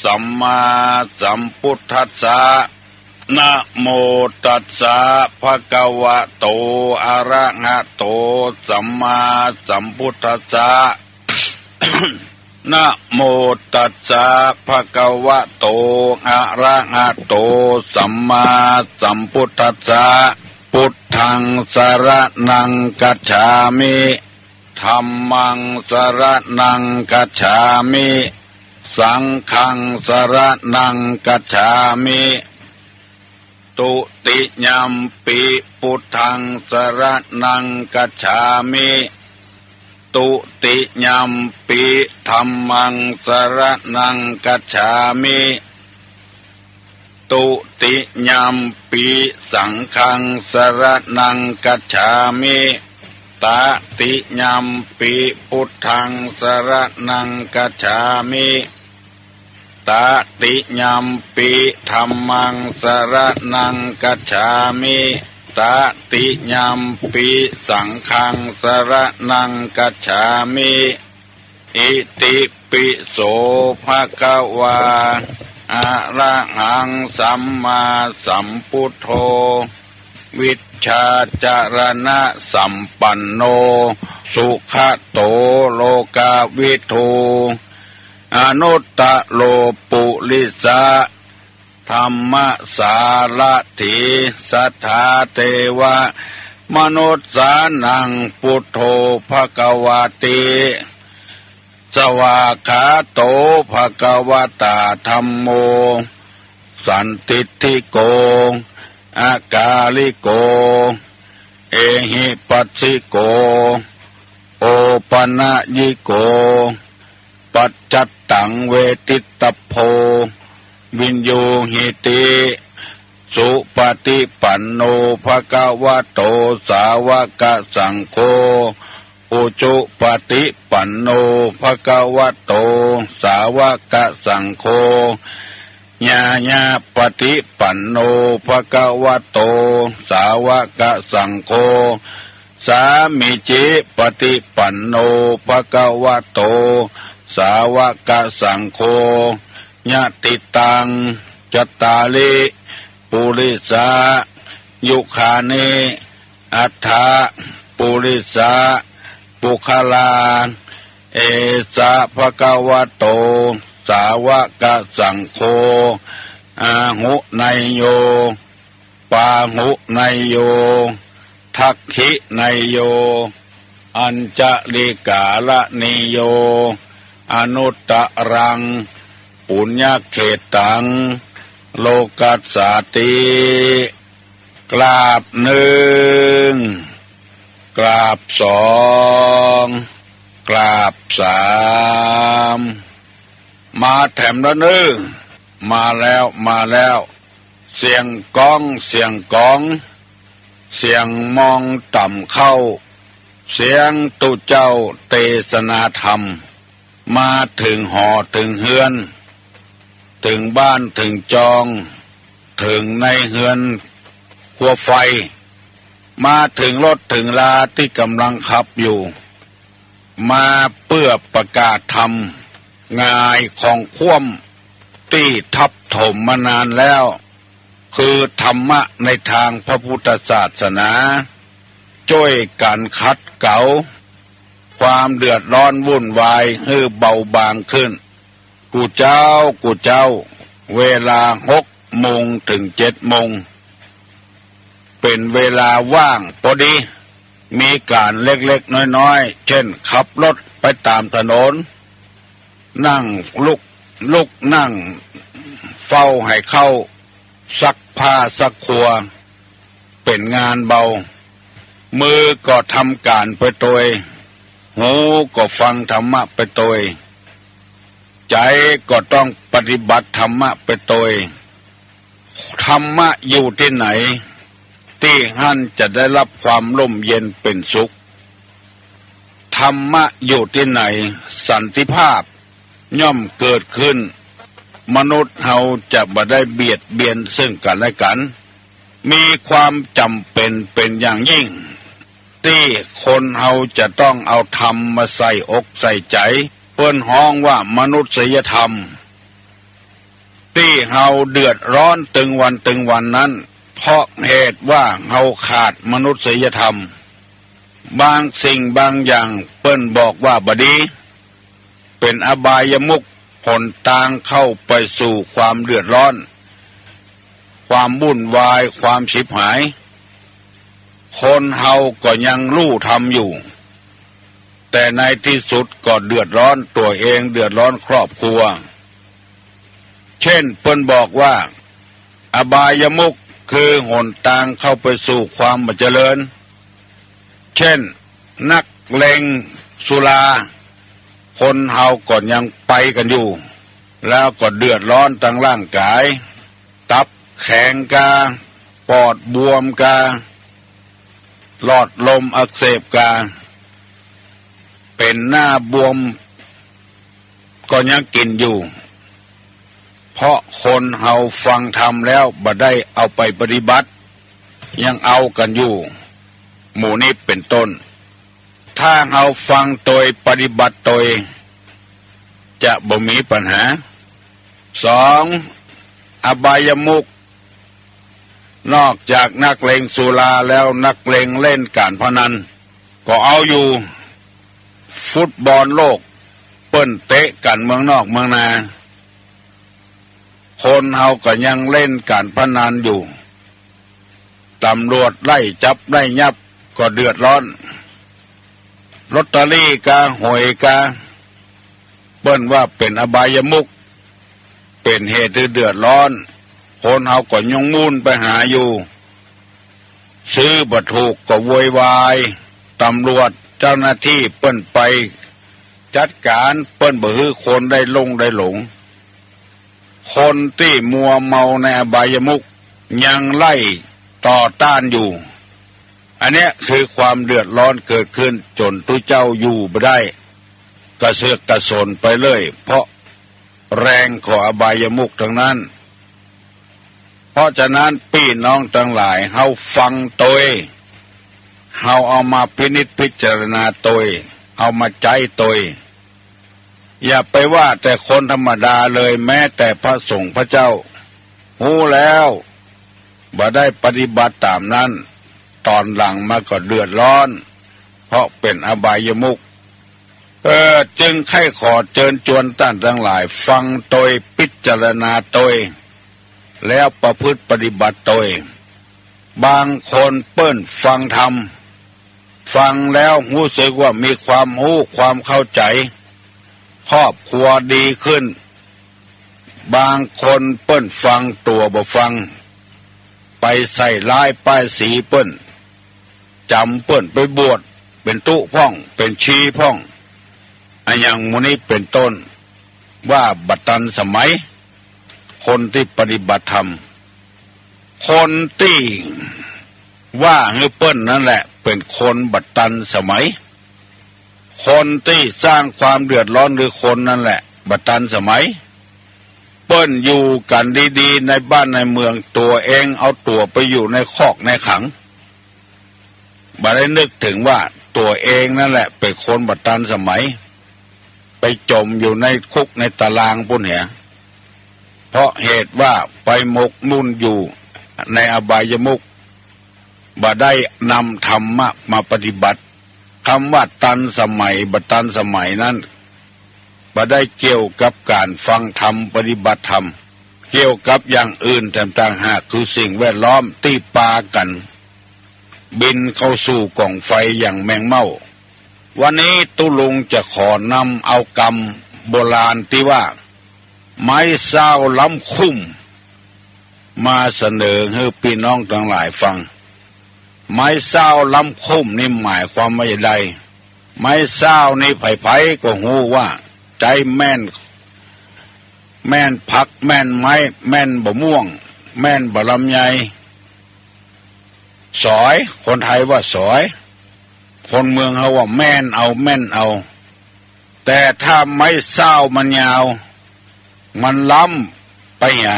สัมมาสัมพุทธัสสะ นะโมตัสสะ ภะคะวะโต อะระหะโต สัมมาสัมพุทธัสสะ นะโมตัสสะ ภะคะวะโต อะระหะโต สัมมาสัมพุทธัสสะ พุทธัง สะระณัง คัจฉามิ ธัมมัง สะระณัง คัจฉามิ สังฆัง สะระณัง คัจฉามิ ตุติยัมปิ พุทธัง สะระณัง คัจฉามิ ตุติยัมปิ ธัมมัง สะระณัง คัจฉามิ ตุติยัมปิ สังฆัง สะระณัง คัจฉามิ ตะติยัมปิ พุทธัง สะระณัง คัจฉามิ ตะติยัมปิ ธัมมัง สะระณัง คัจฉามิ ตะติยัมปิ สังฆัง สะระณัง คัจฉามิ อิติปิโส ภะคะวา อะระหัง สัมมาสัมพุทโธ วิชชาจะรณะสัมปันโน สุขะโต โลกะวิทู อนุตตะโร ปุริสะ ธัมมะสารถี สัทธา เตวะ มนุสสานัง พุทโธ ภะคะวาติ สวากขาโต ภะคะวะตา ธัมโม สันทิฏฐิโก อกาลิโก เอหิปัสสิโก โอปะนะยิโก ปัจจัตตังเวทิตตัพโพ วิญญูหิติ สุปฏิปันโน ภะคะวะโต สาวกสังโฆ อุจุปฏิปันโน ภะคะวะโต สาวกสังโฆ ญาญาปฏิปันโน ภะคะวะโต สาวกสังโฆ สามีจิปฏิปันโน ภะคะวะโต สาวกสังโฆ ยะติตัง จัตตาริ ปุริสายุคานิ อัฏฐะ ปุริสาปุคคลา เอสะ ภะคะวะโต สาวกสังโฆ อาหุเนยโย ปาหุเนยโย ทักขิเนยโย อัญจลิกาละเนยโย อนุตตรัง ปุญญเขตตัง โลกัสสาติ กราบหนึ่ง กราบสอง กราบสาม มาแถมแล้วเน้อ มาแล้ว มาแล้ว เสียงก้อง เสียงก๋อง เสียงมองต่ำเข้า เสียงตุ๊เจ้าเตสนาธรรม มาเถิงหอเถิงเฮือน เถิงบ้านเถิงจอง เถิงในเฮือนครัวไฟ มาเถิงรถเถิงราตี้ก่ำลังขับอยู่ มาเปื้อประกาศธรรม หงายของคว่ำตี้ทับถมมานานแล้ว คือธรรมะในตางพระพุทธศาสนา จ้วยกั๋นขัดเก๋า ความเดือดร้อนวุ่นวายหื้อเบาบางขึ้น กู้เจ๊า กู้เจ๊า เวลาหกโมงเถิงเจ็ดโมง เป๋นเวลาว่างปอดี มีก๋านเล็กๆ น้อยๆ เจ้นขับรถไปต๋ามถนน นั่งลุก ลุกนั่งเฝ้าหื้อเข้า ซักผ้าซักครัว เป๋นงานเบา มือก็ทำก๋านไปตวย หูก็ฟังธรรมะไปตวย ใจ๋ก็ต้องปฏิบัติธรรมะไปตวย ธรรมะอยู่ตี้ไหน ตี้หั้นจะได้ฮับความร่มเย็นเป๋นสุข ธรรมะอยู่ตี้ไหน สันติภาพย่อมเกิดขึ้น มนุษย์เฮาจะบ่ได้เบียดเบียนซึ่งกั๋นและกั๋น มีความจ๋ำเป๋นเป๋นอย่างยิ่ง ตี้คนเฮาจะต้องเอาธรรมมาใส่อกใส่ใจ๋ เปิ้นฮ้องว่ามนุษยธรรม ตี้เฮาเดือดร้อนตึงวันตึงวันนั้น เพราะเหตุว่าเฮาขาดมนุษยธรรม บางสิ่งบางอย่างเปิ้นบอกว่าบ่ดี เป๋นอบายมุข หนตางเข้าไปสู่ความเดือดร้อน ความวุ่นวาย ความฉิบหาย คนเฮาก็ยังฮู้ธรรมอยู่ แต่ในตี้สุดก็เดือดร้อนตั๋วเอง เดือดร้อนครอบครัว เจ้นเปิ้นบอกว่า อบายมุขคือหนตางเข้าไปสู่ความบ่เจริญ เจ้น นักเลงสุรา คนเฮาก็ยังไปกั๋นอยู่ แล้วก็เดือดร้อนตางร่างก๋าย ตับแข็งกา ปอดบวมกา หลอดลมอักเสบกา เป๋นหน้าบวม ก็ยังกิ๋นอยู่ เพราะคนเฮาฟังธรรมแล้วบ่ได้เอาไปปฏิบัติ ยังเอากั๋นอยู่ หมู่นี้เป๋นต้น ถ้าเฮาฟังตวยปฏิบัติตวย จะบ่มีปัญหา สอง อบายมุข นอกจากนักเลงสุราแล้ว นักเลงเล่นก๋านพนัน ก็เอาอยู่ ฟุตบอลโลก เปิ้นเตะกั๋นเมืองนอกเมืองนา คนเฮาก็ยังเล่นก๋านพนันอยู่ ตำรวจไล่จับไล่ยับก็เดือดร้อน ลอตเตอรี่กา หวยกา เปิ้นว่าเป๋นอบายมุข เป๋นเหตุหื้อเดือดร้อน คนเฮาก็ยังมุ่นไปหาอยู่ ซื้อบ่ถูกก็โวยวาย ตำรวจเจ้าหน้าตี้เปิ้นไปจัดก๋าน เปิ้นบ่หื้อคนได้ล่งได้หลง คนตี้มัวเมาในอบายมุขยังไล่ต่อต้านอยู่ อันเนี้ยคือความเดือดร้อนเกิดขึ้นจ๋นตุ๊เจ้าอยู่บ่ได้ กระเสือกกระสนไปเลย เพราะแรงของอบายมุขตังนั้น เพราะฉะนั้นปี้น้องตังหลาย เฮาฟังตวย เฮาเอามาพินิจพิจารณาตวย เอามาใจ๊ตวย อย่าไปว่าแต่คนธรรมดาเลย แม้แต่พระสงฆ์พระเจ้า ฮู้แล้ว บ่ได้ปฏิบัติต๋ามนั้น ต๋อนหลังมาก็เดือดร้อน เพราะเป๋นอบายมุข เออ จึงใค่ขอเจิญจวนต้านตังหลาย ฟังตวย พิจารณาตวย แล้วประพฤติปฏิบัติตวย บางคนเปิ้นฟังธรรม ฟังแล้วฮู้สึกว่ามีความฮู้ความเข้าใจ๋ ครอบครัวดีขึ้น บางคนเปิ้นฟังตั๋วบ่ฟัง ไปใส่ร้ายป้ายสีเปิ้น จ๋ำเปิ้นไปบวชเป๋นตุ๊พ่อง เป๋นชีพ่อง อะหยังหมู่นี้เป๋นต้น ว่าบ่ตันสมัย คนตี้ปฏิบัติธรรม คนตี้ว่าหื้อเปิ้นนั้นแหละเป๋นคนบ่ตันสมัย คนตี้สร้างความเดือดร้อนหื้อคนนั้นแหละบ่ตันสมัย เปิ้นอยู่กั๋นดีๆ ในบ้านในเมือง ตั๋วเองเอาตั๋วไปอยู่ในคอกในขัง บ่ได้นึกเถิงว่าตั๋วเองนั้นแหละเป๋นคนบ่ตันสมัย ไปจ๋มอยู่ในคุกในตารางปู้นเหีย เพราะเหตุว่าไปหมกมุ่นอยู่ในอบายมุข บ่ได้นำธรรมะมาปฏิบัติ กำว่าตันสมัยบ่ตันสมัยนั้น บ่ได้เกี่ยวกับก๋านฟังธรรมปฏิบัติธรรม เกี่ยวกับอย่างอื่นแถมต่างหาก คือสิ่งแวดล้อมตี้ปากั๋นบินเข้าสู่ก๋องไฟอย่างแมงเม่า วันนี้ตุ๊ลุงจะขอนำเอากำโบราณตี้ว่า ไม้เศร้าล้ำคุ้ม มาเสนอหื้อปี้น้องตังหลายฟัง ไม้เศร้าล้ำคุ้มนี่หมายความว่าจะใด ไม้เศร้านี่ใผๆ ก็ฮู้ว่าใจ๊แม่น แม่นผักแม่นไม้ แม่นบ่าม่วง แม่นบ่าลำไย สอย คนไทยว่าสอย คนเมืองเฮาว่าแม่นเอา แม่นเอา แต่ถ้าไม้เศร้ามันยาว มันล้ำไปหา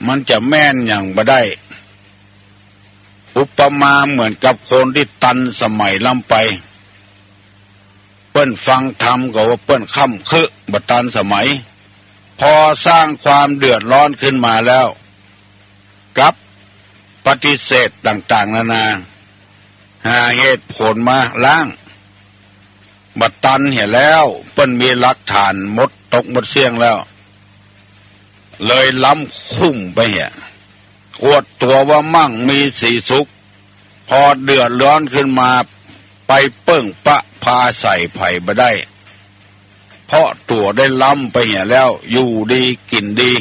มันจะแม่นหยังบ่ได้ อุปมาเหมือนกับคนตี้ตันสมัยล้ำไป เปิ้นฟังธรรมก็ว่าเปิ้นค่ำคือบ่ตันสมัย พอสร้างความเดือดร้อนขึ้นมาแล้ว กลับปฏิเสธต่างๆ นานา หาเหตุผลมาล้าง บ่ตันเหียแล้ว เปิ้นมีหลักฐานหมดตกหมดเสี้ยงแล้ว เลยล้ำคุ้มไปเหีย อวดตั๋วว่ามั่งมีสีสุข พอเดือดร้อนขึ้นมา ไปเปิ้งปะพาใส่ใผบ่ได้ เพราะตั๋วได้ล้ำไปเหียแล้ว อยู่ดีกิ๋นดี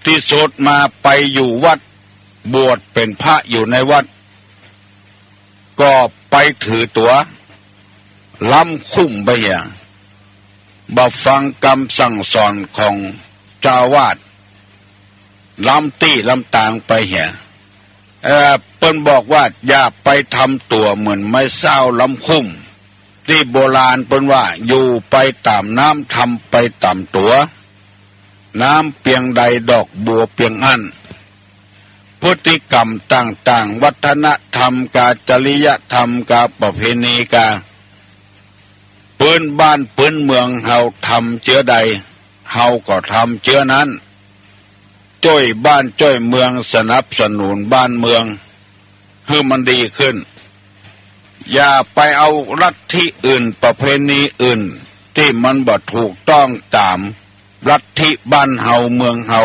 ตี้สุดมาไปอยู่วัด บวชเป๋นพระอยู่ในวัด ก็ไปถือตั๋ว ล้ำคุ้มไปเหีย บ่ฟังกำสั่งสอนของเจ้าอาวาส ล้ำตี้ล้ำตางไปเหีย เอ่อ เปิ้นบอกว่าอย่าไปทำตั๋วเหมือนไม้เศร้าล้ำคุ้ม ตี้โบราณเปิ้นว่า อยู่ไปต๋ามน้ำ ทำไปต๋ามตั๋ว น้ำเปียงใดดอกบัวเปียงอั้น พฤติกรรมต่างๆ วัฒนธรรมกา จริยธรรมกา ประเพณีกา ปื้นบ้านปื้นเมืองเฮาทำเจื้อใด เฮาก็ทำเจื้อนั้น จ้วยบ้านจ้วยเมือง สนับสนุนบ้านเมือง หื้อมันดีขึ้น อย่าไปเอาลัทธิอื่น ประเพณีอื่น ตี้มันบ่ถูกต้องต๋ามลัทธิบ้านเฮาเมืองเฮา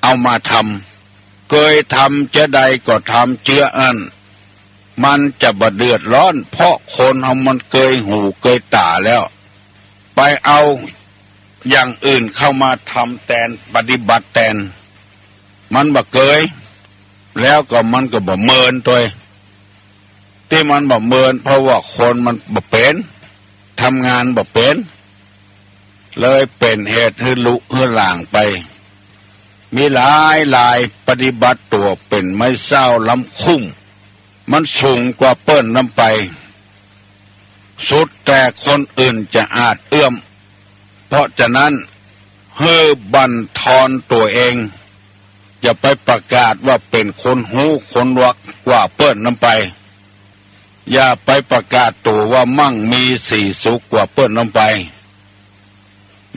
เอามาทำ เกยทำเจื้อใดก็ทำเจื้ออั้น มันจะบ่เดือดร้อน เพราะคนเฮามันเกยหูเกยต๋าแล้ว ไปเอาอย่างอื่นเข้ามาทำแตน ปฏิบัติแตน มันบ่เกย แล้วก็มันก็บ่เมินตวย ตี้มันบ่เมิน เพราะว่าคนมันบ่เป๋น ทำงานบ่เป๋น เลยเป๋นเหตุหื้อลุหื้อล่างไป มีหลายรายปฏิบัติตั๋วเป๋นไม้เศร้าล้ำคุ้ม มันสูงกว่าเปิ้นล้ำไป สุดแต่คนอื่นจะอาจเอื้อม เพราะฉะนั้น หื้อบั่นทอนตั๋วเอง อย่าไปประกาศว่าเป๋นคนฮู้คนรวกกว่าเปิ้นล้ำไป อย่าไปประกาศตั๋วว่ามั่งมีสีสุขกว่าเปิ้นล้ำไป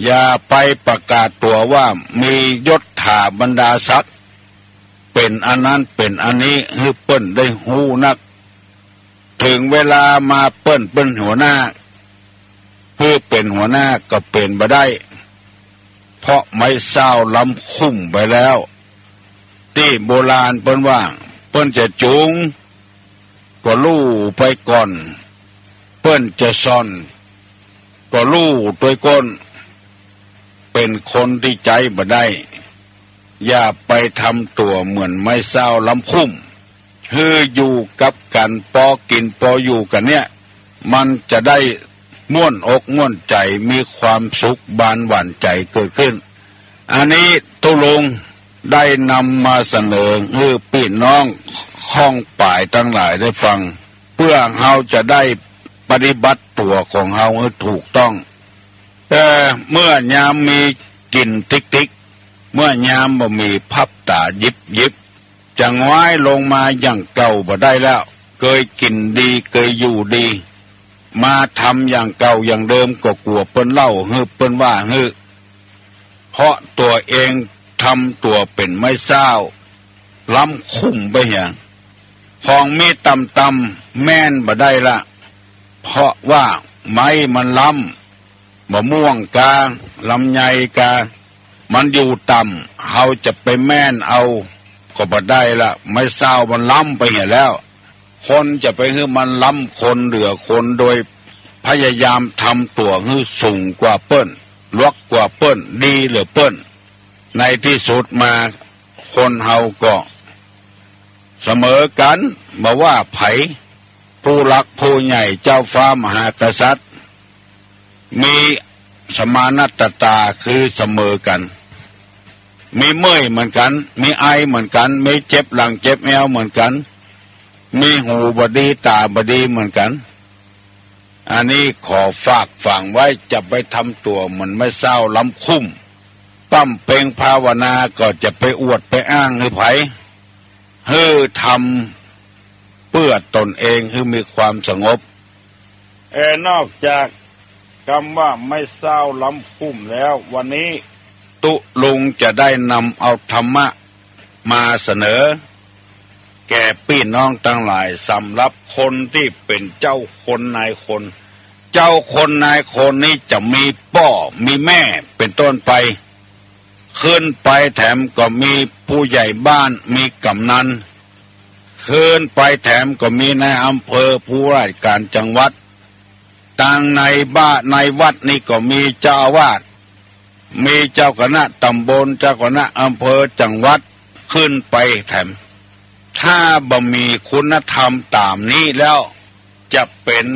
อย่าไปประกาศตั๋วว่ามียศถาบรรดาศักดิ์ เป๋นอันนั้นเป๋นอันนี้ หื้อเปิ้นได้ฮู้นัก เถิงเวลามาเปิ้นเป๋นหัวหน้า หื้อเป๋นหัวหน้าก็เป๋นบ่ได้ เพราะไม้เศร้าล้ำคุ้มไปแล้ว ตี้โบราณเปิ้นว่า เปิ้นจะจู๋ง ก็ลู่ไปก่อน เปิ้นจะซ่อน ก็ลู่ตวยก้น เป๋นคนตี้ใจ๊บ่ได้ อย่าไปทำตั๋วเหมือนไม้เศร้าล้ำคุ้ม หื้ออยู่กับกั๋นปอกิ๋นปออยู่กั๋นเนี่ย มันจะได้ม่วนอกม่วนใจ๋ มีความสุขบานหวานใจ๋เกิดขึ้น อันนี้ตุ๊ลุงได้นำมาเสนอหื้อปี้น้องข้องป๋ายตังหลายได้ฟัง เปื้อเฮาจะได้ปฏิบัติตั๋วของเฮาหื้อถูกต้อง เอ่อ เมื่อยามมีกิ๋นติ๊กๆ เมื่อยามบ่มีพับต๋ายิบๆ จะง้อยลงมาอย่างเก่าบ่ได้แล้ว เกยกิ๋นดีเกยอยู่ดี มาทำอย่างเก่าอย่างเดิมก็กั๋วเปิ้นเล่าหื้อเปิ้นว่าหื้อ เพราะตั๋วเองทำตั๋วเป๋นไม้เศร้าล้ำคุ้มไปเหีย ของมีต่ำๆ แม่นบ่ได้ละ เพราะว่าไม้มันล้ำ มะม่วงกา ลำไยกา มันอยู่ต่ำ เฮาจะไปแม่นเอาก็บ่ได้ละ ไม้เศร้ามันล้ำไปเหียแล้ว คนจะไปหื้อมันล้ำคนเหลือคนโดยพยายามทำตั๋วหื้อสูงกว่าเปิ้น รวกกว่าเปิ้น ดีเหลือเปิ้น ในตี้สุดมาคนเฮาก็เสมอกั๋น บ่ว่าใผ ผู้หลักผู้ใหญ่เจ้าฟ้ามหากษัตริย์ มีสมานัตตาคือเสมอกั๋น มีเมื่อยเหมือนกั๋น มีไอเหมือนกั๋น มีเจ็บหลังเจ็บแอวเหมือนกั๋น มีหูบ่ดีต๋าบ่ดีเหมือนกั๋น อันนี้ขอฝากฝังไว้ จะไปทำตั๋วเหมือนไม้เศร้าล้ำคุ้ม ป้ำเป็งภาวนาก็จะไปอวดไปอ้างหื้อใผ หื้อทำเปื้อตนเองหื้อมีความสงบ เอ่อ นอกจากกำว่าไม้เศร้าล้ำคุ้มแล้ว วันนี้ตุ๊ลุงจะได้นำเอาธรรมะมาเสนอ แก่ปี้น้องตังหลาย สำหรับคนตี้เป๋นเจ้าคนนายคน เจ้าคนนายคนนี้จะมีป้อมีแม่เป๋นต้นไป ขึ้นไปแถมก็มีผู้ใหญ่บ้าน มีกำนัน ขึ้นไปแถมก็มีนายอำเภอ ผู้ว่าราชการจังหวัด ตังในบ้านในวัดนี่ก็มีเจ้าอาวาส มีเจ้าคณะตำบล เจ้าคณะอำเภอ จังหวัด ขึ้นไปแถม ถ้าบ่มีคุณธรรมต๋ามนี้แล้ว จะเป๋น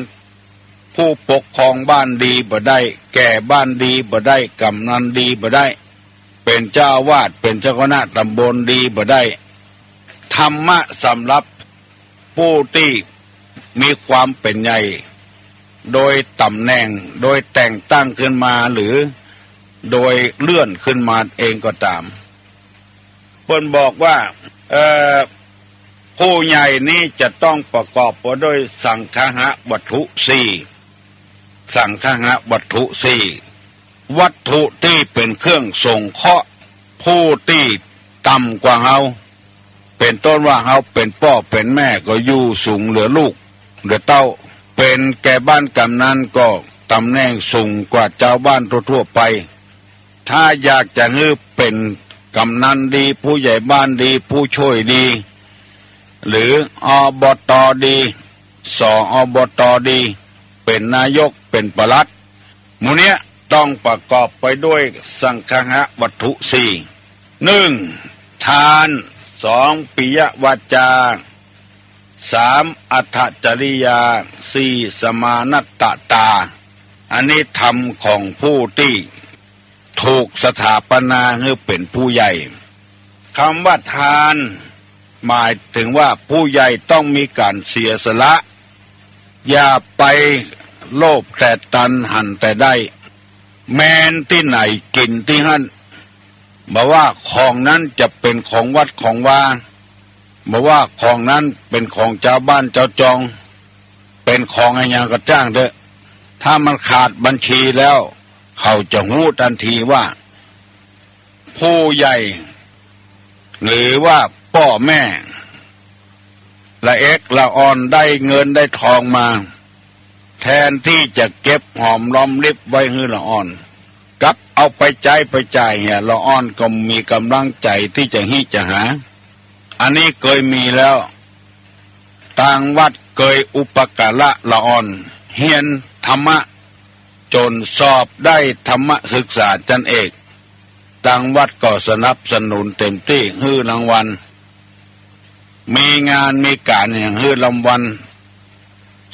ผู้ปกครองบ้านดีบ่ได้ แก่บ้านดีบ่ได้ กำนันดีบ่ได้ เป๋นเจ้าอาวาส เป๋นเจ้าคณะตำบลดีบ่ได้ ธรรมะสำหรับผู้ตี้มีความเป๋นใหญ่ โดยต๋ำแหน่ง โดยแต่งตั้งขึ้นมา หรือโดยเลื่อนขึ้นมาเองก็ต๋าม เปิ้นบอกว่า เอ่อ ผู้ใหญ่นี้จะต้องประกอบไปด้วยสังคหวัตถุสี่ สังคหวัตถุสี่ วัตถุตี้เป๋นเครื่องสงเคราะห์ผู้ตี้ต่ำกว่าเฮา เป๋นต้นว่าเฮาเป๋นป้อเป๋นแม่ก็อยู่สูงเหลือลูกเหลือเต้า เป๋นแก่บ้านกำนันก็ต๋ำแหน่งสูงกว่าจาวบ้านทั่วๆ ไป ถ้าอยากจะหื้อเป๋นกำนันดี ผู้ใหญ่บ้านดี ผู้ช่วยดี หรือ อบต. ดี ส อบต. ดี เป๋นนายก เป๋นปลัด หมู่เนี้ยต้องประกอบไปด้วยสังคหวัตถุสี่ หนึ่ง ทาน สอง ปิยวาจา สาม อัตถจริยา สี่ สมานัตตา อันนี้ธรรมของผู้ตี้ถูกสถาปนาหื้อเป๋นผู้ใหญ่ กำว่าทาน หมายเถิงว่าผู้ใหญ่ต้องมีก๋านเสียสละ อย่าไปโลภแต่ตันหันแต่ได้ แมนตี้ไหนกิ๋นตี้หั้น บ่ว่าของนั้นจะเป๋นของวัดของวา บ่ว่าของนั้นเป๋นของจาวบ้านจาวจอง เป๋นของอะหยังก็จ้างเต๊อะ ถ้ามันขาดบัญชีแล้ว เขาจะฮู้ตันทีว่า ผู้ใหญ่ หรือว่าป้อแม่ ละเอกละอ่อนได้เงินได้ทองมา แทนตี้จะเก็บหอมรอมริบไว้หื้อละอ่อน กลับเอาไปใจ๊ไปจ่ายเหีย ละอ่อนก็มีก๋ำลังใจ๋ตี้จะฮี้จะหา อันนี้เกยมีแล้ว ตางวัดเกยอุปการะละอ่อน เฮียนธรรมะ จ๋นสอบได้ธรรมศึกษาจั้นเอก ตางวัดก็สนับสนุนเต๋มตี้ หื้อรางวัล มีงานมีก๋านอะหยังหื้อรางวัล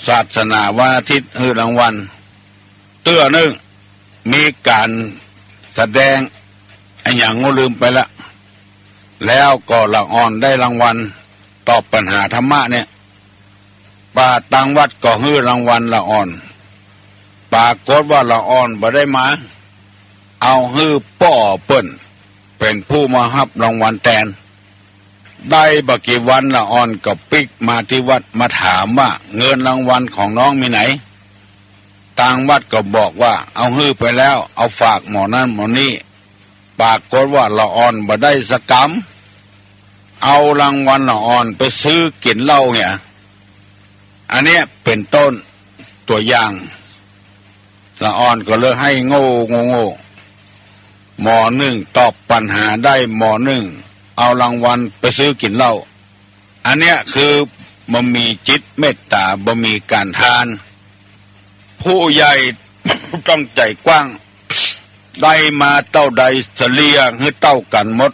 ศาสนาวันอาทิตย์หื้อรางวัล เตื้อนึ่ง มีก๋านแสดงอะหยังก็ลืมไปละ แล้วก็ละอ่อนได้รางวัล ตอบปัญหาธรรมะเนี่ย ป่าตางวัดก็หื้อรางวัลละอ่อน ปรากฏว่าละอ่อนบ่ได้มา เอาหื้อป้อเปิ้น เป๋นผู้มาฮับรางวัลแตน ได้บ่กี่วันละอ่อนก็ปิ๊กมาตี้วัดมาถามว่า เงินรางวัลของน้องมีไหน ตางวัดก็บอกว่า เอาหื้อไปแล้ว เอาฝากหม้อนั้นหม้อนี้ ปรากฏว่าละอ่อนบ่ได้สักกำ เอารางวัลละอ่อนไปซื้อกิ๋นเหล้าเหีย อันเนี้ยเป๋นต้น ตั๋วอย่าง ละอ่อนก็เลยหื้อโง่โง่โง่ หม้อนึ่งตอบปัญหาได้หม้อนึ่ง เอารางวัลไปซื้อกิ๋นเหล้า อันเนี้ยคือบ่มีจิตเมตต๋า บ่มีก๋านทาน ผู้ใหญ่ต้องใจ๋กว้าง ได้มาเต้าใดเสลี่ยหื้อเต้ากั๋นหมด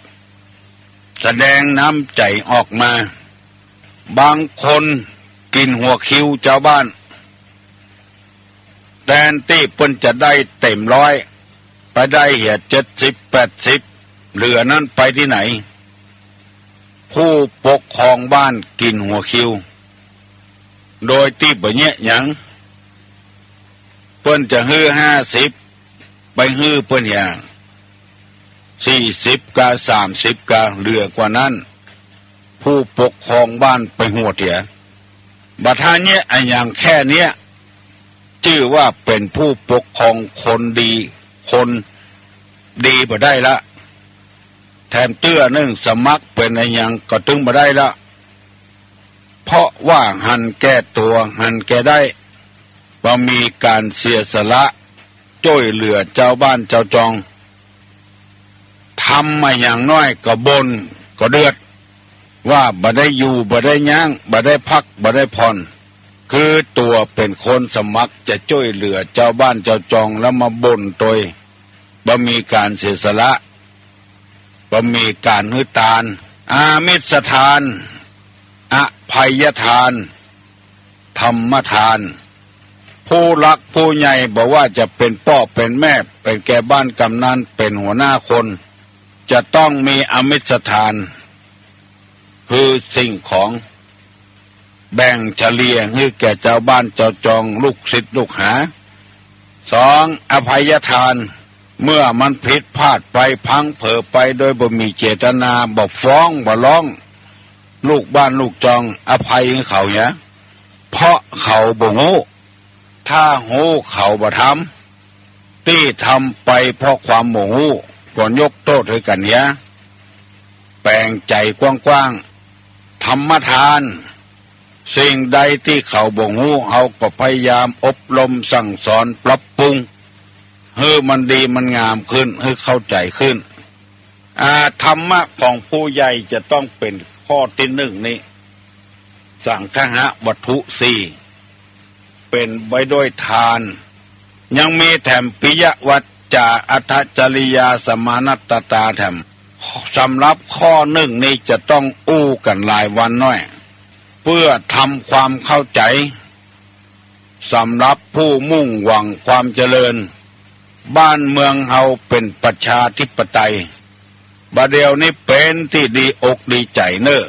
แสดงน้ำใจ๋ออกมา บางคนกิ๋นหัวคิวจาวบ้าน แตนตี้เปิ้นจะได้เต๋มร้อย ไปได้เหียเจ็ดสิบ แปดสิบ เหลือนั้นไปตี้ไหน ผู้ปกครองบ้านกิ๋นหัวคิว โดยตี้บ่เยียะหยัง เปิ้นจะหื้อห้าสิบ ไปหื้อเปิ้นเหีย สี่สิบกา สามสิบกา เหลือกว่านั้น ผู้ปกครองบ้านไปหวดเหีย บ่ทันเยียะอะหยังแค่เนี้ย จื้อว่าเป๋นผู้ปกครองคนดี คนดีบ่ได้ละ แถมเตื้อนึ่งสมัครเป๋นอะหยังก็ตึงบ่ได้ละ เพราะว่าหันแก่ตั๋ว หันแก่ได้ บ่มีก๋านเสียสละ จ้วยเหลือจาวบ้านจาวจอง ทำมาอย่างน้อยก็บ่นก็เดือด ว่าบ่ได้อยู่ บ่ได้ยั้ง บ่ได้พัก บ่ได้ผ่อน คือตั๋วเป๋นคนสมัครจะจ้วยเหลือจาวบ้านจาวจอง แล้วมาบ่นตวย บ่มีก๋านเสียสละ บ่มีก๋านหื้อตาน อามิสทาน อภัยทาน ธรรมทาน ผู้หลักผู้ใหญ่ บ่ว่าจะเป๋นป้อเป๋นแม่ เป๋นแก่บ้านกำนัน เป๋นหัวหน้าคน จะต้องมีอมิสทาน คือสิ่งของ แบ่งเฉลี่ยหื้อแก่จาวบ้านจาวจอง ลูกศิษย์ลูกหา สอง อภัยทาน เมื่อมันผิดพลาดไป พลั้งเผลอไปโดยบ่มีเจตนา บ่ฟ้องบ่ร้อง ลูกบ้านลูกจอง อภัยหื้อเขาเหีย เพราะเขาบ่ฮู้ ถ้าฮู้เขาบ่ทำ ตี้ทำไปเพราะความบ่ฮู้ ก็ยกโต้ษหื้อกั๋นเหีย แป๋งใจ๋กว้างๆ ธรรมทาน สิ่งใดตี้เขาบ่ฮู้ เฮาก็พยายามอบรมสั่งสอนปรับปรุง หื้อมันดีมันงามขึ้น หื้อเข้าใจ๋ขึ้น อา ธรรมะของผู้ใหญ่จะต้องเป๋นข้อตี้นึ่งนี้ สังคหวัตถุสี่ เป๋นไว้ด้วยทาน ยังมีแถมปิยวาจา อัตถจริยา สมานัตตาแถม สำหรับข้อนึ่งนี้จะต้องอู้กั๋นหลายวันหน้อย เปื้อทำความเข้าใจ๋ สำหรับผู้มุ่งหวังความเจริญ บ้านเมืองเฮาเป๋นประชาธิปไตย บ่าเดี่ยวนี้เป๋นตี้ดีอกดีใจ๋เน่อ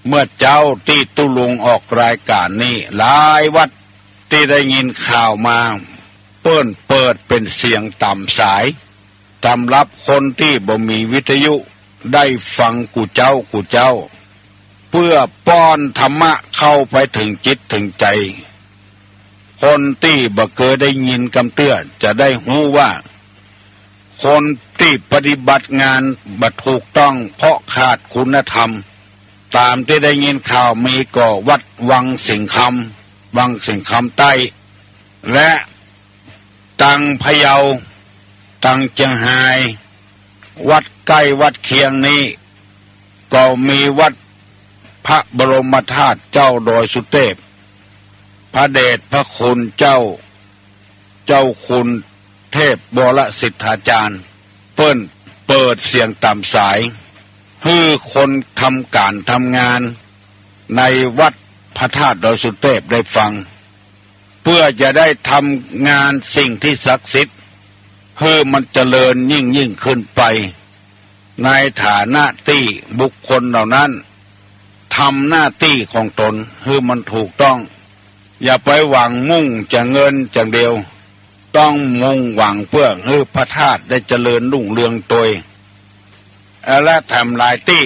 เมื่อเจ๊าตี้ตุ๊ลุงออกรายก๋านนี้ หลายวัดตี้ได้ยินข่าวมา เปิ้นเปิดเป๋นเสียงต๋ามสาย สำหรับคนตี้บ่มีวิทยุได้ฟังกู้เจ๊ากู้เจ๊า เปื้อป้อนธรรมะเข้าไปเถิงจิตเถิงใจ๋ คนตี้บ่เกยได้ยินกำเตื้อจะได้ฮู้ว่า คนตี้ปฏิบัติงานบ่ถูกต้องเพราะขาดคุณธรรม ต๋ามตี้ได้ยินข่าวมีก็วัดวังสิงห์คำ วังสิงห์คำใต้ และ ตังพะเยา ตังเจียงฮาย วัดใก้วัดเคียงนี้ ก็มีวัดพระบรมธาตุเจ้าดอยสุเตพ พระเดชพระคุณเจ้า เจ้าคุณเทพวรสิทธาจารย์ เปิ้นเปิดเสียงต๋ามสาย หื้อคนทำก๋านทำงานในวัดพระธาตุดอยสุเตพได้ฟัง เปื้อจะได้ทำงานสิ่งตี้ศักดิ์สิทธิ์ หื้อมันเจริญยิ่งๆ ขึ้นไป ในฐานะตี้บุคคลเหล่านั้นทำหน้าตี้ของต๋นหื้อมันถูกต้อง อย่าไปหวังมุ่งจะเงินอย่างเดียว ต้องมุ่งหวังเปื้อหื้อพระธาตุได้เจริญรุ่งเรืองตวย และแถมหลายตี้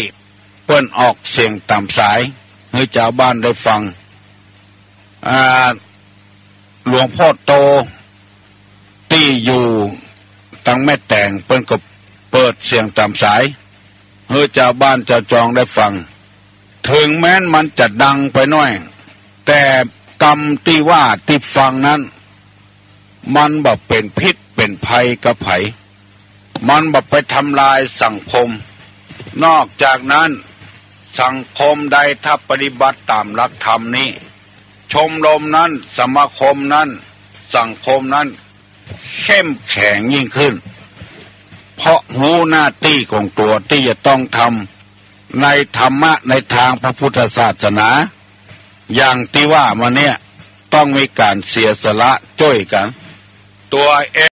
เปิ้นออกเสียงต๋ามสาย หื้อจาวบ้านได้ฟัง อ่า หลวงพ่อโตตี้อยู่ตังแม่แตง เปิ้นก็เปิดเสียงต๋ามสาย หื้อจาวบ้านจาวจองได้ฟัง เถิงแม้นมันจะดังไปหน้อย แต่กำตี้ว่าตี้ฟังนั้น มันบ่เป๋นพิษเป๋นภัยกับใผ มันบ่ไปทำลายสังคม นอกจากนั้น สังคมใดถ้าปฏิบัติต๋ามหลักธรรมนี้ ชมรมนั้น สมาคมนั้น สังคมนั้น เข้มแข็งยิ่งขึ้น เพราะฮู้หน้าตี้ของตั๋วตี้จะต้องทำในธรรมะในตางพระพุทธศาสนา อย่างตี้ว่ามาเนี่ย ต้องมีก๋านเสียสละจ้วยกั๋น ตั๋วเอง